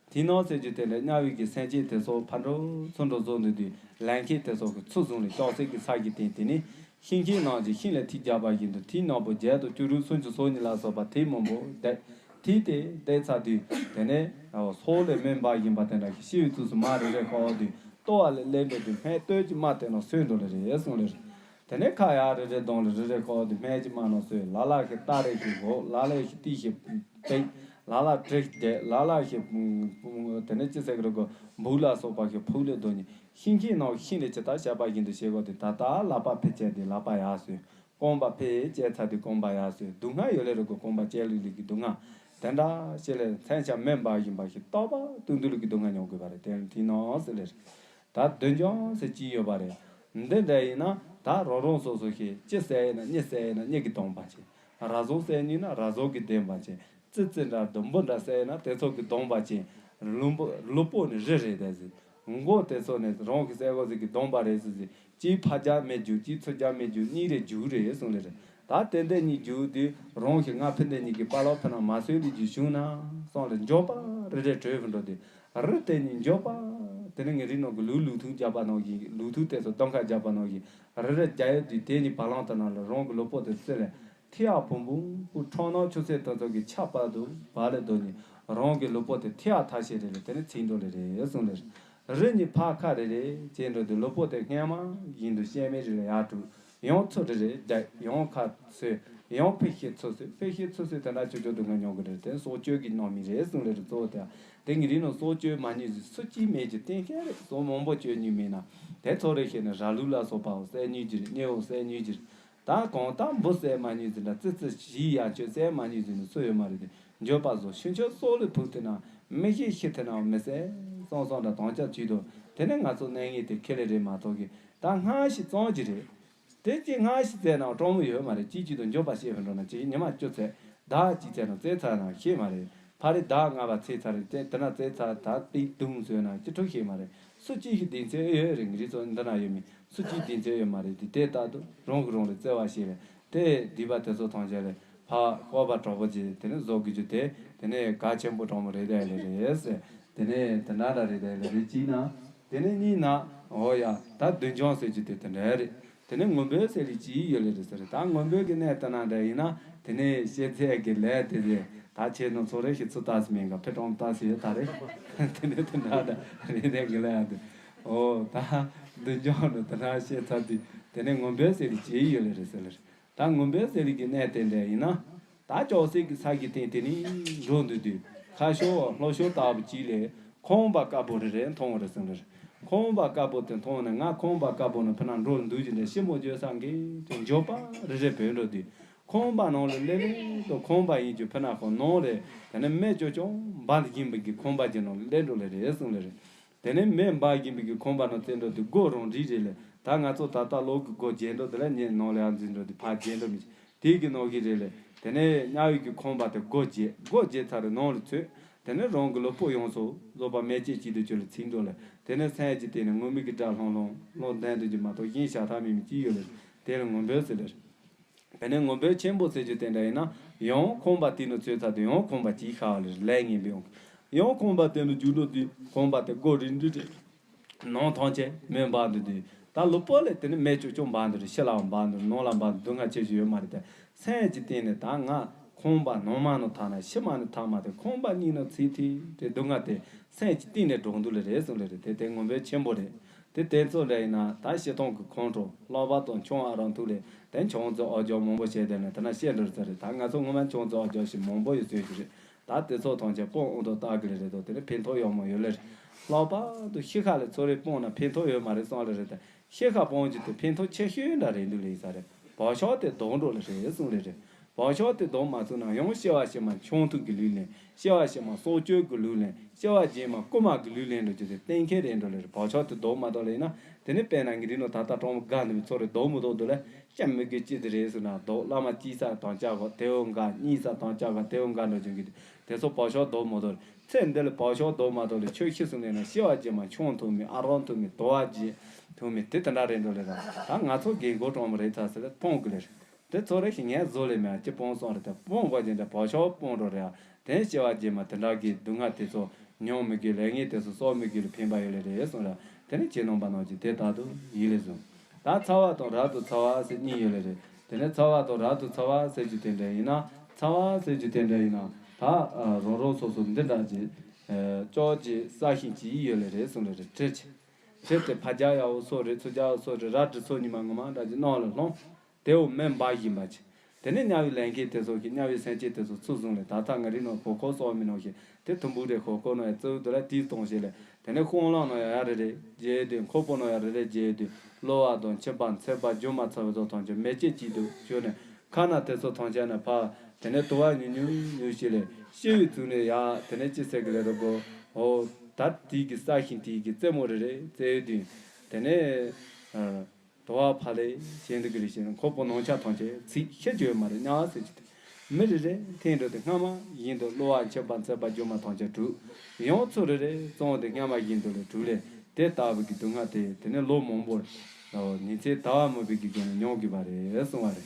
མཐིང་ནག་ཟེར་རྒྱུ་དེ་ལས་དམྱལ་བའི་གི་སེམས་ཅན་དེ་ཚོ་ཕར་འགྲོ་ཚུར་འགྲོ་བཟོ་འདུག་དུས་ལན་ཁེ་དེ་ཚོ་གི་ཚུར་བཟུང་ལེ་ལྕགས་སྲེག་གི་ཚ་གི་སྟེང་དེ་ནི། ཤིང་ཁྱི་ནང་གི་ཤིང་ལས་ཐིགས་རྒྱབ་པ་བཞིན་དུ་ཐིགས་ནག་པོ་བརྒྱད་དང་བཅུ་དྲུག་སུམ་ཅུ་སོ་གཉིས་ལ་སོགས་པ་ཐིགས་མང་པོ་བརྡལ། ཐིགས་དེ་བརྡལ་ཚར་དུས་དེ་ནས་སྲོག་ལས་མེ་འབར་བཞིན་པ་དེ་འདྲ་ཞིག་ཤི་བའི་དུས་སུ་མར་རེ་རེ་ཁ་འོག་དུས་ལྟོ་བ་ལས་སླེབས་འགྲོ་དུས་སྨན་སྟོད་ཀྱི་རྨ་དེ་ནང་སོས་འགྲོ་ལེ་རེད་གསུངས་ལེ་རེད། དེ་ནས་ཁ་ཡར་རེ་རེ་གདོང་ལ་རེ་རེ་ཁ་འོག་དུས་སྨན་གྱི་རྨ་ནང་སོས། ལ་ལ་ཞིག་སྟ་རེ་ཞིག་བོག་ལ་ལ་ཞིག་ཏི་ཞིག་བཏེག་ལ་ལ་གྲི་ཞིག་བརྡལ། ལ་ལ་ཞིག་དེ་ནས་ཅི་ཟེར་གི་རེད་གོ་འབུག་ལ་སོགས་པ་ཞིག་ཕུག་ལེ་དོ་ནི། ཤིང་ཁྱི་ནང་ཤིང་ལས་ཇི་ལྟར་བཤད་པ་བཞིན་དུ་བྱེད་དགོས་ཏེ། ད་ལྟ་ལག་པ་ཕུད་བྱས་ཏེ་ལག་པ་ཡར་སོས། རྐང་པ་ཕུད་བྱས་ཚར་དུས་རྐང་པ་ཡར་སོས། སྡུག་བསྔལ་ཡོད་ལེ་རེད་གོ་རྐང་པ་བཅད་ལུག་ལུག་གི་སྡུག་བསྔལ། དེ་འདྲ་བྱས་ལས་མཚོན་ཆ་མེ་འབར་བཞིན་པ་ཞིག་རྟག་པར་སྡུག་སྡུག་ལུག་གི་སྡུག་བསྔལ་མྱོང་དགོས་པ་རེད། དེ་ལ་མཐིང་ནག་ཟེར་ལེ་རེད། ད་སྡུག་ཅག་ཟེར་གྱི་ཡོད་པ་རེད། འདི་འདྲ་ཡིན་ན་ད་རང་རང་སོ་སོ་ཞིག་གཅིག་བསད་ཡིན་ན་གཉིས་བསད་ཡིན་ན་གཉིས་ཀྱི་སྡོམ་པ་བྱེད། ར་ཟོག་བསད་ཉིན་ན་ར་ཟོག་གི་སྡོམ་པ་བྱེད། ཙི་ཙི་འདྲ་ལྡུམ་བུ་འདྲ་བསད་ན་དེ་ཚོ་གི་སྡོམ་པ་བྱེད། ལུང་པོ་ལུས་པོ་ནི་རི་རེད་དེ་ཟེར། མགོ་དེ་ཚོ་ནི་རང་གི་བསད་དགོས་ཟིག་གི་སྡོམ་པ་རེད་ཟེར་ཟེར། གཅིག་ཕར་རྒྱག་མེད་རྒྱུ་གཅིག་ཚུར་རྒྱག་མེད་རྒྱུ་གཉིས་རེ་རྒྱུག་རེད་གསུངས་ལེ་རེད། ད་དེ་འདྲ་གཉིས་རྒྱུག་དུས་རང་གི་ང་ཕི་འདྲ་གཉིས་ཀྱི་པ་ལོ་ཕི་ན་མ་སོས་ལེ་རྒྱུ་བྱུང་ན་གསུངས་ལེ་མགྱོགས་པ་རེ་རེ་བྲོས་ཕི་འགྲོ་དུས། རི་དེ་གཉིས་མགྱོགས་པ། དེ་ནི་ངའི་རིགས་ནང་གི་ལུག་ལུག་ཐུག་རྒྱག་པ་ནང་བཞིན་ལུག་ཐུག་དེ་ཚོ་སྡོམ་ཁ་རྒྱག་པ་ནང་བཞིན་རི་རི་རྒྱག་ཡོད་དུས་དེ་གཉིས་བ་ལང་དེ་ནང་ལ་རང་གི་ལུས་པོ་དེ་བསྲེས་ལེ། ཐིག་ཡག་བུམ་བུམ་སྤུ་ཁྲག་ནག་ཆུ་སེར་དེ་ཚོ་གི་ཆ་པ་དུ་བ་ལེ་དོ་ནི་རང་གི་ལུས་པོ་དེ་ཐིག་ཡག་ཐ་ཤལ་རེ་རེ་དེ་ནི་ཚིག་འགྲོ་ལེ་རེད་གསུངས་ལེ་རེད། རི་གཉིས་ཕར་ཁ་རེ་རེ་བྱས་འགྲོ་དུས་ལུས་པོ་དེ་སྔན་མ་བཞིན་དུ་སྐྱེ་དམན་རེ་ལ་ཡར་དྲུག་ཡང་ཚུར་རེ་རེ་བརྒྱབ། ཡང་ཁ་སོས། ཡང་ཕི་ཤི་ཚུར་སོས། ཕི་ཤི་ཚུར་སོས། དེ་འདྲ་ཆུ་ཆུ་སྡུག་བསྔལ་མྱོང་གི་རེད། དེ་སྲོག་གཅོད་ཀྱི་རྣམ་སྨིན་རེད་གསུངས་ལེ་རེད། གཙོ་བོ་དེ་དེ་ངའི་རིགས་ནང་སྲོག་གཅོད་མ་ཉུང་ཟིག་སུ་གཅིག་མེད་ཀྱི་གཏན་འཁེལ་རེད། སྲོག་མང་པོ་གཅོད་མྱོང་མེད་ན་དེ་ཚོ་རེ་ཤེས་ནས་ར་ལུག་ལ་སོགས་པའོ་བསད་མྱོང་གི་རེད། སྨྱོ་བོ་བསད་མྱོང་གི་རེད། ད་གང་ལྟར་འབུ་བསད་མ་མྱོང་ཟིག་འདྲ་ཙི་ཙི་ཞིག་ཡང་ཁྱོད་བསད་མ་མྱོང་ཟིག་ནི་སུ་ཡོད་མ་རེད། དེ་འགྱོད་པ་བཟོ་ཤུན་ཆོད་སྲོག་ལ་ཕུག་དེ་ན་མི་ཤི་ཤི་དེ་ན་མི་བསད་སོང་སོང་འདྲ་དང་ཅག་བྱུས་དོ། དེ་ནས་ང་ཚོ་གནས་ངེས་དེ་ཁེ་ལེ་རེད་མ་གཏོགས་གི་ད་སྔ་ཕྱི་ཙམ་གྱི་རེད། དེ་གཅིག་སྔ་ཕྱི་བཙལ་ན་སྤྲང་མོ་ཡོད་མ་རེད། གཅིག་གཅིག་ཏུ་འགྱོད་པ་བཤད་པའི་འགྲོ་ན་གཅིག་ཉི་མ་བཅུ་ཚད་ཟླ་གཅིག་ཚད་ན་བཙལ་ཚར་ན་ཤེས་མ་རེད། ཕ་རི་ཟླ་ལྔ་པ་ཚེས་ཚར་རེད། དེ་དེ་ན་བཙལ་ཚར་ཟླ་གཅིག་བདུན་བཟོས་ན་གཅིག་ཁྲུ་ཤེས་མ་རེད། སུ་གཅིག་གི་གདེང་ཚོད་ཡོད་རེད། ངའི་རིགས་ཚོ་འདི་ན་ཡོད་མིན་སུ་གཅིག་གདེང་ཚོད་ཡོད་མ་རེད། དེ་དེ་ལྟར་དུ་རང་གི་རང་ལ་བརྩེ་བ་བཤད་རེད། དེ་སྡིག་པ་དེ་ཚོ་ཐམས་ཅད་རེད། ཕ་བསྐལ་པ་དྲག་པོ་ཅིག་དེ་ནས་བཟོ་དགོས་རྒྱུ་དེ་དེ་ནས་གལ་ཆེན་པོ་དྲང་མོ་རེད་ཡ་ལེ་རེད་ཟེར། དེ་ནས་དེ་འདྲ་འདྲ་རེད་ཡ་ལེ་རེད་ཅིག་ན། དེ་ནས་གཉིས་ན། འོ་ཡ། ད་སྡུག་སྦྱོང་ཟེར་རྒྱུ་དེ་དེ་འདྲ་རེད། དེ་ནས་ངུ་འབོད་ཟེར་ལེ་ཅིག་ཡོད་ལེ་རེད་ཟེར། ད་ངུ་འབོད་ཀྱི་གནས་དེ་ན་འདྲ་ཡིན་ན། དེ་ནས་བཤད་ཚད་ཀྱི་ལས་དེ་རེད། ད་ཁྱེད་རྣམ་ཚོ་རེ་ཞིག་ཚུར་ལྟ་སི་མིན་ག་ཕེ་ཀྲོང་ལྟ་སི་ཡོད་ད་རེད། དེ་ནས་དེ་འདྲ་འདྲ་རེད་དེ་གི་ལ་ཡ་དེ། འོ་ད་སྡུག་སྦྱོང་ནི་དེ་འདྲ་བཤད་ཚར་དུས་དེ་ནས་ངུ་འབོད་ཟེར་ལེ་ཅིག་ཡོད་ལེ་རེད་ཟེར་ལེ་རེད། ད་ངུ་འབོད་ཟེར་ལེ་གི་གནས་དེ་འདྲ་ཡིན་ན། ད་ཅོག་ཙེ་གི་ས་གི་སྟེང་དེ་ནས་འགྲོ་འདུག་དུས་ཁ་ཤོ་ལྷོ་ཤོ་ལྟ་བུ་གཅིག་ལས་ཁང་པ་དཀར་པོ་རེ་རེ་མཐོང་བ་རེ་ཟིན་རེ། ཁང་པ་དཀར་པོ་དེ་མཐོང་ནས་ང་ཁང་པ་དཀར་པོ་ནང་ཕི་ན་འགྲོ་འདུག་ཅི་འདྲ་ཤི་མོ་བརྗོད་ས་འགའི་དེ་མགྱོགས་པ་རེ་རེ་བོས་འགྲོ་དུས་ཁང་པ་ནང་ལ་ལེ་ལེ་དུ་ཁང་པ་ཡིན་རྒྱུ་ཕི་ན་ཁོ་ནང་རེ་དེ་ནས་མེ་ཅོ་ཅོ་འབར་བཞིན་པའི་གི་ཁང་པ་གི་ནང་ལ་སླེབས་འགྲོ་ལེ་རེ་ཟིན་ལེ་རེ། དེ་ནས་མེ་འབར་བཞིན་པའི་གི་ཁང་པ་ནང་བཙན་འགྲོ་དུས་སྒོ་རང་འགྲིག་རེད་ལེ། ད་ང་ཚོ་ད་ལྟ་ལོག་གི་སྒོ་འབྱེད་འགྲོ་དེ་ལ་ཉེ་ནང་ལ་ཡང་འཛིན་འགྲོ་དུས་ཕར་འབྱེད་འགྲོ་མི་བྱེད་དེ་གི་ནང་གི་རེད་ལེ། དེ་ནས་དམྱལ་བའི་གི་ཁང་པ་དེ་སྒོ་འབྱེད་སྒོ་འབྱེད་ཚར་རེ་ནང་ལ་ཚུད། དེ་ནས་རང་གི་ལུས་པོ་ཡོངས་སུ་རྫོགས་པ་མེ་ལྕེ་གཅིག་ཏུ་གྱུར་ལ་ཚིག་འགྲོ་ལེ། དེ་ནས་སེམས་ཀྱི་སྟེང་ནས་ངུར་སྨྲིག་གི་སྒྲ་ལྷང་ལྷང་ལྷང་ལྡང་འདུག་རྒྱུ་མ་གཏོགས་གཞན་བྱ་ཐབས་མེད་མི་གཅིག་ཡོད་ལེ། དེ་ལ་ངུ་འབོད་ཟེར་ལེ། དེ་ནས་ངུ་འབོད་ཆེན་པོ་ཟེར་རྒྱུ་དེ་འདྲ་ཡིན་ན་ཡང་ཁང་པ་དེ་ནས་ཚུད་ཚར་དུས་ཡང་ཁང་པ་གཅིག་ཤར་བ་ལས་ལས་ངན་པའི་ཡང་ཁང་པ་དེ་ནས་རྒྱུག་འགྲོ་དུས་ཁང་པ་དེ་སྒོ་རིལ་འདྲི་འདྲི་ནང་ཐང་ཆད་མེ་འབར་འདུག་དུས་ད་ལུས་པོ་ལས་དེ་ནས་མེ་ཅོ་ཅོ་འབར་འདུག་རེད། ཕྱི་ལའང་འབར་འདུག་རེད། ནང་ལ་འབར་འདུག་སྡུག་བསྔལ་ཆེ་ཞིག་ཡོད་མ་རེད་དེ། སེམས་ཀྱི་སྟེང་ནས་ད་ང་ཁང་པ་ནང་མ་ནང་ཐང་ན་ཕྱི་མ་ནས་ཐང་མ་དེ་ཁང་པ་གཉིས་ནང་ཚིག་ཐིག་དེ་སྡུག་བསྔལ་དེ་སེམས་ཀྱི་སྟེང་ནས་འགྲོ་འདུག་ལེ་རེད་གསུངས་ལེ་རེད། དེ་དེ་ངུ་འབོད་ཆེན་པོ་རེད། དེ་དེ་ཚོ་ལས་ཡིན་ན་ད་སྤྱིར་བཏང་གི་ཁོང་ཁྲོ་ལྷག་པར་དུ་མཆོང་ཨ་རང་ཐུག་ལས་དེ་མཆོང་ཙེ་ཨོ་ཅོག་མང་པོ་བྱས་དེ་ནས་དེ་ན་བཤད་འགྲོ་ཚར་རེད། ད་ང་ཚོ་ངོ་མ་མཆོང་ཙེ་ཨོ་ཅོག་ཞིག་མང་པོ་ཡོད་ཚོད་ཞིག་རེད། ད་དེ་ཚོ་ཐམས་ཅད་སྤོང་ཨོ་དོ་ལྟ་གི་ལེ་རེད་དོ། དེ་ནས་ཕན་ཐོགས་ཡོད་མོ་ཡོད་ལེ་རེད། ལྷག་པར་དུ་ཤི་ཁ་ལས་ཚོ་རེ་སྤོང་ན་ཕན་ཐོགས་ཡོད་མ་རེད་གསུངས་ལེ་རེད་དེ། ཤི་ཁ་སྤོང་རྒྱུ་དེ་ཕན་ཐོགས་ཆེ་ཤོས་འདྲ་རེད་འདུག་ལེ་ཡིན་ས་རེད། བག་ཆགས་དེ་ལྡོག་འགྲོ་ལེ་རེད་གསུངས་ལེ་རེད། བག་ཆགས་དེ་ལྡོག་མ་ཐུབ་ན་ཡང་སྐྱེ་བ་ཕྱི་མ་མཆོང་ཐུབ་ཀྱི་ལུས་ལེན། སྐྱེ་བ་ཕྱི་མ་སྲོག་གཅོད་ཀྱི་ལུས་ལེན། སྐྱེ་བ་རྗེས་མ་རྐུན་མ་གི་ལུས་ལེན་འགྲོ་རྒྱུ་དེ་གཏན་འཁེལ་རེད་འགྲོ་ལེ་རེད། བག་ཆགས་དེ་ལྡོག་མ་ཐུབ་ལེ་ཡིན་ན་དེ་ནི་དཔེར་ན་ངའི་རིགས་ནང་ད་ལྟ་གྲོང་མི་དགའ་འདི་མི་ཚོ་རེ་ལྡོག་མི་ལྡོག་འདུག་ལེ། སྐྱབས་མི་དགོས་ཅི་དེ་རེད་ཟེར་ན་ལྡོག་བླ་མ་གཅིག་ས་དང་ཅག་ག་དེའོ་འགའ་གཉིས་ས་དང་ཅག་ག་དེའོ་འགའ་འགྲོ་རྒྱུ་གི་དེ་ཚོ་བག་ཆགས་ལྡོག་མི་ལྡོག་རེད། ཚེ་འདི་ལ་བག་ཆགས་ལྡོག་མ་ལྡོག་ལས་ཆོས་ཤི་སོང་ནས་ན་སྐྱེ་བ་རྗེས་མ་མཆོང་ཐུབ་མི་ཨ་རོག་ཐུབ་མི་དོ་བ་རྗེས་ཐུབ་མི་དེ་དེ་འདྲ་རེད་འགྲོ་ལེ་ར། ད་ང་ཚོ་རྒན་གོག་གྲོང་མི་རེད་ཚ་ཟེར་ལ་སྤོང་གི་ལེ་རེད། དེ་ཚོ་རེ་ཞིག་ངས་བཟོ་ལེ་མེད་ཅི་སྤོང་སོང་རེད། དེ་སྤོང་དགོས་ཀྱི་འདྲ་བག་ཆགས་སྤོང་འགྲོ་རེད། དེ་སྐྱེ་བ་རྗེས་མ་དེ་འདྲ་གི་སྡུག་བསྔལ་དེ་ཚོ་མྱོང་མི་དགོས་ལས་ངན་དེ་ཚོ་གསོག་མི་དགོས་ལ་ཕན་པ་ཡོད་ལེ་རེད་གསུངས་ར། དེ་ནས་ཁྱེད་རྣམ་པ་རྣམས་ཀྱིས་དེ་ལྟར་དུ་ཡིད་ལ་ཟུངས། ད་ཚ་བ་དང་རབ་ཏུ་ཚ་བ་ཟེར་གཉིས་ཡོད་ལེ་རེད། དེ་ནས་ཚ་བ་དང་རབ་ཏུ་ཚ་བ་ཟེར་རྒྱུ་དེ་འདྲ་ཡིན་ན། ཚ་བ་ཟེར་རྒྱུ་དེ་འདྲ་ཡིན་ན་ད་རང་རང་སོ་སོ་འདི་འདྲ་ཅིག་ཅོག་ཅིག་ས་ཞིང་ཅིག་ཡོད་ལེ་རེད་གསུངས་ལེ་རེད། གྲི་ཅིག་གྲི་དེ་ཕར་རྒྱག་ཡག་པོ་སོ་རེད། ཚུར་རྒྱག་ཡག་པོ་སོ་རེད། རལ་གྲི་སོ་གཉིས་མ་ངོ་མ་འདྲ་ཅིག་ནང་ལ་ལྷུང་། དེའོ་མེ་འབར་བཞིན་པ་ཅིག་དེ་ནས་དམྱལ་བའི་ལས་མཁན་དེ་ཚོ་གིས་དམྱལ་བའི་སེམས་ཅན་དེ་ཚོ་ཚུར་བཟུང་ལས་ད་ལྟ་ང་རིགས་ནང་གོ་ཁོ་སོགས་མི་ནང་བཞིན་དེ་དུམ་བུ་རེ་གོ་ཁོ་ནང་ཡང་གཙོ་བོ་དེ་ལ་དེའི་གཏོང་བྱེད་ལས་དེ་ནས་ཤོང་ལང་ནང་ཡང་ཡར་རེ་རེ་རྒྱས་དུས་འཁོར་པོ་ནང་ཡང་རེ་རེ་རྒྱས་དུས་གློ་བ་དང་མཆིན་པ་མཚན་པ་རྒྱུ་མ་ཚ་བ་ཚོ་ཐམས་ཅད་མེ་ལྕེ་གཅིག་ཏུ་གྱུར་ནས་ཁ་ན་དེ་ཚོ་ཐམས་ཅད་ནས་ཕར་དེ་ནས་དུ་བ་ཉུང་ཉུང་ཉུང་ཞིག་ལས་ཤི་བའི་ཚུལ་ནས་ཡར་དེ་ནས་ཅི་ཟེར་གི་ལེ་རོ་གོ་ཧོ། ད་དེའི་གི་ས་ཞིང་དེའི་གི་རྩེ་མོ་རེ་རེ་རྩེ་དུས་དེ་ནས། དུ་བ་ཕ་ལས་གཞན་དུ་གི་རིགས་ཤིག་འཁོར་པོ་ནང་ཆ་ཐམས་ཅད་ཚིག་ཤེས་བརྗོད་མ་རེད། དམྱལ་བ་ཟེར་གྱི་དེ་མི་རེ་རེ་འཐེན་འགྲོ་དེ་སྔ་མ་བཞིན་དུ་གློ་བ་མཆིན་པ་མཚན་པ་རྒྱུ་མ་ཐམས་ཅད་དྲུག་ཡང་ཚུར་རེ་རེ་བཙོང་དེ་སྔ་མ་བཞིན་དུ་ལས་དྲུག་ལས་དེ་ལྟ་བུ་གི་སྡུག་བསྔལ་དེ་དེ་ནས་ལོ་མང་པོར་ཉིན་མཚན་ཟླ་བ་མི་བུ་གི་སྒོ་ནས་མྱོང་དགོས་པ་རེད་གསུང་བ་རེད།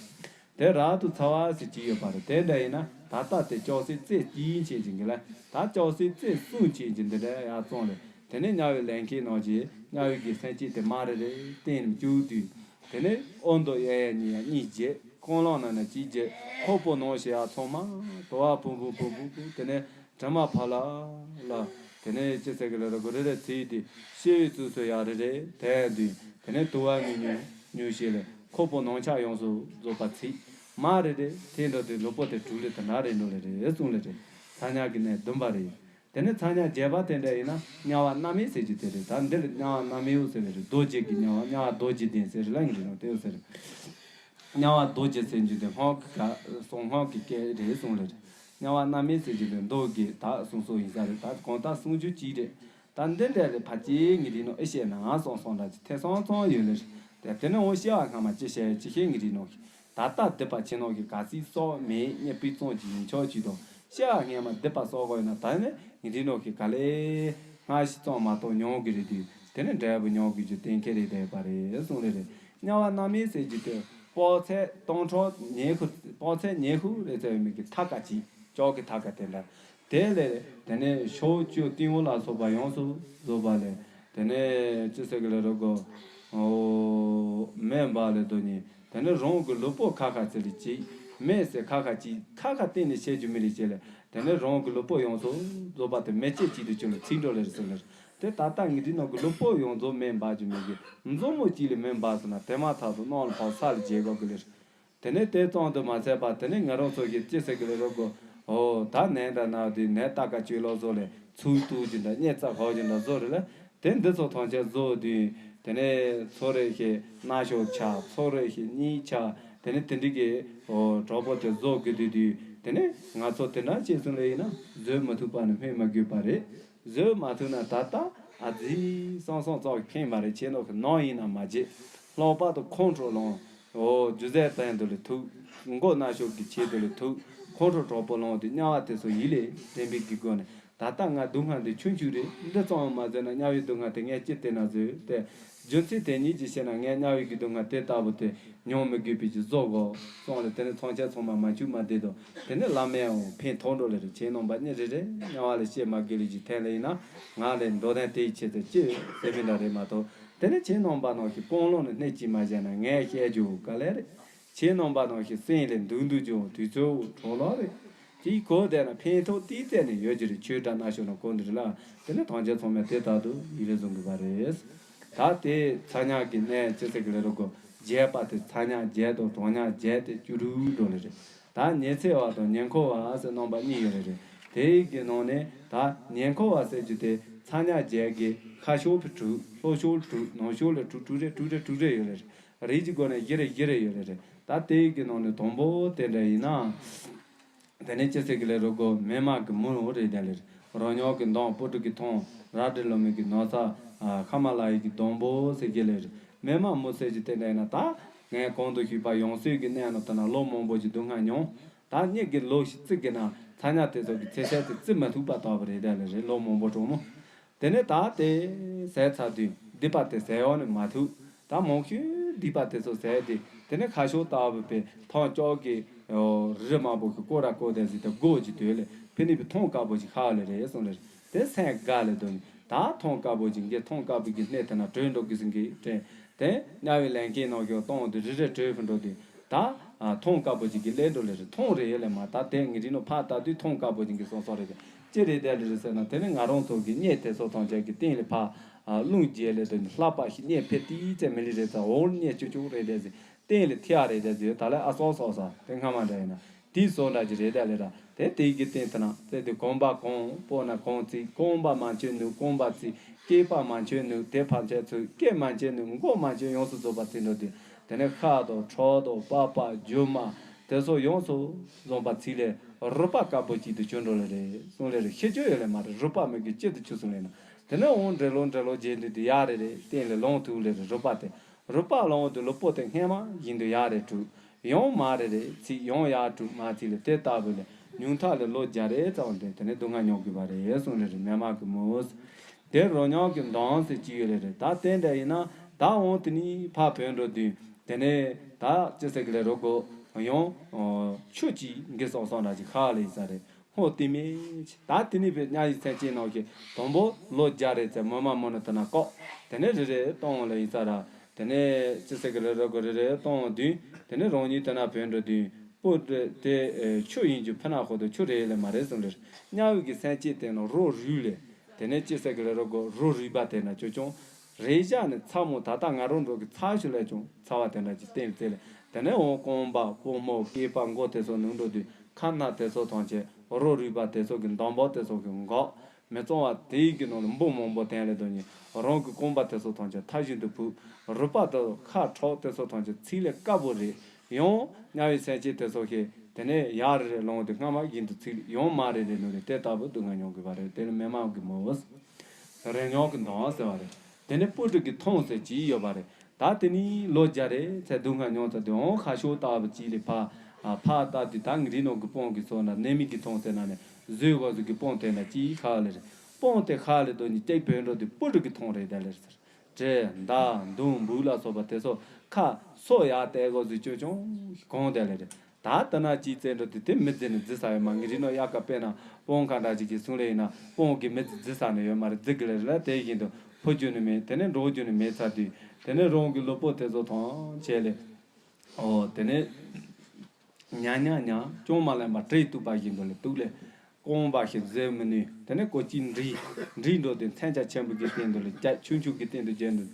དེ་རབ་ཏུ་ཚ་བ་ཟེར་གྱི་ཡོད་པ་རེད། དེ་འདྲ་ཡིན་ན་ད་ལྟ་དེ་ཅོག་ཙེ་རྩེ་གཅིག་བྱེད་ཀྱི་འགི་ལ་ད་ཅོག་ཙེ་རྩེ་གསུམ་བྱེད་ཀྱི་འདི་འདྲ་ཡར་བཙོང་ལས། དེ་ནས་དམྱལ་བའི་ལས་མཁན་རྣམས་ཀྱིས་དམྱལ་བའི་གི་སེམས་ཅན་དེ་མ་རེ་རེ་བསྟན་ནས་བཅུག་དུས། དེ་ནས་ཨོ་མདོ་གཡས་གཡོན་གཉིས་ཡ་གཉིས་བརྒྱད་ཁོང་ལོག་ན་ན་གཅིག་བརྒྱད་ཁོག་པོ་ནང་ཞེ་ཡ་ཚང་མ་དུ་བ་བུ་བུ་བུ་བུ་བུ་དེ་ནས་དྲི་མ་ཕ་ལ་ལ། དེ་ནས་ཅི་ཟེར་གི་ལ་ར་གོ་རེ་རེ་ཚིག་དེ་ཤེས་པའི་ཚུལ་སུ་ཡ་རེ་རེ་དེ་དུས་དེ་ནས་དུ་བ་གཉིས་ཉུང་ཉུང་ཞེ་ལས་ཁོག་པོ་ནང་ཆ་ཡོངས་སུ་རྫོགས་པ་ཚིག་མ་རེ་རེ་དེ་འདྲ་དེ་ལུས་པོ་དེ་དྲུག་ལས་དེ་འདྲ་རེ་འགྲོ་ལེ་རེ་གསུང་ལེ་རེ། ཚ་དམྱལ་གི་གནས་བདུན་པ་རེད། དེ་ནས་ཚ་དམྱལ་བརྒྱད་པ་དེ་འདྲ་ཡིན་ན་དམྱལ་བ་མནར་མེད་ཟེར་རྒྱུ་དེ་རེད། ད་འདིར་དམྱལ་བ་མནར་མེད་ཟེར་བའི་རེད། རྡོ་རྗེ་གི་དམྱལ་བ་དམྱལ་བ་རྡོ་རྗེ་གདན་ཟེར་རེད་ལ་ཡིན་རེད་ནོ་དེ་ཟེར། དམྱལ་བ་རྡོ་རྗེ་ཟེར་རྒྱུ་དེ་སྔགས་ཀྱི་སྐད་སོང་སྔགས་ཀྱི་སྐད་རེད་གསུངས་ལེ་རེད། དམྱལ་བ་མནར་མེད་ཟེར་རྒྱུ་དེ་མདོ་གི་ད་གསུང་སྲོལ་ཡིན་ས་རེད། ད་གང་ལྟར་གསུང་རྒྱུ་གཅིག་རེད། ད་འདི་འདྲ་ལས་ཕ་ཅིའི་ངེས་དེ་ནོ་ཨེ་བཤད་ན་ང་སོང་སོང་འདྲ་ཅིག་ཐེ་སང་ཚང་ཡོད་ལེ་རེད། དེ་ནས་འོ་ཤེས་བ་སྔ་མ་ཅི་བཤད་ཅི་བཤད་ངེས་དེ་ནོ་གི་ད་ལྟ་སྡིག་པ་ཆེ་ནོ་གི་ག་སྲིད་སོགས་མེད་རྙེད་པའི་ཙོང་གི་ཡིན་ཆོག་ཅིག་དང་ཤེས་བ་སྔ་མ་སྡིག་པ་སོགས་གོ་ཡོད་ན་ད་ནི་ངེས་དེ་ནོ་གི་ག་ལས་སྔ་ཕྱི་ཙོང་མ་གཏོགས་མྱོང་གི་རེད་དུས་དེ་ནི་འབྲས་བུ་མྱོང་གི་རྒྱུ་གཏན་འཁེལ་རེད་བསྡད་པ་རེད་གསུངས་ལེ་རེད། དམྱལ་བ་མནར་མེད་ཟེར་རྒྱུ་དེ། དཔག་ཚད་སྟོང་ཕྲག་ཉི་ཤུ། དཔག་ཚད་ཉི་ཤུ་རེ་ཙམ་ཡོད་མི་གི་མཐའ་ཀ་གཅིག་ལྕགས་ཀྱི་མཐའ་ཀ་དེ་འདྲ། དེ་ལས་དེ་ནས་ཕྱོགས་བཅུ་སྟེང་འོག་ལ་སོགས་པ་ཡོངས་སུ་རྫོགས་པ་ལས། དེ་ནས་ཅི་ཟེར་གི་ལ་རོ་གོ། ཨོ། མེ་འབར་ལས་དོ་ནི། དེ་ནས་རང་གི་ལུས་པོ་ཁ་ཁ་ཚིལ་ལས་གཅིག་མེ་ཟེར་ཁ་ཁ་གཅིག་ཁ་ཁ་གཏན་ནས་བཤད་རྒྱུ་མི་རིགས་བྱས་ལས། དེ་ནས་རང་གི་ལུས་པོ་ཡོངས་སུ་རྫོགས་པ་དེ་མེ་ལྕེ་གཅིག་ཏུ་གྱུར་ལ་ཚིག་འགྲོ་ལས་རེད་ཟེར་ལ། དེ་ད་ལྟ་ངས་འདི་ནང་གི་ལུས་པོ་ཡོངས་རྫོགས་མེ་འབར་རྒྱུ་མེད་གི། མཛུབ་མོ་གཅིག་ལས་མེ་འབར་སོང་ན་དེ་མ་ཐག་ཏུ་གནམ་ལ་ཕར་ས་ལ་འགྱེལ་དགོས་གི་ལེར། དེ་ནས་དེ་ཙམ་དུ་མ་ཚད་པར་དེ་ནས་ང་རང་ཚོ་གི་ཅི་ཟེར་གི་ལེ་རོ་གོ། ཨོ་ད་ནད་འདྲ་ན་དེ་ནད་ལྟ་ཀ་བཅོས་ལོག་བཟོ་ལས་ཚུགས་གཏུག་རྒྱུ་འདྲ་སྙེ་ཚ་གོག་རྒྱུ་འདྲ་བཟོ་རེད་ལ། དེ་འདི་ཚོ་ཐམས་ཅད་བཟོ་དུས་དེ་ནས་ཚོ་རེ་ཞིག་སྣ་ཤོག་ཆག་ཚོ་རེ་ཞིག་གཉིས་ཆག་དེ་ནས་དེ་འདྲི་གི་ཨོ་གྲོགས་པོ་དེ་བཟོ་དགོས་དུས་དུས་དེ་ནས་ང་ཚོ་དེ་འདྲ་བྱས་སོང་ལེ་ཡིན་ན་བཟོད་མ་ཐུབ་པ་ནི་སྨོས་མ་དགོས་པ་རེད། བཟོད་མ་ཐུབ་ན་ད་ལྟ་ཨ་ཙི་སང་སང་ཙག་ཕན་པ་རེད། ཆེ་ནོ་གི་ནང་ཡིན་ན་མ་བརྗེད། ལྷག་པར་དུ་ཁོང་ཁྲོ་ལངས། ཨོ་རྒྱུ་ཟས་བསྟེན་དུ་ལས་ཐུག་མགོ་ན་ཤོག་གི་ཆེད་དུ་ལས་ཐུག་ཁོང་ཁྲོ་གྲོགས་པོ་ལངས་ཏེ་དམྱལ་བ་དེ་ཚོ་ཡིད་ལས་དྲན་པའི་གི་སྒོ་ནས་ད་ལྟ་ང་སྡུག་བསྔལ་འདི་ཆུང་ཆུང་རེད། འདི་ཙམ་ཡང་མ་བཟོད་ན་དམྱལ་བའི་སྡུག་བསྔལ་དེ་ངས་ཅི་སྟེར་ན་བཟོད་དེ། རྒྱུ་མཚན་དེ་ཉིད་ཀྱིས་བཤད་ན་ངས་དམྱལ་བའི་གི་སྡུག་བསྔལ་དེ་ལྟ་བུ་དེ་མྱོང་མི་དགོས་པའི་གི་བཟོ་དགོས་སོང་ལ། དེ་ནས་ཚང་ཆ་ཚང་མ་མ་བཅུག་མ་བསྡད་དོ། དེ་ནས་བླ་མའང་ཕན་ཐོགས་འགྲོ་ལེ་རེད། ཁྱེད་རྣམ་པ་གཉིས་རེ་རེ་དམྱལ་བ་ལ་སྐྱེ་མ་དགོས་ལེ་ཅིག་ཐེན་ལེ་ཡིན་ན་ང་ལས་འགྲོ་དོན་དེའི་ཆེད་དུ་ཅི་ཟེར་མི་འདྲ་རེད་མ་གཏོགས། དེ་ནས་ཁྱེད་རྣམ་པ་ནང་གི་སྤང་བླང་ནི་སྣེ་གཅིག་མ་བྱས་ན་ངས་བཤད་རྒྱུ་ག་ལེ་རེད། ཁྱེད་རྣམ་པ་ནང་གི་སེམས་ལས་འདུག་འདུག་ཀྱང་དུས་ཚོད་འཕྲོ་བརླག་རེད། དེའི་གོ་བདེ་ན་ཕན་ཐོགས་ཏིག་ཙེ་ནས་ཡོད་ཀྱི་རེད། ཆོས་འདྲ་ན་ཤོར་ན་གོ་འདི་རེད་ལ། དེ་ནས་ཐམས་ཅད་ཚང་མས་དེ་ལྟར་དུ་ཡིད་ལས་བཟུང་དགོས་པ་རེད། ད་དེ་ཚ་དམྱལ་གྱི་གནས་ཅི་ཟེར་གི་ལེ་རོ་གོ། བརྒྱད་པ་དེ་ཚ་དམྱལ་བརྒྱད་དང་གྲང་དམྱལ་བརྒྱད་དེ་བཅུ་དྲུག་འགྲོ་ལེ་རེད། ད་ཉི་ཚེ་བ་དང་ཉེ་འཁོར་བ་ཟེར་རྣམ་པ་གཉིས་ཡོད་ལེ་རེད། དེའི་གི་ནང་ནས་ད་ཉེ་འཁོར་བ་ཟེར་རྒྱུ་དེ་ཚ་དམྱལ་བརྒྱད་ཀྱི་ཁ་ཕྱོགས་པའི་དྲུག་ལྷོ་ཕྱོགས་དྲུག་ནང་ཕྱོགས་ལ་དྲུག་དྲུག་རེ་དྲུག་རེ་དྲུག་རེ་ཡོད་ལེ་རེད། རིགས་ཀྱི་སྒོ་ནས་བཞི་རེ་བཞི་རེ་ཡོད་ལེ་རེད། ད་དེའི་གི་ནང་ནས་དང་པོ་དེ་འདྲ་ཡིན་ན། དེ་ནས་ཅི་ཟེར་གི་ལེ་རོ་གོ། མེ་མ་གི་མུ་རེད་དེ་ལེ་རེད། རོ་མྱོང་གི་མདངས་སྤུ་གྲི་གི་མཐོང་། རལ་གྲི་ལོ་མའི་གི་ནོར་ཚ། ཁ་མ་ལ་ཡི་གི་སྡོང་པོ་ཟེར་གི་ལེ་རེད། མེ་མ་མུ་ཟེར་གི་དེ་འདྲ་ཡིན་ན་ད། ངས་གོང་དུ་ཞུས་པ་ཡང་སྲིད་ཀྱི་གནས་ནང་དུ་ན་ལོ་མང་པོ་ཞིག་སྡུག་བསྔལ་མྱོང་། ད་སྙིགས་ཀྱི་ལོ་ཞིག་བརྩི་གི་ན་ཚ་དམྱལ་དེ་ཚོ་གི་ཚེ་ཚད་དེ་བརྩི་མ་ཐུབ་པ་ལྟ་བུ་རེད་དེ་ལེ་རེད། ལོ་མང་པོ་གྲོངས་མོ། དེ་ནས་ད་དེ་ཟས་ཚར་དུས་སྡིག་པ་དེ་ཟས་འོག་ནས་མ་ཐུབ། ད་མང་ཤོས་སྡིག་པ་དེ་ཚོ་ཟས་ཏེ་དེ་ནས་ཁ་ཕྱོགས་ལྟ་བུ་པའི་ཐང་ལྕོག་གི་རི་མང་པོ་གི་སྐོར་ར་སྐོར་དེ་ཟིག་ཏུ་སྒོ་ཅིག་དོད་ལས་ཕི་ནི་པའི་ཐང་དཀར་པོ་ཅིག་ཤར་ལེ་རེད་གསུངས་ལེ་རེད། དེ་སེམས་དགའ་ལེ་དོ་ནི་ད་ཐང་དཀར་པོ་ཅིག་གི་ཐང་དཀར་པོ་གི་གནས་དེ་ན་བྲོས་འགྲོ་གི་ཟིན་གི་དྲན། དེ་དམྱལ་བའི་ལས་མཁན་ནང་གི་གཏོང་དུ་རི་རེ་བྲོས་ཕུ་འགྲོ་དུས། ད། ཨ། ཐང་དཀར་པོ་ཅིག་གི་ལས་འགྲོ་ལེ་རེད། ཐང་རེ་ཡོད་ལེ་མ་ད་དེ་ངི་རི་ནོ་ཕ་ད་དུས་ཐང་དཀར་པོ་ཅིག་གི་སོང་སོང་རེད། ཅི་རེད་དེ་ལེ་རེད་ཟེར་ན་དེ་ནི་ང་རང་ཚོ་གི་གཉེར་དེ་ཚོ་ཐང་ཅག་གི་སྟེང་ལེ་ཕ། ཨ། རླུང་རྒྱས་ལེ་དེ་ནི་ལྷག་པ་ཞིག་གཉེར་ཕེ་ཏི་ཙེ་མི་ལི་རེད་ཙ་འོར་གཉེར་ཅུ་ཅུ་རེད་དེ་ཟེར། སྟེང་ལེ་ཐི་ཡ་རེད་དེ་ཟེར་ད་ལེ་ཨ་སོ་སོ་ས་དེ་སྔ་མ་འདྲ་ཡིན་ན་དེའི་སོ་འདྲ་ཅིག་རེད་དེ་ལེ་ར་དེ་དེ་གི་སྟེང་དུ་ན་ཙེ་དེ་གོམ་པ་གང་སྤོ་ན་གང་ཚིག་རྐང་པ་མ་ཆོད་ནུ་རྐང་པ་ཚིག་སྐེད་པ་མ་ཆོད་ནུ་དེ་ཕར་ཆད་ཚུགས་སྐེ་མ་ཆོད་ནུ་མགོ་མ་ཆོད་ཡོངས་སུ་རྫོགས་པ་ཚིག་འགྲོ་དུས། དེ་ནས་ཤ་དང་ཁྲག་དང་པགས་པ་རྒྱུ་མ་དེ་ཚོ་ཡོངས་སུ་བཟུང་བ་ཚིག་ལས་རུས་པ་དཀར་པོ་གཅིག་ཏུ་གྱུར་འགྲོ་ལེ་རེད་གསུངས་ལེ་རེད། ཤེས་བཅོས་ཡོད་ལེ་མ་རེད། རུས་པ་མི་དགོས་གཅིག་ཏུ་གྱུར་སོང་ལེ་ན། དེ་ནས་འོང་འདྲེ་ལོ་འདྲེ་ལོ་རྗེས་འདུག་དུ་ཡར་རེ་རེ་སྟེང་ལས་ལོང་ཐུག་ལེ་རེད། རུས་པ་དེ་རུས་པ་ལོང་དུ་ལུས་པོ་དེ་སྔས་མ་བཞིན་དུ་ཡར་རེ་དྲུག་ཡང་མ་རེ་རེ་ཚིག་ཡང་ཡར་དྲུག་མ་ཚིག་ལེ་དེ་ལྟ་བུ་ལེ་ཉུང་མཐའ་ལེ་ལོ་བརྒྱ་རེ་ཙམ་དེ་དེ་ནས་སྡུག་བསྔལ་མྱོང་དགོས་པ་རེད་གསུངས་ལེ་རེད། མེ་མ་གི་མུ། དེ་རོ་མྱོང་གི་མདངས་ཟེར་གྱི་ཡོད་ལེ་རེད། ད་དེ་འདྲ་ཡིན་ན་ད་འོང་དེ་ནི་ཕ་བོད་འགྲོ་དུས་དེ་ནས་ད་ཅི་ཟེར་གི་ལེ་རོ་གོ་ཡང་ཆུ་གཅིག་འགི་སོག་སོག་འདྲ་ཅིག་ཤར་ལེ་ཡིན་ས་རེད། ཧོ་དེ་མེད་ད་དེ་ནི་བོད་དམྱལ་བའི་སེམས་ཅན་ནང་གི་དང་པོ་ལོ་བརྒྱ་རེ་ཙམ་མོ་མ་མོ་ནི་དེ་ན་བཀག་དེ་ནས་རེ་རེ་གཏོང་ལེ་ཡིན་ས་ར། དེ་ནས་ཅི་ཟེར་གི་ལེ་རོ་གོ་རེ་རེ་གཏོང་དུས་དེ་ནས་རང་ཉིད་དེ་ན་བོད་འགྲོ་དུས། པོ་དེ་ཆུ་ཡིན་རྒྱུ་ཕི་ན་ཁོ་དོ་ཆུ་རེད་ལེ་མ་རེད་གསུངས་ལེ། དམྱལ་བའི་གི་སེམས་ཅན་དེ་ནི་རོ་རུས་ལེ། དེ་ནས་ཅི་ཟེར་གི་ལེ་རོ་གོ་རོ་རུས་པ་དེ་ན་ཅོ་ཅོང་རེ་བཞག་ནས་ཚ་མོ་ད་ལྟ་ང་རང་འགྲོ་གི་ཚ་ཞུ་ལས་ཀྱང་ཚ་བ་དེ་འདྲ་ཅིག་བསྟན་ཚེ་ལེ། དེ་ནས་འོང་རྐང་པ་པུས་མོ་སྐེད་པ་མགོ་དེ་ཚོ་ནང་འགྲོ་དུས་ཁ་སྣ་དེ་ཚོ་ཐམས་ཅད་རོ་རུས་པ་དེ་ཚོ་གི་འདམ་བག་དེ་ཚོ་གི་འགག་མི་གཙང་བ་དེའི་གི་ནང་ལ་འབུ་མང་པོ་བསྟན་ལེ་དོ་ནི་རང་གི་རྐང་པ་དེ་ཚོ་ཐམས་ཅད་ཐག་བཞིན་དུ་ཕུག་རུས་པ་དང་ཁ་ཁྲག་དེ་ཚོ་ཐམས་ཅད་ཚིག་ལས་དཀར་པོ་རེད། ཡང་དམྱལ་བའི་སེམས་ཅན་དེ་ཚོ་ཞིག་དེ་ནས་ཡར་རེ་རེ་ལོང་དུས་སྔ་མ་བཞིན་དུ་ཚིག་ཡང་མ་རེ་རེ་ནུ་རེ་དེ་ལྟ་བུ་སྡུག་བསྔལ་མྱོང་དགོས་པ་རེད། དེ་ནི་མེ་མ་གི་མུ། རོ་མྱོང་གི་མདངས་ཟེར་བ་རེད། དེ་ནས་སྤུ་གྲི་གི་མཐོང་ཟེར་གྱི་ཡོད་པ་རེད། ད་དེ་ནི་ལོ་བརྒྱ་རེ་ཚེ་སྡུག་བསྔལ་མྱོང་ཚར་དུས་འོང་ཁ་ཤོག་ལྟ་བུ་གཅིག་ལས་ཕ། ཨ་ཕ་ལྟ་དུས་ད་ངི་རི་ནོ་གི་སྤོང་གི་སོ་ན་ནད་མེད་ཀྱི་མཐོང་ཟེར་ན་ནས་བཟོས་གོ་ཟིག་གི་སྤོང་དེ་ན་གཅིག་ཁ་ལེ་རེད། སྤོང་དེ་ཁ་ལེ་དོ་ནི་སྟེགས་བོད་འགྲོ་དུས་སྤུ་གྲི་གི་མཐོང་རེད་ད་ལེ་ཟེར། དྲེད་མདའ་མདུང་འབུ་ལ་སོགས་པ་དེ་ཚོ་ ཁ་སོ་ཡར་བལྟས་དགོས་ཟེར་ཅོ་ཅོང་གོང་དེ་ལས་རེད། ད་ལྟ་ན་ཅིའི་ཚེ་འགྲོ་དེ་དེ་མི་རྫི་ནི་རྫི་ས་ཡོད་མ། ངི་རི་ནོ་ཡ་ཀ་དཔེར་ན་དཔོན་ཁ་འདྲ་ཅིག་གིས་གསུང་ལེ་ཡིན་ན་དཔོན་གྱི་མི་རྫི་རྫི་ས་ནི་ཡོད་མ་རེད། རྫི་གི་ལེ་རེད་ལ། དེ་བཞིན་དུ་ཕོ་རྒྱུ་ནི་མེད། དེ་ནས་འགྲོ་རྒྱུ་ནི་མེད་ཚར་དུས་དེ་ནས་རང་གི་ལུས་པོ་དེ་ཚོ་ཐང་བྱས་ལེ། ཨོ་དེ་ནས་ཉ་ཉ་ཉ་ཅུང་མ་ལེན་པ་བྲེ་གཏུབ་པ་བཞིན་དུ་ལེ་གཏུབ་ལེ། རྐང་པ་ཞིག་བཟེད་མི་ནུས། དེ་ནས་ཀོ་ཅི་འདྲི་འདྲི་འགྲོ་དེ་མཚོན་ཆ་ཆེན་པོ་གི་སྟེང་དུ་ལེ་རྒྱ་ཆུང་ཆུང་གི་སྟེང་དུ་རྒྱན་དུ་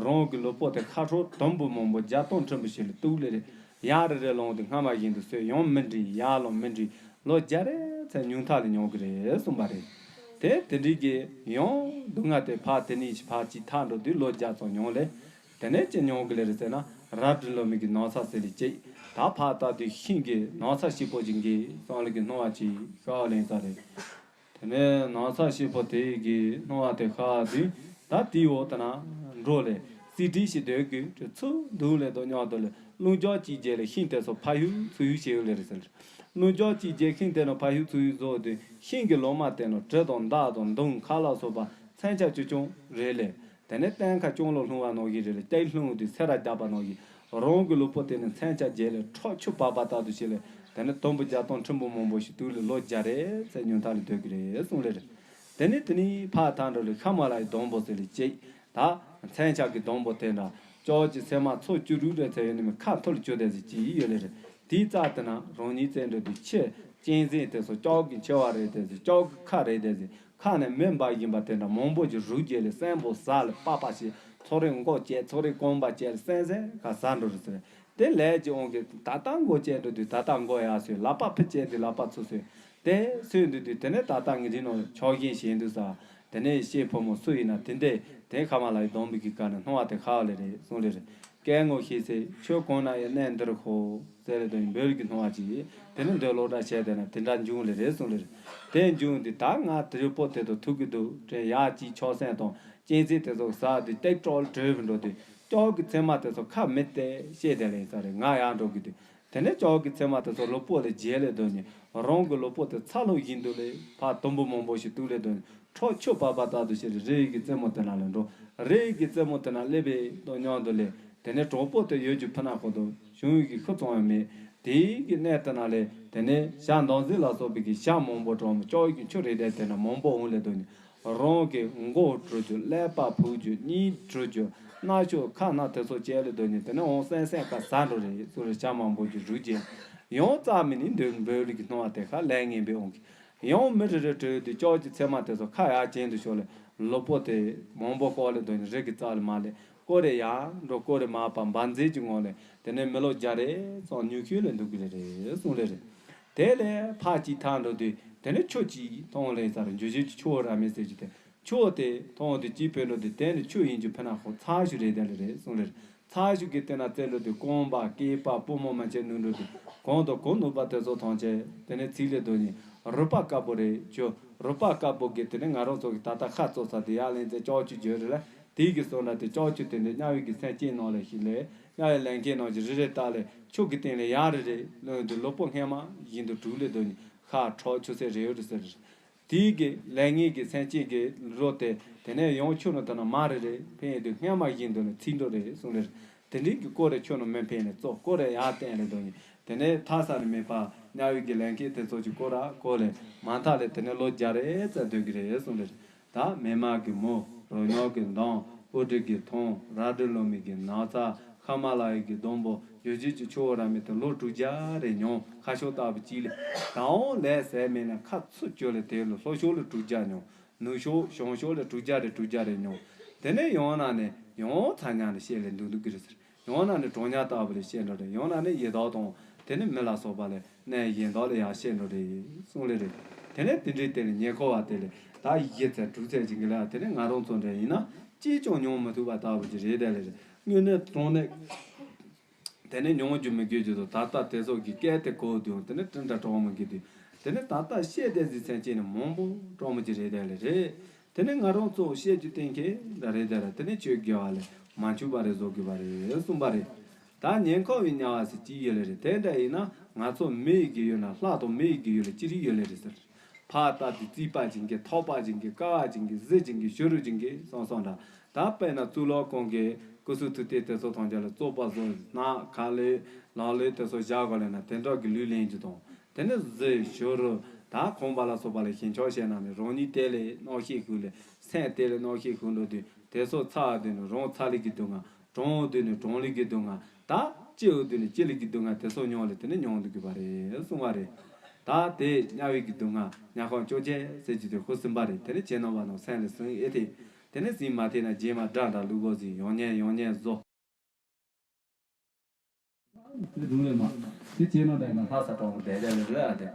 རང་གི་ལུས་པོ་དེ་ཁ་ཧྲོ་དུམ་བུ་མང་པོ་བརྒྱ་སྟོང་ཁྲི་འབུམ་ཞིག་ལེ་གཏུབ་ལེ་རེད། ཡར་རེ་རེ་ལོང་དུ་སྔ་མ་བཞིན་དུ་སོས། ཡང་མི་འདྲི་ཡར་ལོང་མི་འདྲི། ལོ་བརྒྱ་རེ་ཚེ་ཉུང་མཐའ་ལ་མྱོང་གི་རེད་གསུངས་པ་རེད། དེ་དེ་འདྲའི་གི་ཡང་སྡུག་བསྔལ་དེ་ཕར་དེ་ནས་ཕར་ཅིག་ཐར་འགྲོ་དུས་ལོ་བརྒྱ་ཙམ་མྱོང་ལེ། དེ་ནས་ཅི་མྱོང་གི་ལེ་རེད་ཟེར་ན། རལ་གྲི་ལོ་མའི་གི་ན་ཚ་ཟེར་ལེ་གཅིག་ད་ཕར་ལྟ་དུས་ཤིང་གི་ན་ཚ་ཞིག་པོ་ཅིག་གི་སང་ལེ་གི་སྣང་བ་ཅིག་ཤར་ལེ་ས་རེད། དེ་ནས་ན་ཚ་ཞིག་པོ་དེ་གི་སྣང་བ་དེ་ཤར་དུས་ད་དེའི་འོག་ཏུ་ན་འགྲོ་ལེ་སི་ཏི་ཞིག་སྡོད་དགོས་དེ་ཚུར་འདུག་ལེ་དོ་ཉོག་དོ་ལེ་རླུང་ལྕགས་ཅིག་རྒྱས་ལེ་ཤིང་དེ་ཚོ་ཕ་ཡུལ་ཚུར་ཡུལ་བྱེད་ཡོད་ལེ་རེད་ཟེར། རླུང་ལྕགས་ཅིག་རྒྱས་ཤིང་དེ་ནི་ཕ་ཡུལ་ཚུར་ཡུལ་བཟོ་དུས་ཤིང་གི་ལོ་མ་དེ་ནི་གྲི་དང་མདའ་དང་མདུང་ཁ་ལ་སོགས་པ་མཚོན་ཆ་ཆུང་ཆུང་རེད་ལེ། དེ་ནས་སྟོན་ཁ་ཅུང་ལོ་ལྷུང་བ་ནང་བཞིན་རེད་ལེ། སྟོན་ལྷུང་དུས་སེ་ར་རྒྱབ་པ་ནང་བཞིན་རང་གི་ལུས་པོ་དེ་ནི་མཚོན་ཆ་རྒྱས་ལེ་ཁྲག་ཆུ་བབས་པ་ལྟར་དུ་བྱས་ལེ། དེ་ནས་དུམ་བུ་བརྒྱ་སྟོང་ཁྲི་འབུམ་མང་པོ་ཞིག་བཏུལ་ལེ་ལོ་བརྒྱ་རེ་ཚེ་ཉུང་མཐའ་ལ་སྡོད་ཀྱི་རེད་གསུངས་ལེ་རེད། དེ་ནས་དེ་ནས་ཕར་ཐང་འགྲོ་ལེ་ཤ་མ་ལ་ཡི་སྡོང་པོ་ཟེར་ལེ་གཅིག་ད་མཚོན་ཆ་གི་སྡོང་པོ་དེ་འདྲ་ལྕགས་ཀྱི་ཚེར་མ་ཚོ་བཅུ་དྲུག་རེ་ཚེ་ཡོད་ནི་མི་ཁ་འཐོར་བཅུ་དེ་ཟེར་གྱི་ཡོད་ལེ་རེད། དེའི་རྩ་དེ་ན་རང་ཉིད་བཙན་འགྲོ་དུས་ཆེ་གཅན་གཟན་དེ་ཚོ་ལྕགས་ཀྱི་མཆེ་བ་རེད་དེ་ཟེར། ལྕགས་ཀྱི་ཁ་རེད་དེ་ཟེར། ཁ་ནས་མེ་འབར་བཞིན་པ་དེ་འདྲ་མང་པོ་ཞིག་རུབ་རྒྱས་ལེ་གསོན་པོ་ཟ་ལེ་པགས་པ་ཞིག་ཚོ་རེ་མགོ་བཅད་ཚོ་རེ་རྐང་པ་བཅད་ལེ་གསོན་གསོན་ག་ཟ་འགྲོ་རེད་ཟེར། དེ་ལས་ཀྱི་དབང་གིས་ད་ལྟ་མགོ་བཅད་འགྲོ་དུས་ད་ལྟ་མགོ་ཡར་སོས། ལག་པ་ཕུ་བཅད་དུས་ལག་པ་ཚུར་སོས། དེ་སོས་འདུག་དུས་དེ་ནས་ད་ལྟ་ངི་རི་ནང་ཆོག་ཤེས་བྱེད་འདུག་ས། དེ་ནས་ཤེས་ཕོ་མོ་སུ་ཡིན་ན་དེ་འདྲས་དེ་ཁ་མ་ལ་ཡི་སྡོང་པོ་གི་ཀ་ནས་སྣང་བ་དེ་ཁ་བ་ལེ་རེད་གསུངས་ལེ་རེད། སྐད་ངོ་ཤེས་ཚེ་ཆོས་གོང་ན་ཡི་གནས་འདིར་ཤོག་ཟེར་རེ་དོན་འབོལ་གྱི་སྣང་བ་ཅིག་དེ་ནི་འདོད་ལོག་འདྲ་བྱས་དེ་ན་དེ་འདྲ་འབྱུང་ལེ་རེད་གསུངས་ལེ་རེད། དེ་འབྱུང་དུས་ད་ང་དེ་རི་པོ་དེ་དུ་ཐུག་གི་འདུག་དྲན་ཡག་ཅིག་ཆོག་སེམས་དང་གཅན་གཟན་དེ་ཚོ་ཟ་དུས་ཏེག་ཀྲོག་བྲོས་བུ་འགྲོ་དུས་ལྕགས་ཀྱི་ཚེར་མ་དེ་ཚོ་ཁ་མི་གཏད་ཤེས་དེ་ལེ་ས་རེད། ང་ཡར་འགྲོ་གི་དུས་དེ་ནས་ལྕགས་ཀྱི་ཚེར་མ་དེ་ཚོ་ལུས་པོ་ལ་རྒྱས་ལེ་དོན་ནི་རང་གི་ལུས་པོ་དེ་ཚ་ལུག་བཞིན་དུ་ལེ་ཕར་དུམ་བུ་མང་པོ་ཞིག་བཏུལ་ལེ་དོན་ཁྲག་ཆུ་བབས་པ་ལྟར་དུ་བྱས་རེ་རེ་ཡི་གི་རྩེ་མོ་དེ་ན་ལེ་འགྲོ། རེ་ཡི་གི་རྩེ་མོ་དེ་ན་སླེབས་པའི་དོ་མཉམ་དུ་ལེ། དེ་ནས་གྲོགས་པོ་དེ་ཡོད་ཀྱི་ཕུ་ན་ཁོ་དོ་བྱུང་ཡི་གི་ཁུ་ཙང་ཡང་མེད། དེའི་གི་གནས་དེ་ན་ལེ་དེ་ནས་ཤ་འདམ་ཟིལ་ལ་སོགས་པའི་གི་ཤ་མང་པོ་གྲོགས་མོ་ལྕགས་ཡི་གི་ཆུ་རེ་དེ་དེ་ན་མང་པོ་འོང་ལེ་དོ་ནི། རང་གི་མགོ་བྲུ་རྒྱུ་ཀླད་པ་ཕུག་རྒྱུ་གཉིས་བྲུ་རྒྱུ་སྣ་ཆུ་ཁ་སྣ་དེ་ཚོ་བཅད་ལེ་དོ་ནི་དེ་ནས་འོང་སེང་སེང་ཁ་ཟ་འགྲོ་རེ་ཚུ་རེ་ཤ་མང་པོ་གི་རུ་རྒྱས་ཡང་རྩ་མི་ནི་འདོད་འབོལ་ལི་གི་སྣང་བ་དེ་ཁ་ལས་ངན་པའི་འོང་གི། ཡང་མི་རེ་རེ་བྲོས་དུས་ལྕགས་ཀྱི་ཚེར་མ་དེ་ཚོ་ཁ་ཡར་གྱེན་དུ་ཤོར་ལེ་ལུས་པོ་དེ་མང་པོ་ཤོར་ལེ་དོ་ནི་རི་གི་རྩ་ལ་མ་ལེ་ཀོ་རེ་ཡར་འགྲོ་ཀོ་རེ་མར་བབས་འབར་འཛིན་གྱི་ངང་ལེ་དེ་ནས་མི་ལོ་བརྒྱ་རེ་ཙམ་ཉུག་ཤོས་ལེ་འདུག་གི་རེ་རེ་གསུངས་ལེ་རེད། དེ་ལས་ཕར་གཅིག་ཐར་འགྲོ་དུས་དེ་ནས་ཆུ་གཅིག་མཐོང་ལེ་ས་རེད། འཇུ་བྱེད་ཀྱི་ཆུ་བོ་ར་མེ་ཟེར་གྱི་དེ་ཆུ་བོ་དེ་མཐོང་དུས་གཅིག་བུད་འགྲོ་དུས་དེ་ནི་ཆུ་ཡིན་གྱི་ཕུ་ན་ཁོ་ཚ་ཞུ་རེ་དེ་ལེ་རེད་གསུངས་ལེ་རེད། ཚ་ཞུ་གི་དེ་ན་རྩེ་ལོ་དུས་རྐང་པ་སྐེད་པ་པུས་མོ་མ་ཆད་ནུ་འགྲོ་དུས་གོང་དུ་གོ་ནུ་པ་དེ་ཚོ་ཐམས་ཅད་དེ་ནས་ཚིག་ལེ་དོ་ནི་རུས་པ་དཀར་པོ་རེད་ཅོ། རུས་པ་དཀར་པོ་གི་དེ་ནས་ང་རང་ཚོ་གི་ད་ལྟ་ཁ་ཙོག་ས་དེ་ཡར་ལེན་ཚེ་ལྕགས་ཀྱུ་བརྗོད་རེད་ལ། དེའི་གི་སོ་ན་དེ་ལྕགས་ཀྱུ་དེ་འདྲའི་དམྱལ་བའི་གི་སེམས་ཅན་ནང་ལ་ཞིག་ལས་དམྱལ་བའི་ལས་མཁན་ནང་གི་རི་རེ་ལྟ་ལས་ཆུ་གི་སྟེང་ལས་ཡར་རེ་རེ་ལོན་དུ་ལུས་པོ་སྔས་མ་བཞིན་དུ་དྲུག་ལས་དོ་ནི་ཁ་ཁྲག་ཆུ་སེར་རེ་ཡོད་རེ་ཟེར། དེའི་གི་ལས་ངན་གི་སེམས་ཅན་གི་རོ་དེ་དེ་ནས་ཡང་ཆུ་ནང་དུ་ན་མ་རེ་རེ་འཕེན་དུས་སྔས་མ་བཞིན་དུ་ནི་ཚིག་འགྲོ་རེ་གསུངས་རེ། དེ་འདྲའི་གི་སྐོར་རེ་ཆུ་ནང་མི་འཕེན་ནས་ཙོག་སྐོར་རེ་ཡར་བསྟན་རེ་དོ་ནི་དེ་ནས་ཐ་ས་ནི་མེད་པ་དམྱལ་བའི་གི་ལས་མཁན་དེ་ཚོ་གི་སྐོར་ར་སྐོར་ལས་མ་མཐའ་ལས་དེ་ནས་ལོ་བརྒྱ་རེ་ཙམ་སྡོད་གི་རེད་གསུངས་རེ། ད་མི་མ་གི་མོ་རོ་ཉོག་གི་མདོང་སྤུ་གྲི་གི་ཐོང་རལ་གྲི་ལོ་མའི་གི་ན་ཚ་ཤ་མ་ལ་ཡི་གི་སྡོང་པོ་ཡོ་བྱད་ཀྱི་ཆུ་བོ་ར་མི་དེ་ལོ་དྲུག་བརྒྱ་རེ་མྱོང་། ཁ་ཤོག་ལྟ་བུ་གཅིག་ལས་ད་འོང་ལས་ཟད་མེད་ན་ཁ་ཚུར་གྱོ་ལས་དེ་ལོ་ལྷོ་ཤོག་ལས་དྲུག་བརྒྱ་མྱོང་། ནུབ་ཤོག་བྱང་ཤོག་ལས་དྲུག་བརྒྱ་རེ་དྲུག་བརྒྱ་རེ་མྱོང་། དེ་ནས་ཡང་ན་ནས་ཡང་ཚ་ཉ་ནས་བཤད་ལས་འདུག་འདུག་གི་རེད་ཟེར། ཡང་ན་ནི་གྲོང་ཉ་ལྟ་བུ་ལས་བཤད་འགྲོ་རེད། ཡང་ན་ནི་ཡི་དྭགས་དང་དེ་ནི་མི་ལ་སོགས་པ་ལས་གནས་ཡིན་དག་ལས་ཡར་བཤད་འགྲོ་རེད་གསུངས་ལེ་རེད། དེ་ནས་དེ་འདྲའི་དེ་ལས་ཉེ་འཁོར་བ་དེ་ལས་ད་བཞི་ཚེ་དྲུག་ཚེ་ཅིག་གི་ལས་དེ་ནས་ང་རང་ཚོ་འདྲ་ཡིན་ན་ཅིས་ཀྱང་མྱོང་མི་ཐུབ་པ་ལྟ་བུ་ཅིག་རེད་དེ་ལས་རེད། དངོས་གནས་དྲང་གནས་དེ་ནས་མྱོང་རྒྱུ་མི་དགོས་རྒྱུ་དང་ད་ལྟ་དེ་ཚོ་གི་སྐད་དེ་གོ་དུས་དེ་ནས་དྲིན་དྲ་གྲོགས་མི་དགོས་དུས་དེ་ནས་ད་ལྟ་བཤད་དེ་ཟི་ཚན་ཅིག་ནས་མང་པོ་གྲོགས་མི་ཅིག་རེད་དེ་ལས་རེད། དེ་ནས་ང་རང་ཚོ་བཤད་རྒྱུ་གཏན་འཁེལ་འདྲ་རེད་དེ་ར་དེ་ནས་ཆོས་དགེ་བ་ལས་མ་འཆུག་པ་རེད་བཟོ་དགོས་པ་རེད་གསུངས་པ་རེད། ད་ཉེ་འཁོར་བའི་དམྱལ་བ་ཟེར་གྱི་ཡོད་ལེ་རེད། དེ་འདྲ་ཡིན་ན་ང་ཚོ་མི་ཡི་གི་ཡུལ་ན་ལྷ་དང་མི་ཡི་གི་ཡུལ་ལ་ཅི་རིགས་ཡོད་ལེ་རེད་ཟེར། ཕར་ལྟ་དུས་རྩིས་པ་ཅན་གྱི་ཐོག་པ་ཅན་གྱི་ཀ་བ་ཅན་གྱི་གཟི་ཅན་གྱི་བྱུ་རུ་ཅན་གྱི་སོང་སོང་འདྲ། ད་དཔེར་ན་གཙུག་ལག་ཁང་གི་ སྐུ་གསུང་ཐུགས་རྟེན་དེ་ཚོ་ཐམས་ཅད་ལ་བཙོག་པ་བཟོ། སྣག་ཁ་ལས་ལག་ལས་དེ་ཚོ་བཞག་ག་ལས་ན་དེ་འདྲ་གི་ལུས་ལེན་རྒྱུ་དང་། དེ་ནས་གཟི་བྱུ་རུ་ད་ཁང་པ་ལ་སོགས་པ་ལ་ཞིང་ཆོག་བྱས་ན་ནི་རང་ཉིད་དེ་ལས་རྣམ་ཤེས་ཤུགས་ལས་སེམས་དེ་ལས་རྣམ་ཤེས་ཤུགས་འགྲོ་དུས་དེ་ཚོ་ཚ་བ་དུས་ནི་རང་ཚ་ལས་ཀྱི་སྡུག་བསྔལ། གྲང་བ་དུས་ནི་གྲང་ལས་ཀྱི་སྡུག་བསྔལ། ད་སྐྱིད་པ་དུས་ནི་སྐྱིད་ལས་ཀྱི་སྡུག་བསྔལ། དེ་ཚོ་མྱོང་ལས་དེ་ནི་མྱོང་དུ་དགོས་པ་རེད་གསུང་བ་རེད། ད་དེ་དམྱལ་བའི་གི་སྡུག་བསྔལ་དམྱལ་ཁམས་བཅོ་བརྒྱད་ཟེར་རྒྱུ་དེ་ཁུ་སིམ་པ་རེད། དེ་ནི་ཁྱེད་རྣམ་པ་རྣམས་སེམས་ལ་ཟིན་ཨེ་ཐེ། དེ་ནས་ཟིན་མ་ཐེ་ན་རྗེས་མ་དགྲ་དང་ལུས་པོ་ཟིན་ཡང་ཉལ་ཡང་ཉལ་བཟོ། དེ་སྡུག་ལས་མ། དེ་བྱས་ན་དེ་ན་ལྷ་ས་གྲོང་དུ་བསྡད་བསྡད་ལས་རེད་ཨ་དེ།